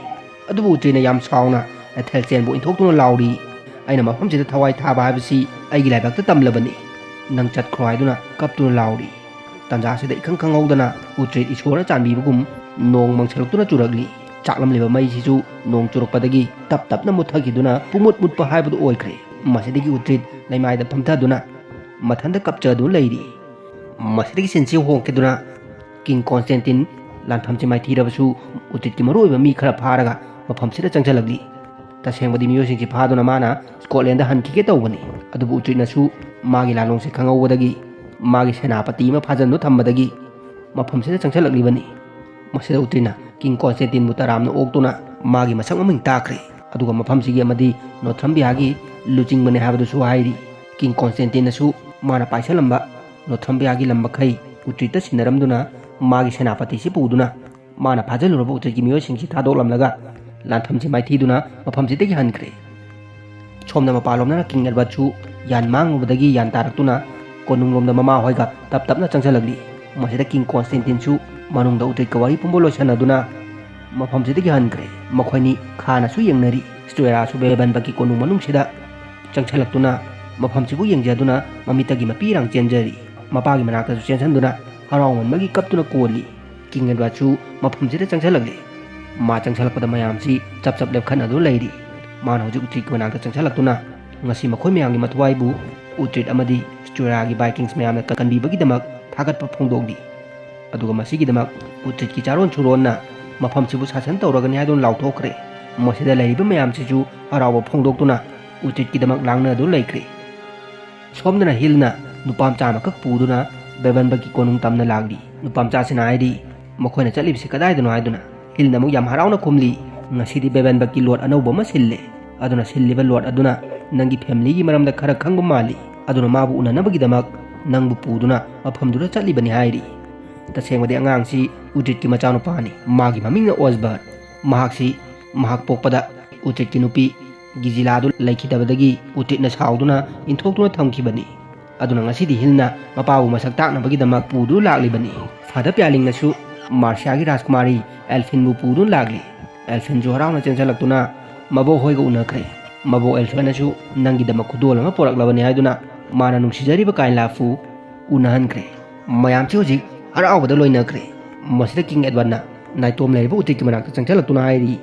ꯑꯗꯨꯕꯨ ꯎꯇ꯭ꯔꯤꯠꯅ ꯌꯥꯝ ꯁꯥꯎꯅ ꯑꯦꯊꯦꯜꯁꯇꯦꯟꯕꯨ ꯏꯟꯊꯣꯛꯇꯨꯅ ꯂꯥꯎꯔꯤ, "ꯑꯩꯅ ꯃꯐꯝꯁꯤꯗ ꯊꯋꯥꯏ ꯊꯥꯕ ꯍꯥꯏꯕꯁꯤ ꯑꯩꯒꯤ ꯂꯥꯏꯕꯛꯇ ꯇꯝꯂꯕꯅꯤ꯫ ꯅꯪ ꯆꯠꯈ꯭ꯔꯣ" ꯍꯥꯏꯗꯨꯅ ꯀꯞꯇꯨꯅ ꯂꯥꯎꯔꯤ꯫ ꯇꯥꯟꯖꯥꯁꯤꯗ ꯏꯈꯪ ꯈꯪꯍꯧꯗꯅ ꯎꯇ꯭ꯔꯤꯠ ꯏꯁꯣꯔꯅ ꯆꯥꯟꯕꯤꯕꯒꯨꯝ ꯅꯣꯡ ꯃꯪꯁꯤꯜꯂꯛꯇꯨꯅ ꯆꯨꯔꯛꯂꯤ꯫ ꯆꯥꯛꯂꯝꯂꯤꯕ ꯃꯩꯁꯤꯁꯨ ꯅꯣꯡ ꯆꯨꯔꯛꯄꯗꯒꯤ ꯇꯞ ꯇꯞꯅ ꯃꯨꯠꯊꯈꯤꯗꯨꯅ ꯄꯨꯡꯃꯨꯠ ꯃꯨꯠꯄ ꯍꯥꯏꯕꯗꯨ ꯑꯣꯏꯈ꯭ꯔꯦ꯫ ꯃꯁꯤꯗꯒꯤ ꯎꯇ꯭ꯔꯤꯠ ꯂꯩꯃꯥꯏꯗ ꯐꯝꯊꯗꯨꯅ ꯃꯊꯟꯇ ꯀꯞꯆꯗꯨꯅ ꯂꯩꯔꯤ꯫ ꯃꯁꯤꯗꯒꯤ ꯁꯤꯟꯁꯤ ꯍꯣꯡꯈꯤꯗꯨꯅ ꯀꯤꯡ ꯀꯣꯟꯁꯇꯦꯟꯇꯤꯟ ꯂꯥꯟꯐꯝꯁꯤ ꯃꯥꯏꯊꯤꯔꯕꯁꯨ ꯎꯇ꯭ꯔꯤꯠꯀꯤ ꯃꯔꯨꯑꯣꯏꯕ ꯃꯤ ꯈꯔ ꯐꯥꯔꯒ ꯃꯐꯝꯁꯤꯗ ꯆꯪꯁꯤꯜꯂꯛꯂꯤ꯫ ꯇꯁꯦꯡꯕꯗꯤ ꯃꯤꯑꯣꯏꯁꯤꯡꯁꯤ ꯐꯥꯗꯨꯅ ꯃꯥꯅ ꯁ꯭ꯀꯣꯠꯂꯦꯟꯗ ꯍꯟꯈꯤꯒꯦ ꯇꯧꯕꯅꯤ꯫ ꯑꯗꯨꯕꯨ ꯎꯇ꯭ꯔꯤꯠꯅꯁꯨ ꯃꯥꯒꯤ ꯂꯥꯟꯂꯣꯡꯁꯦ ꯈꯪꯍꯧꯕꯗꯒꯤ ꯃꯥꯒꯤ ꯁꯦꯅꯥꯄꯇꯤ ꯑꯃ ꯐꯥꯖꯟꯗꯨꯅ ꯊꯝꯕꯗꯒꯤ ꯃꯐꯝꯁꯤꯗ ꯆꯪꯁꯤꯜꯂꯛꯂꯤꯕꯅꯤ꯫ ꯃꯁꯤꯗ ꯎꯇ꯭ꯔꯤꯠꯅ ꯀꯤꯡ ꯀꯣꯟꯁꯇꯦꯟꯇꯤꯟꯕꯨ ꯇꯔꯥꯝꯅ ꯑꯣꯛꯇꯨꯅ ꯃꯥꯒꯤ ꯃꯁꯛ ꯃꯃꯤꯡ ꯇꯥꯛꯈ꯭ꯔꯦ꯫ ꯑꯗꯨꯒ ꯃꯐꯝꯁꯤꯒꯤ ꯑꯃꯗꯤ ꯅꯣꯊ꯭ꯔꯝꯕꯤꯌꯥꯒꯤ ꯂꯨꯆꯤꯡꯕꯅꯤ ꯍꯥꯏꯕꯗꯨꯁꯨ ꯍꯥꯏꯔꯤ꯫ ꯀꯤꯡ ꯀꯣꯟꯁꯇꯦꯟꯇꯤꯟꯅꯁꯨ ꯃꯥꯅ ꯄꯥꯏꯁꯜꯂꯝꯕ ꯅꯣꯊꯝꯕꯤꯌꯥꯒꯤ ꯂꯝ ꯃꯈꯩ ꯎꯇ꯭ꯔꯤꯠꯇ ꯁꯤꯟꯅꯔꯝꯗꯨꯅ ꯃꯥꯒꯤ ꯁꯦꯅꯥꯄꯇꯤꯁꯤ ꯄꯨꯗꯨꯅ ꯃꯥꯅ ꯐꯥꯖꯤꯜꯂꯨꯔꯕ ꯎꯇ꯭ꯔꯤꯠꯀꯤ ꯃꯤꯑꯣꯏꯁꯤꯡꯁꯤ ꯊꯥꯗꯣꯛꯂꯝꯂꯒ ꯂꯥꯟꯐꯝꯁꯤ ꯃꯥꯏꯊꯤꯗꯨꯅ ꯃꯐꯝꯁꯤꯗꯒꯤ ꯍꯟꯈ꯭ꯔꯦ꯫ ꯁꯣꯝꯗ ꯃꯄꯥꯟꯂꯣꯝꯗꯅ ꯀꯤꯡ ꯑꯦꯗꯋꯥꯔꯗꯁꯨ ꯌꯥꯟ ꯃꯥꯡꯂꯨꯕꯗꯒꯤ ꯌꯥꯟ ꯇꯥꯔꯛꯇꯨꯅ ꯀꯣꯅꯨꯡꯂꯣꯝꯗ ꯃꯃꯥ ꯍꯣꯏꯒ ꯇꯞ ꯇꯞꯅ ꯆꯪꯁꯤꯜꯂꯛꯂꯤ꯫ ꯃꯁꯤꯗ ꯀꯤꯡ ꯀꯣꯟꯁꯇꯦꯟꯇꯤꯟꯁꯨ ꯃꯅꯨꯡꯗ ꯎꯇ꯭ꯔꯤꯠꯀ ꯋꯥꯔꯤ ꯄꯨꯝꯕ ꯂꯣꯏꯁꯤꯟꯅꯗꯨꯅ ꯃꯐꯝꯁꯤꯗꯒꯤ ꯍꯟꯈ꯭ꯔꯦ꯫ ꯃꯈꯣꯏꯅꯤ ꯈꯥꯅꯁꯨ ꯌꯦꯡꯅꯔꯤ꯫ ꯁ꯭ꯇꯨꯑꯦꯔꯥꯁꯨ ꯕꯦꯕꯟꯕꯒꯤ ꯀꯣꯅꯨꯡ ꯃꯅꯨꯡꯁꯤꯗ ꯆꯪꯁꯤꯜꯂꯛꯇꯨꯅ ꯃꯐꯝꯁꯤꯕꯨ ꯌꯦꯡꯖꯗꯨꯅ ꯃꯃꯤꯠꯇꯒꯤ ꯃꯄꯤ ꯏꯔꯥꯡ ꯆꯦꯟꯖꯔꯤ꯫ ꯃꯄꯥꯒꯤ ꯃꯅꯥꯛꯇꯁꯨ ꯆꯦꯟꯁꯤꯟꯗꯨꯅ ꯍꯔꯥꯎꯃꯟꯕꯒꯤ ꯀꯞꯇꯨꯅ ꯀꯣꯜꯂꯤ꯫ ꯀꯤꯡ ꯑꯦꯗꯋꯥꯔꯗꯁꯨ ꯃꯐꯝꯁꯤꯗ ꯆꯪꯁꯤꯜꯂꯛꯂꯦ꯫ ꯃꯥ ꯆꯪꯁꯤꯜꯂꯛꯄꯗ ꯃꯌꯥꯝꯁꯤ ꯆꯞ ꯆꯞ ꯂꯦꯞꯈꯠꯅꯗꯨꯅ ꯂꯩꯔꯤ꯫ ꯃꯥꯅ ꯍꯧꯖꯤꯛ ꯎꯇ꯭ꯔꯤꯠꯀꯤ ꯃꯅꯥꯛꯇ ꯆꯪꯁꯤꯜꯂꯛꯇꯨꯅ ꯉꯁꯤ ꯃꯈꯣꯏ ꯃꯌꯥꯝꯒꯤ ꯃꯊ꯭ꯋꯥꯏꯕꯨ ꯎꯇ꯭ꯔꯤꯠ ꯑꯃꯗꯤ ꯁ꯭ꯇꯨꯑꯦꯔꯥꯒꯤ ꯚꯥꯏꯀꯤꯡꯁ ꯃꯌꯥꯝꯅ ꯀꯟꯕꯤꯕꯒꯤꯗꯃꯛ ꯊꯥꯒꯠꯄ ꯐꯣꯡꯗꯣꯛꯂꯤ꯫ ꯑꯗꯨꯒ ꯃꯁꯤꯒꯤꯗꯃꯛ ꯎꯇ꯭ꯔꯤꯠꯀꯤ ꯆꯥꯔꯣꯟ ꯁꯨꯔꯣꯟꯅ ꯃꯐꯝꯁꯤꯕꯨ ꯁꯥꯁꯟ ꯇꯧꯔꯒꯅꯤ ꯍꯥꯏꯗꯨꯅ ꯂꯥꯎꯊꯣꯛꯈ꯭ꯔꯦ꯫ ꯃꯁꯤꯗ ꯂꯩꯔꯤꯕ ꯃꯌꯥꯝꯁꯤꯁꯨ ꯍꯔꯥꯎꯕ ꯐꯣꯡꯗꯣꯛꯇꯨꯅ ꯎꯇ꯭ꯔꯤꯠꯀꯤꯗꯃꯛ ꯂꯥꯡꯅꯗꯨꯅ ꯂꯩꯈ꯭ꯔꯦ꯫ ꯁꯣꯝꯗꯅ ꯍꯤꯜꯅ ꯅꯨꯄꯥ ꯃꯆꯥ ꯑꯃꯈꯛ ꯄꯨꯗꯨꯅ ꯕꯦꯕꯟꯕꯒꯤ ꯀꯣꯅꯨꯡ ꯇꯝꯅ ꯂꯥꯛꯂꯤ꯫ ꯅꯨꯄꯥ ꯃꯆꯥꯁꯤꯅ ꯍꯥꯏꯔꯤ, "ꯃꯈꯣꯏꯅ ꯆꯠꯂꯤꯕꯁꯤ ꯀꯗꯥꯏꯗꯅꯣ?" ꯍꯥꯏꯗꯨꯅ꯫ ꯍꯤꯜꯅ ꯑꯃꯨꯛ ꯌꯥꯝ ꯍꯔꯥꯎꯅ ꯈꯨꯝꯂꯤ, "ꯉꯁꯤꯗꯤ ꯕꯦꯕꯟꯕꯒꯤ ꯂꯣꯠ ꯑꯅꯧꯕ ꯑꯃ ꯁꯤꯜꯂꯦ꯫ ꯑꯗꯨꯅ ꯁꯤꯜꯂꯤꯕ ꯂꯣꯠ ꯑꯗꯨꯅ ꯅꯪꯒꯤ ꯐꯦꯃꯤꯂꯤꯒꯤ ꯃꯔꯝꯗ ꯈꯔ ꯈꯪꯕ ꯃꯥꯜꯂꯤ꯫ ꯑꯗꯨꯅ ꯃꯥꯕꯨ ꯎꯅꯅꯕꯒꯤꯗꯃꯛ ꯅꯪꯕꯨ ꯄꯨꯗꯨꯅ ꯃꯐꯝꯗꯨꯗ ꯆꯠꯂꯤꯕꯅꯤ" ꯍꯥꯏꯔꯤ꯫ ꯇꯁꯦꯡꯕꯗꯤ ꯑꯉꯥꯡꯁꯤ ꯎꯇ꯭ꯔꯤꯠꯀꯤ ꯃꯆꯥꯅꯨꯄꯥꯅꯤ꯫ ꯃꯥꯒꯤ ꯃꯃꯤꯡꯅ ꯑꯣꯁꯕꯔꯠ꯫ ꯃꯍꯥꯛꯁꯤ ꯃꯍꯥꯛ ꯄꯣꯛꯄꯗ ꯎꯇ꯭ꯔꯤꯠꯀꯤ ꯅꯨꯄꯤ ꯒꯤꯖꯤꯂꯥꯗꯨ ꯂꯩꯈꯤꯗꯕꯗꯒꯤ ꯎꯇ꯭ꯔꯤꯠꯅ ꯁꯥꯎꯗꯨꯅ ꯏꯟꯊꯣꯛꯇꯨꯅ ꯊꯝꯈꯤꯕꯅꯤ꯫ ꯑꯗꯨꯅ ꯉꯁꯤꯗꯤ ꯍꯤꯜꯅ ꯃꯄꯥꯕꯨ ꯃꯁꯛ ꯇꯥꯛꯅꯕꯒꯤꯗꯃꯛ ꯄꯨꯗꯨꯅ ꯂꯥꯛꯂꯤꯕꯅꯤ꯫ ꯐꯥꯗꯔ ꯄ꯭ꯌꯥꯂꯤꯡꯅꯁꯨ ꯃꯥꯔꯁꯤꯌꯥꯒꯤ ꯔꯥꯖꯀꯨꯃꯥꯔꯤ ꯑꯦꯜꯐꯤꯟꯕꯨ ꯄꯨꯗꯨꯅ ꯂꯥꯛꯂꯤ꯫ ꯑꯦꯜꯐꯤꯟꯁꯨ ꯍꯔꯥꯎꯅ ꯆꯦꯟꯁꯤꯜꯂꯛꯇꯨꯅ ꯃꯕꯣꯛ ꯍꯣꯏꯒ ꯎꯅꯈ꯭ꯔꯦ꯫ ꯃꯕꯣꯛ ꯑꯦꯜꯐꯤꯟꯅꯁꯨ ꯅꯪꯒꯤꯗꯃꯛ ꯈꯨꯗꯣꯜ ꯑꯃ ꯄꯣꯔꯛꯂꯕꯅꯤ ꯍꯥꯏꯗꯨꯅ ꯃꯥꯅ ꯅꯨꯡꯁꯤꯖꯔꯤꯕ ꯀꯥꯏꯂꯥꯐꯨ ꯎꯅꯍꯟꯈ꯭ꯔꯦ꯫ ꯃꯌꯥꯝꯁꯤ ꯍꯧꯖꯤꯛ ꯍꯔꯥꯎꯕꯗ ꯂꯣꯏꯅꯈ꯭ꯔꯦ꯫ ꯃꯁꯤꯗ ꯀꯤꯡ ꯑꯦꯗꯋꯥꯔꯗꯅ ꯅꯥꯏꯇꯣꯝ ꯂꯩꯔꯤꯕ ꯎꯇ꯭ꯔꯤꯠꯀꯤ ꯃꯅꯥꯛꯇ ꯆꯪꯁꯤꯜꯂꯛꯇꯨꯅ ꯍꯥꯏꯔꯤ,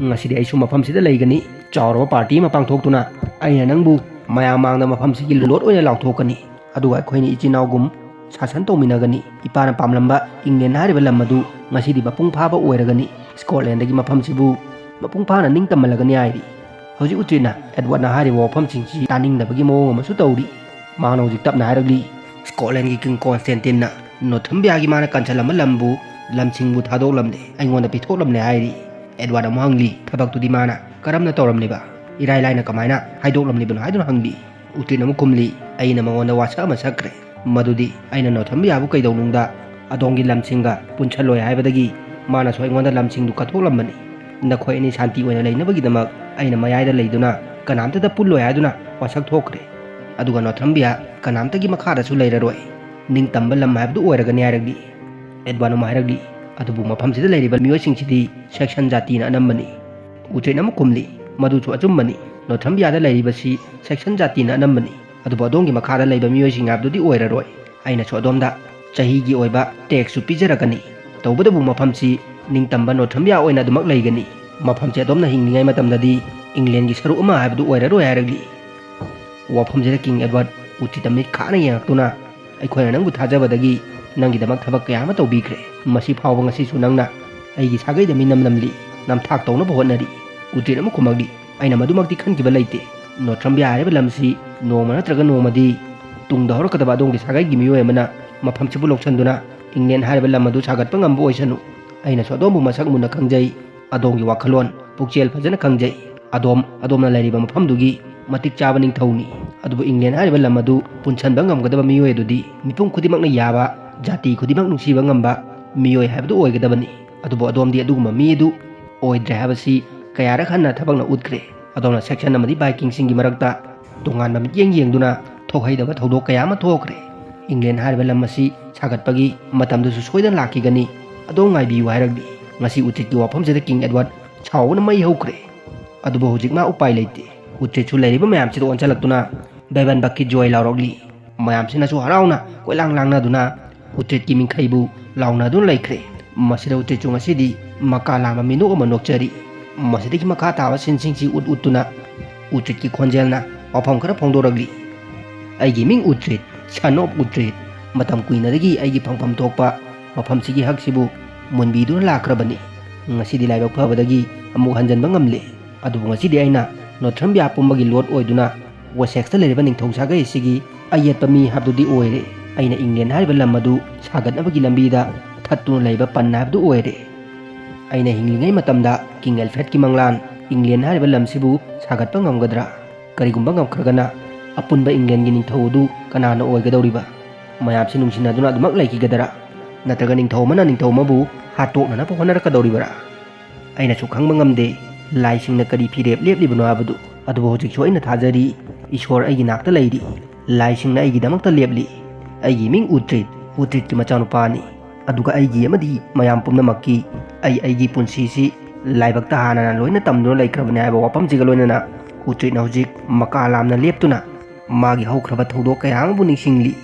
"ꯉꯁꯤꯗꯤ ꯑꯩꯁꯨ ꯃꯐꯝꯁꯤꯗ ꯂꯩꯒꯅꯤ꯫ ꯆꯥꯎꯔꯕ ꯄꯥꯔꯇꯤ ꯑꯃ ꯄꯥꯡꯊꯣꯛꯇꯨꯅ ꯑꯩꯅ ꯅꯪꯕꯨ ꯃꯌꯥꯝ ꯃꯥꯡꯗ ꯃꯐꯝꯁꯤꯒꯤ ꯂꯣꯠ ꯑꯣꯏꯅ ꯂꯥꯎꯊꯣꯛꯀꯅꯤ꯫ ꯑꯗꯨꯒ ꯑꯩꯈꯣꯏꯅꯤ ꯏꯆꯤꯟ ꯏꯅꯥꯎꯒꯨꯝ ꯁꯥꯁꯟ ꯇꯧꯃꯤꯟꯅꯒꯅꯤ꯫ ꯏꯄꯥꯅ ꯄꯥꯝꯂꯝꯕ ꯏꯪꯂꯦꯟ ꯍꯥꯏꯔꯤꯕ ꯂꯝ ꯑꯗꯨ ꯉꯁꯤꯗꯤ ꯃꯄꯨꯡ ꯐꯥꯕ ꯑꯣꯏꯔꯒꯅꯤ꯫ ꯁ꯭ꯀꯣꯠꯂꯦꯟꯗꯒꯤ ꯃꯐꯝꯁꯤꯕꯨ ꯃꯄꯨꯡ ꯐꯥꯅ ꯅꯤꯡꯇꯝꯍꯜꯂꯒꯅꯤ" ꯍꯥꯏꯔꯤ꯫ ꯍꯧꯖꯤꯛ ꯎꯇ꯭ꯔꯤꯠꯅ ꯑꯦꯗꯋꯥꯔꯗꯅ ꯍꯥꯏꯔꯤꯕ ꯋꯥꯐꯝꯁꯤꯡꯁꯤ ꯇꯥꯅꯤꯡꯗꯕꯒꯤ ꯃꯑꯣꯡ ꯑꯃꯁꯨ ꯇꯧꯔꯤ꯫ ꯃꯍꯥꯛꯅ ꯍꯧꯖꯤꯛ ꯇꯞꯅ ꯍꯥꯏꯔꯛꯂꯤ, "ꯁ꯭ꯀꯣꯠꯂꯦꯟꯒꯤ ꯀꯤꯡ ꯀꯣꯟꯁꯇꯦꯟꯇꯤꯟꯅ ꯅꯣꯊꯝꯕꯤꯌꯥꯒꯤ ꯃꯥꯅ ꯀꯟꯁꯜꯂꯝꯕ ꯂꯝꯕꯨ, ꯂꯝꯁꯤꯡꯕꯨ ꯊꯥꯗꯣꯛꯂꯝꯂꯦ, ꯑꯩꯉꯣꯟꯗ ꯄꯤꯊꯣꯛꯂꯝꯂꯦ" ꯍꯥꯏꯔꯤ꯫ ꯑꯦꯗꯋꯥꯔꯗ ꯑꯃꯨꯛ ꯍꯪꯂꯤ, "ꯊꯕꯛꯇꯨꯗꯤ ꯃꯥꯅ ꯀꯔꯝꯅ ꯇꯧꯔꯝꯂꯤꯕ? ꯏꯔꯥꯏ ꯂꯥꯏꯅ ꯀꯃꯥꯏꯅ ꯍꯥꯏꯗꯣꯛꯂꯝꯂꯤꯕꯅꯣ?" ꯍꯥꯏꯗꯨꯅ ꯍꯪꯂꯤ꯫ ꯎꯇ꯭ꯔꯤꯠꯅ ꯑꯃꯨꯛ ꯈꯨꯝꯂꯤ, "ꯑꯩꯅ ꯃꯉꯣꯟꯗ ꯋꯥꯁꯛ ꯑꯃ ꯁꯛꯈ꯭ꯔꯦ꯫ ꯃꯗꯨꯗꯤ ꯑꯩꯅ ꯅꯣꯊꯝꯕꯤꯌꯥꯕꯨ ꯀꯩꯗꯧꯅꯨꯡꯗ ꯑꯗꯣꯝꯒꯤ ꯂꯝꯁꯤꯡꯒ ꯄꯨꯟꯁꯜꯂꯣꯏ ꯍꯥꯏꯕꯗꯒꯤ ꯃꯥꯅꯁꯨ ꯑꯩꯉꯣꯟꯗ ꯂꯝꯁꯤꯡꯗꯨ ꯀꯠꯊꯣꯛꯂꯝꯕꯅꯤ꯫ ꯅꯈꯣꯏ ꯑꯅꯤ ꯁꯥꯟꯇꯤ ꯑꯣꯏꯅ ꯂꯩꯅꯕꯒꯤꯗꯃꯛ ꯑꯩꯅ ꯃꯌꯥꯏꯗ ꯂꯩꯗꯨꯅ ꯀꯅꯥꯝꯇꯗ ꯄꯨꯜꯂꯣꯏ ꯍꯥꯏꯗꯨꯅ ꯋꯥꯁꯛ ꯊꯣꯛꯈ꯭ꯔꯦ꯫ ꯑꯗꯨꯒ ꯅꯣꯊꯝꯕꯤꯌꯥ ꯀꯅꯥꯝꯇꯒꯤ ꯃꯈꯥꯗꯁꯨ ꯂꯩꯔꯔꯣꯏ, ꯅꯤꯡꯇꯝꯕ ꯂꯝ ꯍꯥꯏꯕꯗꯨ ꯑꯣꯏꯔꯒꯅꯤ ꯍꯥꯏꯔꯛꯂꯤ꯫ ꯑꯦꯗꯋꯥꯅꯨꯝ ꯍꯥꯏꯔꯛꯂꯤ, ꯑꯗꯨꯕꯨ ꯃꯐꯝꯁꯤꯗ ꯂꯩꯔꯤꯕ ꯃꯤꯑꯣꯏꯁꯤꯡꯁꯤꯗꯤ ꯁꯦꯛꯁꯟ ꯖꯥꯇꯤꯅ ꯑꯅꯝꯕꯅꯤ꯫ ꯎꯆꯦꯠ ꯑꯃ ꯈꯨꯝꯂꯤ, ꯃꯗꯨꯁꯨ ꯑꯆꯨꯝꯕꯅꯤ꯫ ꯅꯣꯊꯝꯕꯤꯌꯥꯗ ꯂꯩꯔꯤꯕꯁꯤ ꯁꯦꯛꯁꯟ ꯖꯥꯇꯤꯅ ꯑꯅꯝꯕꯅꯤ꯫ ꯑꯗꯨꯕꯨ ꯑꯗꯣꯝꯒꯤ ꯃꯈꯥꯗ ꯂꯩꯕ ꯃꯤꯑꯣꯏꯁꯤꯡ ꯍꯥꯏꯕꯗꯨꯗꯤ ꯑꯣꯏꯔꯔꯣꯏ꯫ ꯑꯩꯅꯁꯨ ꯑꯗꯣꯝꯗ ꯆꯍꯤꯒꯤ ꯑꯣꯏꯕ ꯇꯦꯛꯁꯁꯨ ꯄꯤꯖꯔꯛꯀꯅꯤ꯫ ꯇꯧꯕꯇꯕꯨ ꯃꯐꯝꯁꯤ ꯅꯤꯡꯇꯝꯕ ꯅꯣꯊꯝꯕꯤꯌꯥ ꯑꯣꯏꯅ ꯑꯗꯨꯃꯛ ꯂꯩꯒꯅꯤ꯫ ꯃꯐꯝꯁꯤ ꯑꯗꯣꯝꯅ ꯍꯤꯡꯂꯤꯉꯩ ꯃꯇꯝꯗꯗꯤ ꯏꯪꯂꯦꯟꯒꯤ ꯁꯔꯨꯛ ꯑꯃ ꯍꯥꯏꯕꯗꯨ ꯑꯣꯏꯔꯔꯣꯏ ꯍꯥꯏꯔꯛꯂꯤ꯫ ꯋꯥꯐꯝꯁꯤꯗ ꯀꯤꯡ ꯑꯦꯗꯋꯥꯔꯗ ꯎꯆꯤꯠꯇ ꯃꯤꯠ ꯈꯥꯅ ꯌꯦꯡꯉꯛꯇꯨꯅ, "ꯑꯩꯈꯣꯏꯅ ꯅꯪꯕꯨ ꯊꯥꯖꯕꯗꯒꯤ ꯅꯪꯒꯤꯗꯃꯛ ꯊꯕꯛ ꯀꯌꯥ ꯑꯃ ꯇꯧꯕꯤꯈ꯭ꯔꯦ꯫ ꯃꯁꯤ ꯐꯥꯎꯕ ꯉꯁꯤꯁꯨ ꯅꯪꯅ ꯑꯩꯒꯤ ꯁꯥꯒꯩꯗ ꯃꯤꯅꯝ ꯅꯝꯂꯤ, ꯅꯝꯊꯥꯛ ꯇꯧꯅꯕ ꯍꯣꯠꯅꯔꯤ"꯫ ꯎꯆꯦꯠ ꯑꯃ ꯈꯨꯝꯃꯛꯂꯤ, "ꯑꯩꯅ ꯃꯗꯨꯃꯛꯇꯤ ꯈꯟꯈꯤꯕ ꯂꯩꯇꯦ꯫ ꯅꯣꯊ꯭ꯔꯝꯕꯤꯌꯥ ꯍꯥꯏꯔꯤꯕ ꯂꯝꯁꯤ ꯅꯣꯡꯃ ꯅꯠꯇ꯭ꯔꯒ ꯅꯣꯡꯃꯗꯤ ꯇꯨꯡꯗ ꯍꯧꯔꯛꯀꯗꯕ ꯑꯗꯣꯝꯒꯤ ꯁꯥꯒꯩꯒꯤ ꯃꯤꯑꯣꯏ ꯑꯃꯅ ꯃꯐꯝꯁꯤꯕꯨ ꯂꯧꯁꯤꯟꯗꯨꯅ ꯏꯪꯂꯦꯟ ꯍꯥꯏꯔꯤꯕ ꯂꯝ ꯑꯗꯨ ꯁꯥꯒꯠꯄ ꯉꯝꯕ ꯑꯣꯏꯁꯅꯨ꯫ ꯑꯩꯅꯁꯨ ꯑꯗꯣꯝꯕꯨ ꯃꯁꯛ ꯃꯨꯟꯅ ꯈꯪꯖꯩ꯫ ꯑꯗꯣꯝꯒꯤ ꯋꯥꯈꯜꯂꯣꯟ, ꯄꯨꯛꯆꯦꯜ ꯐꯖꯅ ꯈꯪꯖꯩ꯫ ꯑꯗꯣꯝ, ꯑꯗꯣꯝꯅ ꯂꯩꯔꯤꯕ ꯃꯐꯝꯗꯨꯒꯤ ꯃꯇꯤꯛ ꯆꯥꯕ ꯅꯤꯡꯊꯧꯅꯤ꯫ ꯑꯗꯨꯕꯨ ꯏꯪꯂꯦꯟ ꯍꯥꯏꯔꯤꯕ ꯂꯝ ꯑꯗꯨ ꯄꯨꯟꯁꯟꯕ ꯉꯝꯒꯗꯕ ꯃꯤꯑꯣꯏ ꯑꯗꯨꯗꯤ ꯃꯤꯄꯨꯝ ꯈꯨꯗꯤꯡꯃꯛꯅ ꯌꯥꯕ, ꯖꯥꯇꯤ ꯈꯨꯗꯤꯡꯃꯛ ꯅꯨꯡꯁꯤꯕ ꯉꯝꯕ ꯃꯤꯑꯣꯏ ꯍꯥꯏꯕꯗꯨ ꯑꯣꯏꯒꯗꯕꯅꯤ꯫ ꯑꯗꯨꯕꯨ ꯑꯗꯣꯝꯗꯤ ꯑꯗꯨꯒꯨꯝꯕ ꯃꯤ ꯑꯗꯨ ꯑꯣꯏꯗ꯭ꯔꯦ ꯍꯥꯏꯕꯁꯤ ꯀꯌꯥꯔꯛ ꯍꯟꯅ ꯊꯕꯛꯅ ꯎꯠꯈ꯭ꯔꯦ꯫ ꯑꯗꯣꯝꯅ ꯁꯦꯛꯁꯟ ꯑꯃꯗꯤ ꯚꯥꯏꯀꯤꯡꯁꯤꯡꯒꯤ ꯃꯔꯛꯇ ꯇꯣꯉꯥꯟꯕ ꯃꯤꯠꯌꯦꯡ ꯌꯦꯡꯗꯨꯅ ꯊꯣꯛꯍꯩꯗꯕ ꯊꯧꯗꯣꯛ ꯀꯌꯥ ꯑꯃ ꯊꯣꯛꯈ꯭ꯔꯦ꯫ ꯏꯪꯂꯦꯟ ꯍꯥꯏꯔꯤꯕ ꯂꯝ ꯑꯁꯤ ꯁꯥꯒꯠꯄꯒꯤ ꯃꯇꯝꯗꯨꯁꯨ ꯁꯣꯏꯗꯅ ꯂꯥꯛꯈꯤꯒꯅꯤ꯫ ꯑꯗꯣꯝ ꯉꯥꯏꯕꯤꯌꯨ ꯍꯥꯏꯔꯛꯂꯤ꯫ ꯉꯁꯤ ꯎꯆꯦꯠꯀꯤ ꯋꯥꯐꯝꯁꯤꯗ ꯀꯤꯡ ꯑꯦꯗꯋꯥꯔꯗ ꯁꯥꯎꯕꯅ ꯃꯩ ꯍꯧꯈ꯭ꯔꯦ꯫ ꯑꯗꯨꯕꯨ ꯍꯧꯖꯤꯛ ꯃꯥ ꯎꯄꯥꯏ ꯂꯩꯇꯦ꯫ ꯎꯆꯦꯠꯁꯨ ꯂꯩꯔꯤꯕ ꯃꯌꯥꯝꯁꯤꯗ ꯑꯣꯟꯁꯤꯜꯂꯛꯇꯨꯅ ꯕꯦꯕꯟ ꯕꯛꯀꯤ ꯖꯣꯏ ꯂꯥꯎꯔꯛꯂꯤ꯫ ꯃꯌꯥꯝꯁꯤꯅꯁꯨ ꯍꯔꯥꯎꯅ ꯀꯣꯏꯂꯥꯡ ꯂꯥꯡꯅꯗꯨꯅ ꯎꯆꯦꯠꯀꯤ ꯃꯤꯡꯈꯩꯕꯨ ꯂꯥꯎꯅꯗꯨꯅ ꯂꯩꯈ꯭ꯔꯦ꯫ ꯃꯁꯤꯗ ꯎꯆꯦꯠꯁꯨ ꯉꯁꯤꯗꯤ ꯃꯀꯥ ꯂꯥꯝꯕ ꯃꯤꯅꯣꯛ ꯑꯃ ꯅꯣꯛꯆꯔꯤ꯫ ꯃꯁꯤꯗꯒꯤ ꯃꯈꯥ ꯇꯥꯕ ꯁꯤꯟꯁꯤꯡꯁꯤ ꯎꯠ ꯎꯠꯇꯨꯅ ꯎꯆꯦꯠꯀꯤ ꯈꯣꯟꯖꯦꯜꯅ ꯋꯥꯐꯝ ꯈꯔ ꯐꯣꯡꯗꯣꯔꯛꯂꯤ꯫ "ꯑꯩꯒꯤ ꯃꯤꯡ ꯎꯆꯦꯠ, son of ꯎꯆꯦꯠ꯫ ꯃꯇꯝ ꯀꯨꯏꯅꯗꯒꯤ ꯑꯩꯒꯤ ꯐꯪꯐꯝ ꯊꯣꯛꯄ ꯃꯐꯝꯁꯤꯒꯤ ꯍꯛꯁꯤꯕꯨ ꯃꯨꯟꯕꯤꯗꯨꯅ ꯂꯥꯛꯈ꯭ꯔꯕꯅꯤ꯫ ꯉꯁꯤꯗꯤ ꯂꯥꯏꯕꯛ ꯐꯕꯗꯒꯤ ꯑꯃꯨꯛ ꯍꯟꯖꯟꯕ ꯉꯝꯂꯦ꯫ ꯑꯗꯨꯕꯨ ꯉꯁꯤꯗꯤ ꯑꯩꯅ ꯅꯣꯊ꯭ꯔꯝꯕꯤꯌꯥ ꯄꯨꯝꯕꯒꯤ ꯂꯣꯔꯗ ꯑꯣꯏꯗꯨꯅ ꯋꯦꯁꯦꯛꯁꯇ ꯂꯩꯔꯤꯕ ꯅꯤꯡꯊꯧ ꯁꯥꯒꯩ ꯑꯁꯤꯒꯤ ꯑꯌꯦꯠꯄ ꯃꯤ ꯍꯥꯏꯕꯗꯨꯗꯤ ꯑꯣꯏꯔꯦ꯫ ꯑꯩꯅ ꯏꯪꯂꯦꯟ ꯍꯥꯏꯔꯤꯕ ꯂꯝ ꯑꯗꯨ ꯁꯥꯒꯠꯅꯕꯒꯤ ꯂꯝꯕꯤꯗ ꯊꯠꯇꯨꯅ ꯂꯩꯕ ꯄꯟ ꯍꯥꯏꯕꯗꯨ ꯑꯣꯏꯔꯦ꯫ ꯑꯩꯅ ꯍꯤꯡꯂꯤꯉꯩ ꯃꯇꯝꯗ ꯀꯤꯡ ꯑꯦꯜꯐ꯭ꯔꯦꯗꯀꯤ ꯃꯪꯂꯥꯟ ꯏꯪꯂꯦꯟ ꯍꯥꯏꯔꯤꯕ ꯂꯝꯁꯤꯕꯨ ꯁꯥꯒꯠꯄ ꯉꯝꯒꯗ꯭ꯔꯥ? ꯀꯔꯤꯒꯨꯝꯕ ꯉꯝꯈ꯭ꯔꯒꯅ ꯑꯄꯨꯟꯕ ꯏꯪꯂꯦꯟꯒꯤ ꯅꯤꯡꯊꯧ ꯑꯗꯨ ꯀꯅꯥꯅ ꯑꯣꯏꯒꯗꯧꯔꯤꯕ?" ꯃꯌꯥꯝꯁꯤ ꯅꯨꯡꯁꯤꯅꯗꯨꯅ ꯑꯗꯨꯃꯛ ꯂꯩꯈꯤꯒꯗꯔꯥ? ꯅꯠꯇ꯭ꯔꯒ ꯅꯤꯡꯊꯧ ꯑꯃꯅ ꯅꯤꯡꯊꯧ ꯑꯃꯕꯨ ꯍꯥꯠꯇꯣꯛꯅꯅꯕ ꯍꯣꯠꯅꯔꯛꯀꯗꯧꯔꯤꯕꯔꯥ? ꯑꯩꯅꯁꯨ ꯈꯪꯕ ꯉꯝꯗꯦ, ꯂꯥꯏꯁꯤꯡꯅ ꯀꯔꯤ ꯐꯤꯔꯦꯞ ꯂꯦꯞꯂꯤꯕꯅꯣ ꯍꯥꯏꯕꯗꯨ꯫ ꯑꯗꯨꯕꯨ ꯍꯧꯖꯤꯛꯁꯨ ꯑꯩꯅ ꯊꯥꯖꯔꯤ, ꯏꯁꯣꯔ ꯑꯩꯒꯤ ꯅꯥꯛꯇ ꯂꯩꯔꯤ꯫ ꯂꯥꯏꯁꯤꯡꯅ ꯑꯩꯒꯤꯗꯃꯛꯇ ꯂꯦꯞꯂꯤ꯫ ꯑꯩꯒꯤ ꯃꯤꯡ ꯎꯇ꯭ꯔꯤꯠ, ꯎꯇ꯭ꯔꯤꯠꯀꯤ ꯃꯆꯥꯅꯨꯄꯥꯅꯤ꯫ ꯑꯗꯨꯒ ꯑꯩꯒꯤ ꯑꯃꯗꯤ ꯃꯌꯥꯝ ꯄꯨꯝꯅꯃꯛꯀꯤ, ꯑꯩ ꯑꯩꯒꯤ ꯄꯨꯟꯁꯤꯁꯤ ꯂꯥꯏꯕꯛꯇ ꯍꯥꯟꯅꯅ ꯂꯣꯏꯅ ꯇꯝꯗꯨꯅ ꯂꯩꯈ꯭ꯔꯕꯅꯤ ꯍꯥꯏꯕ ꯋꯥꯐꯝꯁꯤꯒ ꯂꯣꯏꯅꯅ ꯎꯇ꯭ꯔꯤꯠꯅ ꯍꯧꯖꯤꯛ ꯃꯀꯥ ꯂꯥꯝꯅ ꯂꯦꯞꯇꯨꯅ ꯃꯥꯒꯤ ꯍꯧꯈ꯭ꯔꯕ ꯊꯧꯗꯣꯛ ꯀꯌꯥ ꯑꯃꯕꯨ ꯅꯤꯡꯁꯤꯡꯂꯤ꯫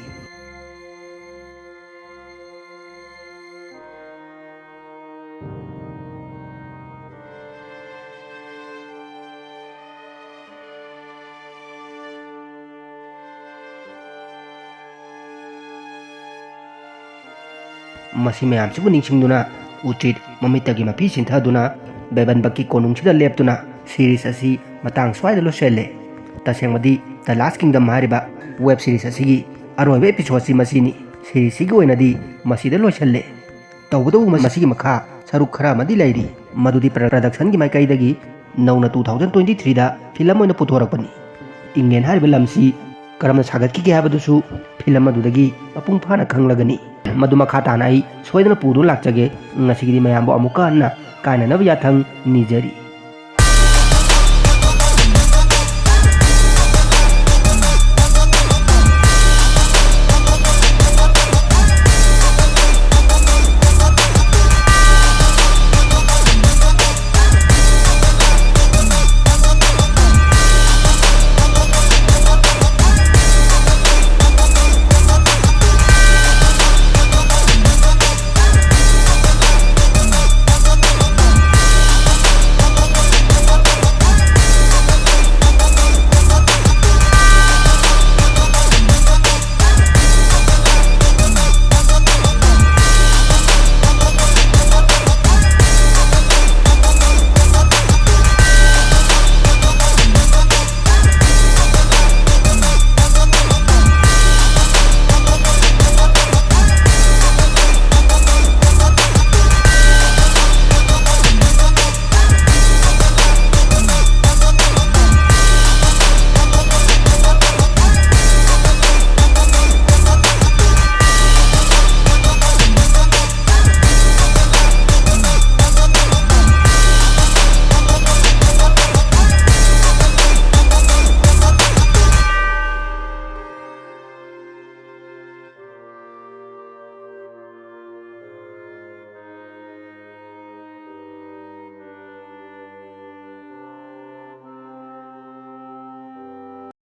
ꯃꯁꯤ ꯃꯌꯥꯝꯁꯤꯕꯨ ꯅꯤꯡꯁꯤꯡꯗꯨꯅ ꯎꯆꯤꯠ ꯃꯃꯤꯠꯇꯒꯤ ꯃꯄꯤ ꯁꯤꯟꯊꯗꯨꯅ ꯕꯦꯕꯟꯕꯛꯀꯤ ꯀꯣꯅꯨꯡꯁꯤꯗ ꯂꯦꯞꯇꯨꯅ ꯁꯤꯔꯤꯁ ꯑꯁꯤ ꯃꯇꯥꯡ ꯁ꯭ꯋꯥꯏꯗ ꯂꯣꯏꯁꯤꯜꯂꯦ꯫ ꯇꯁꯦꯡꯕꯗꯤ The Last Kingdom ꯍꯥꯏꯔꯤꯕ ꯋꯦꯕ ꯁꯤꯔꯤꯁ ꯑꯁꯤꯒꯤ ꯑꯔꯣꯏꯕ ꯑꯦꯄꯤꯁꯣꯗꯁꯤ ꯃꯁꯤꯅꯤ꯫ ꯁꯤꯔꯤꯁꯁꯤꯒꯤ ꯑꯣꯏꯅꯗꯤ ꯃꯁꯤꯗ ꯂꯣꯏꯁꯤꯜꯂꯦ꯫ ꯇꯧꯕꯇꯕꯨ ꯃꯁꯤꯒꯤ ꯃꯈꯥ ꯁꯔꯨꯛ ꯈꯔ ꯑꯃꯗꯤ ꯂꯩꯔꯤ, ꯃꯗꯨꯗꯤ ꯄ꯭ꯔ-, ꯄ꯭ꯔꯗꯛꯁꯟꯒꯤ ꯃꯥꯏꯀꯩꯗꯒꯤ ꯅꯧꯅ two thousand twenty threeꯗ ꯐꯤꯂꯝ ꯑꯣꯏꯅ ꯄꯨꯊꯣꯔꯛꯄꯅꯤ꯫ ꯏꯪꯂꯦꯟ ꯍꯥꯏꯔꯤꯕ ꯂꯝꯁꯤ ꯀꯔꯝꯅ ꯁꯥꯒꯠꯈꯤꯒꯦ ꯍꯥꯏꯕꯗꯨꯁꯨ ꯐꯤꯂꯝ ꯑꯗꯨꯗꯒꯤ ꯃꯄꯨꯡ ꯐꯥꯅ ꯈꯪꯂꯒꯅꯤ꯫ ꯃꯗꯨ ꯃꯈꯥ ꯇꯥꯅ ꯑꯩ ꯁꯣꯏꯗꯅ ꯄꯨꯗꯨꯅ ꯂꯥꯛꯆꯒꯦ꯫ ꯉꯁꯤꯒꯤꯗꯤ ꯃꯌꯥꯝꯕꯨ ꯑꯃꯨꯛꯀ ꯍꯟꯅ ꯀꯥꯏꯅꯅꯕ ꯌꯥꯊꯪ ꯅꯤꯖꯔꯤ꯫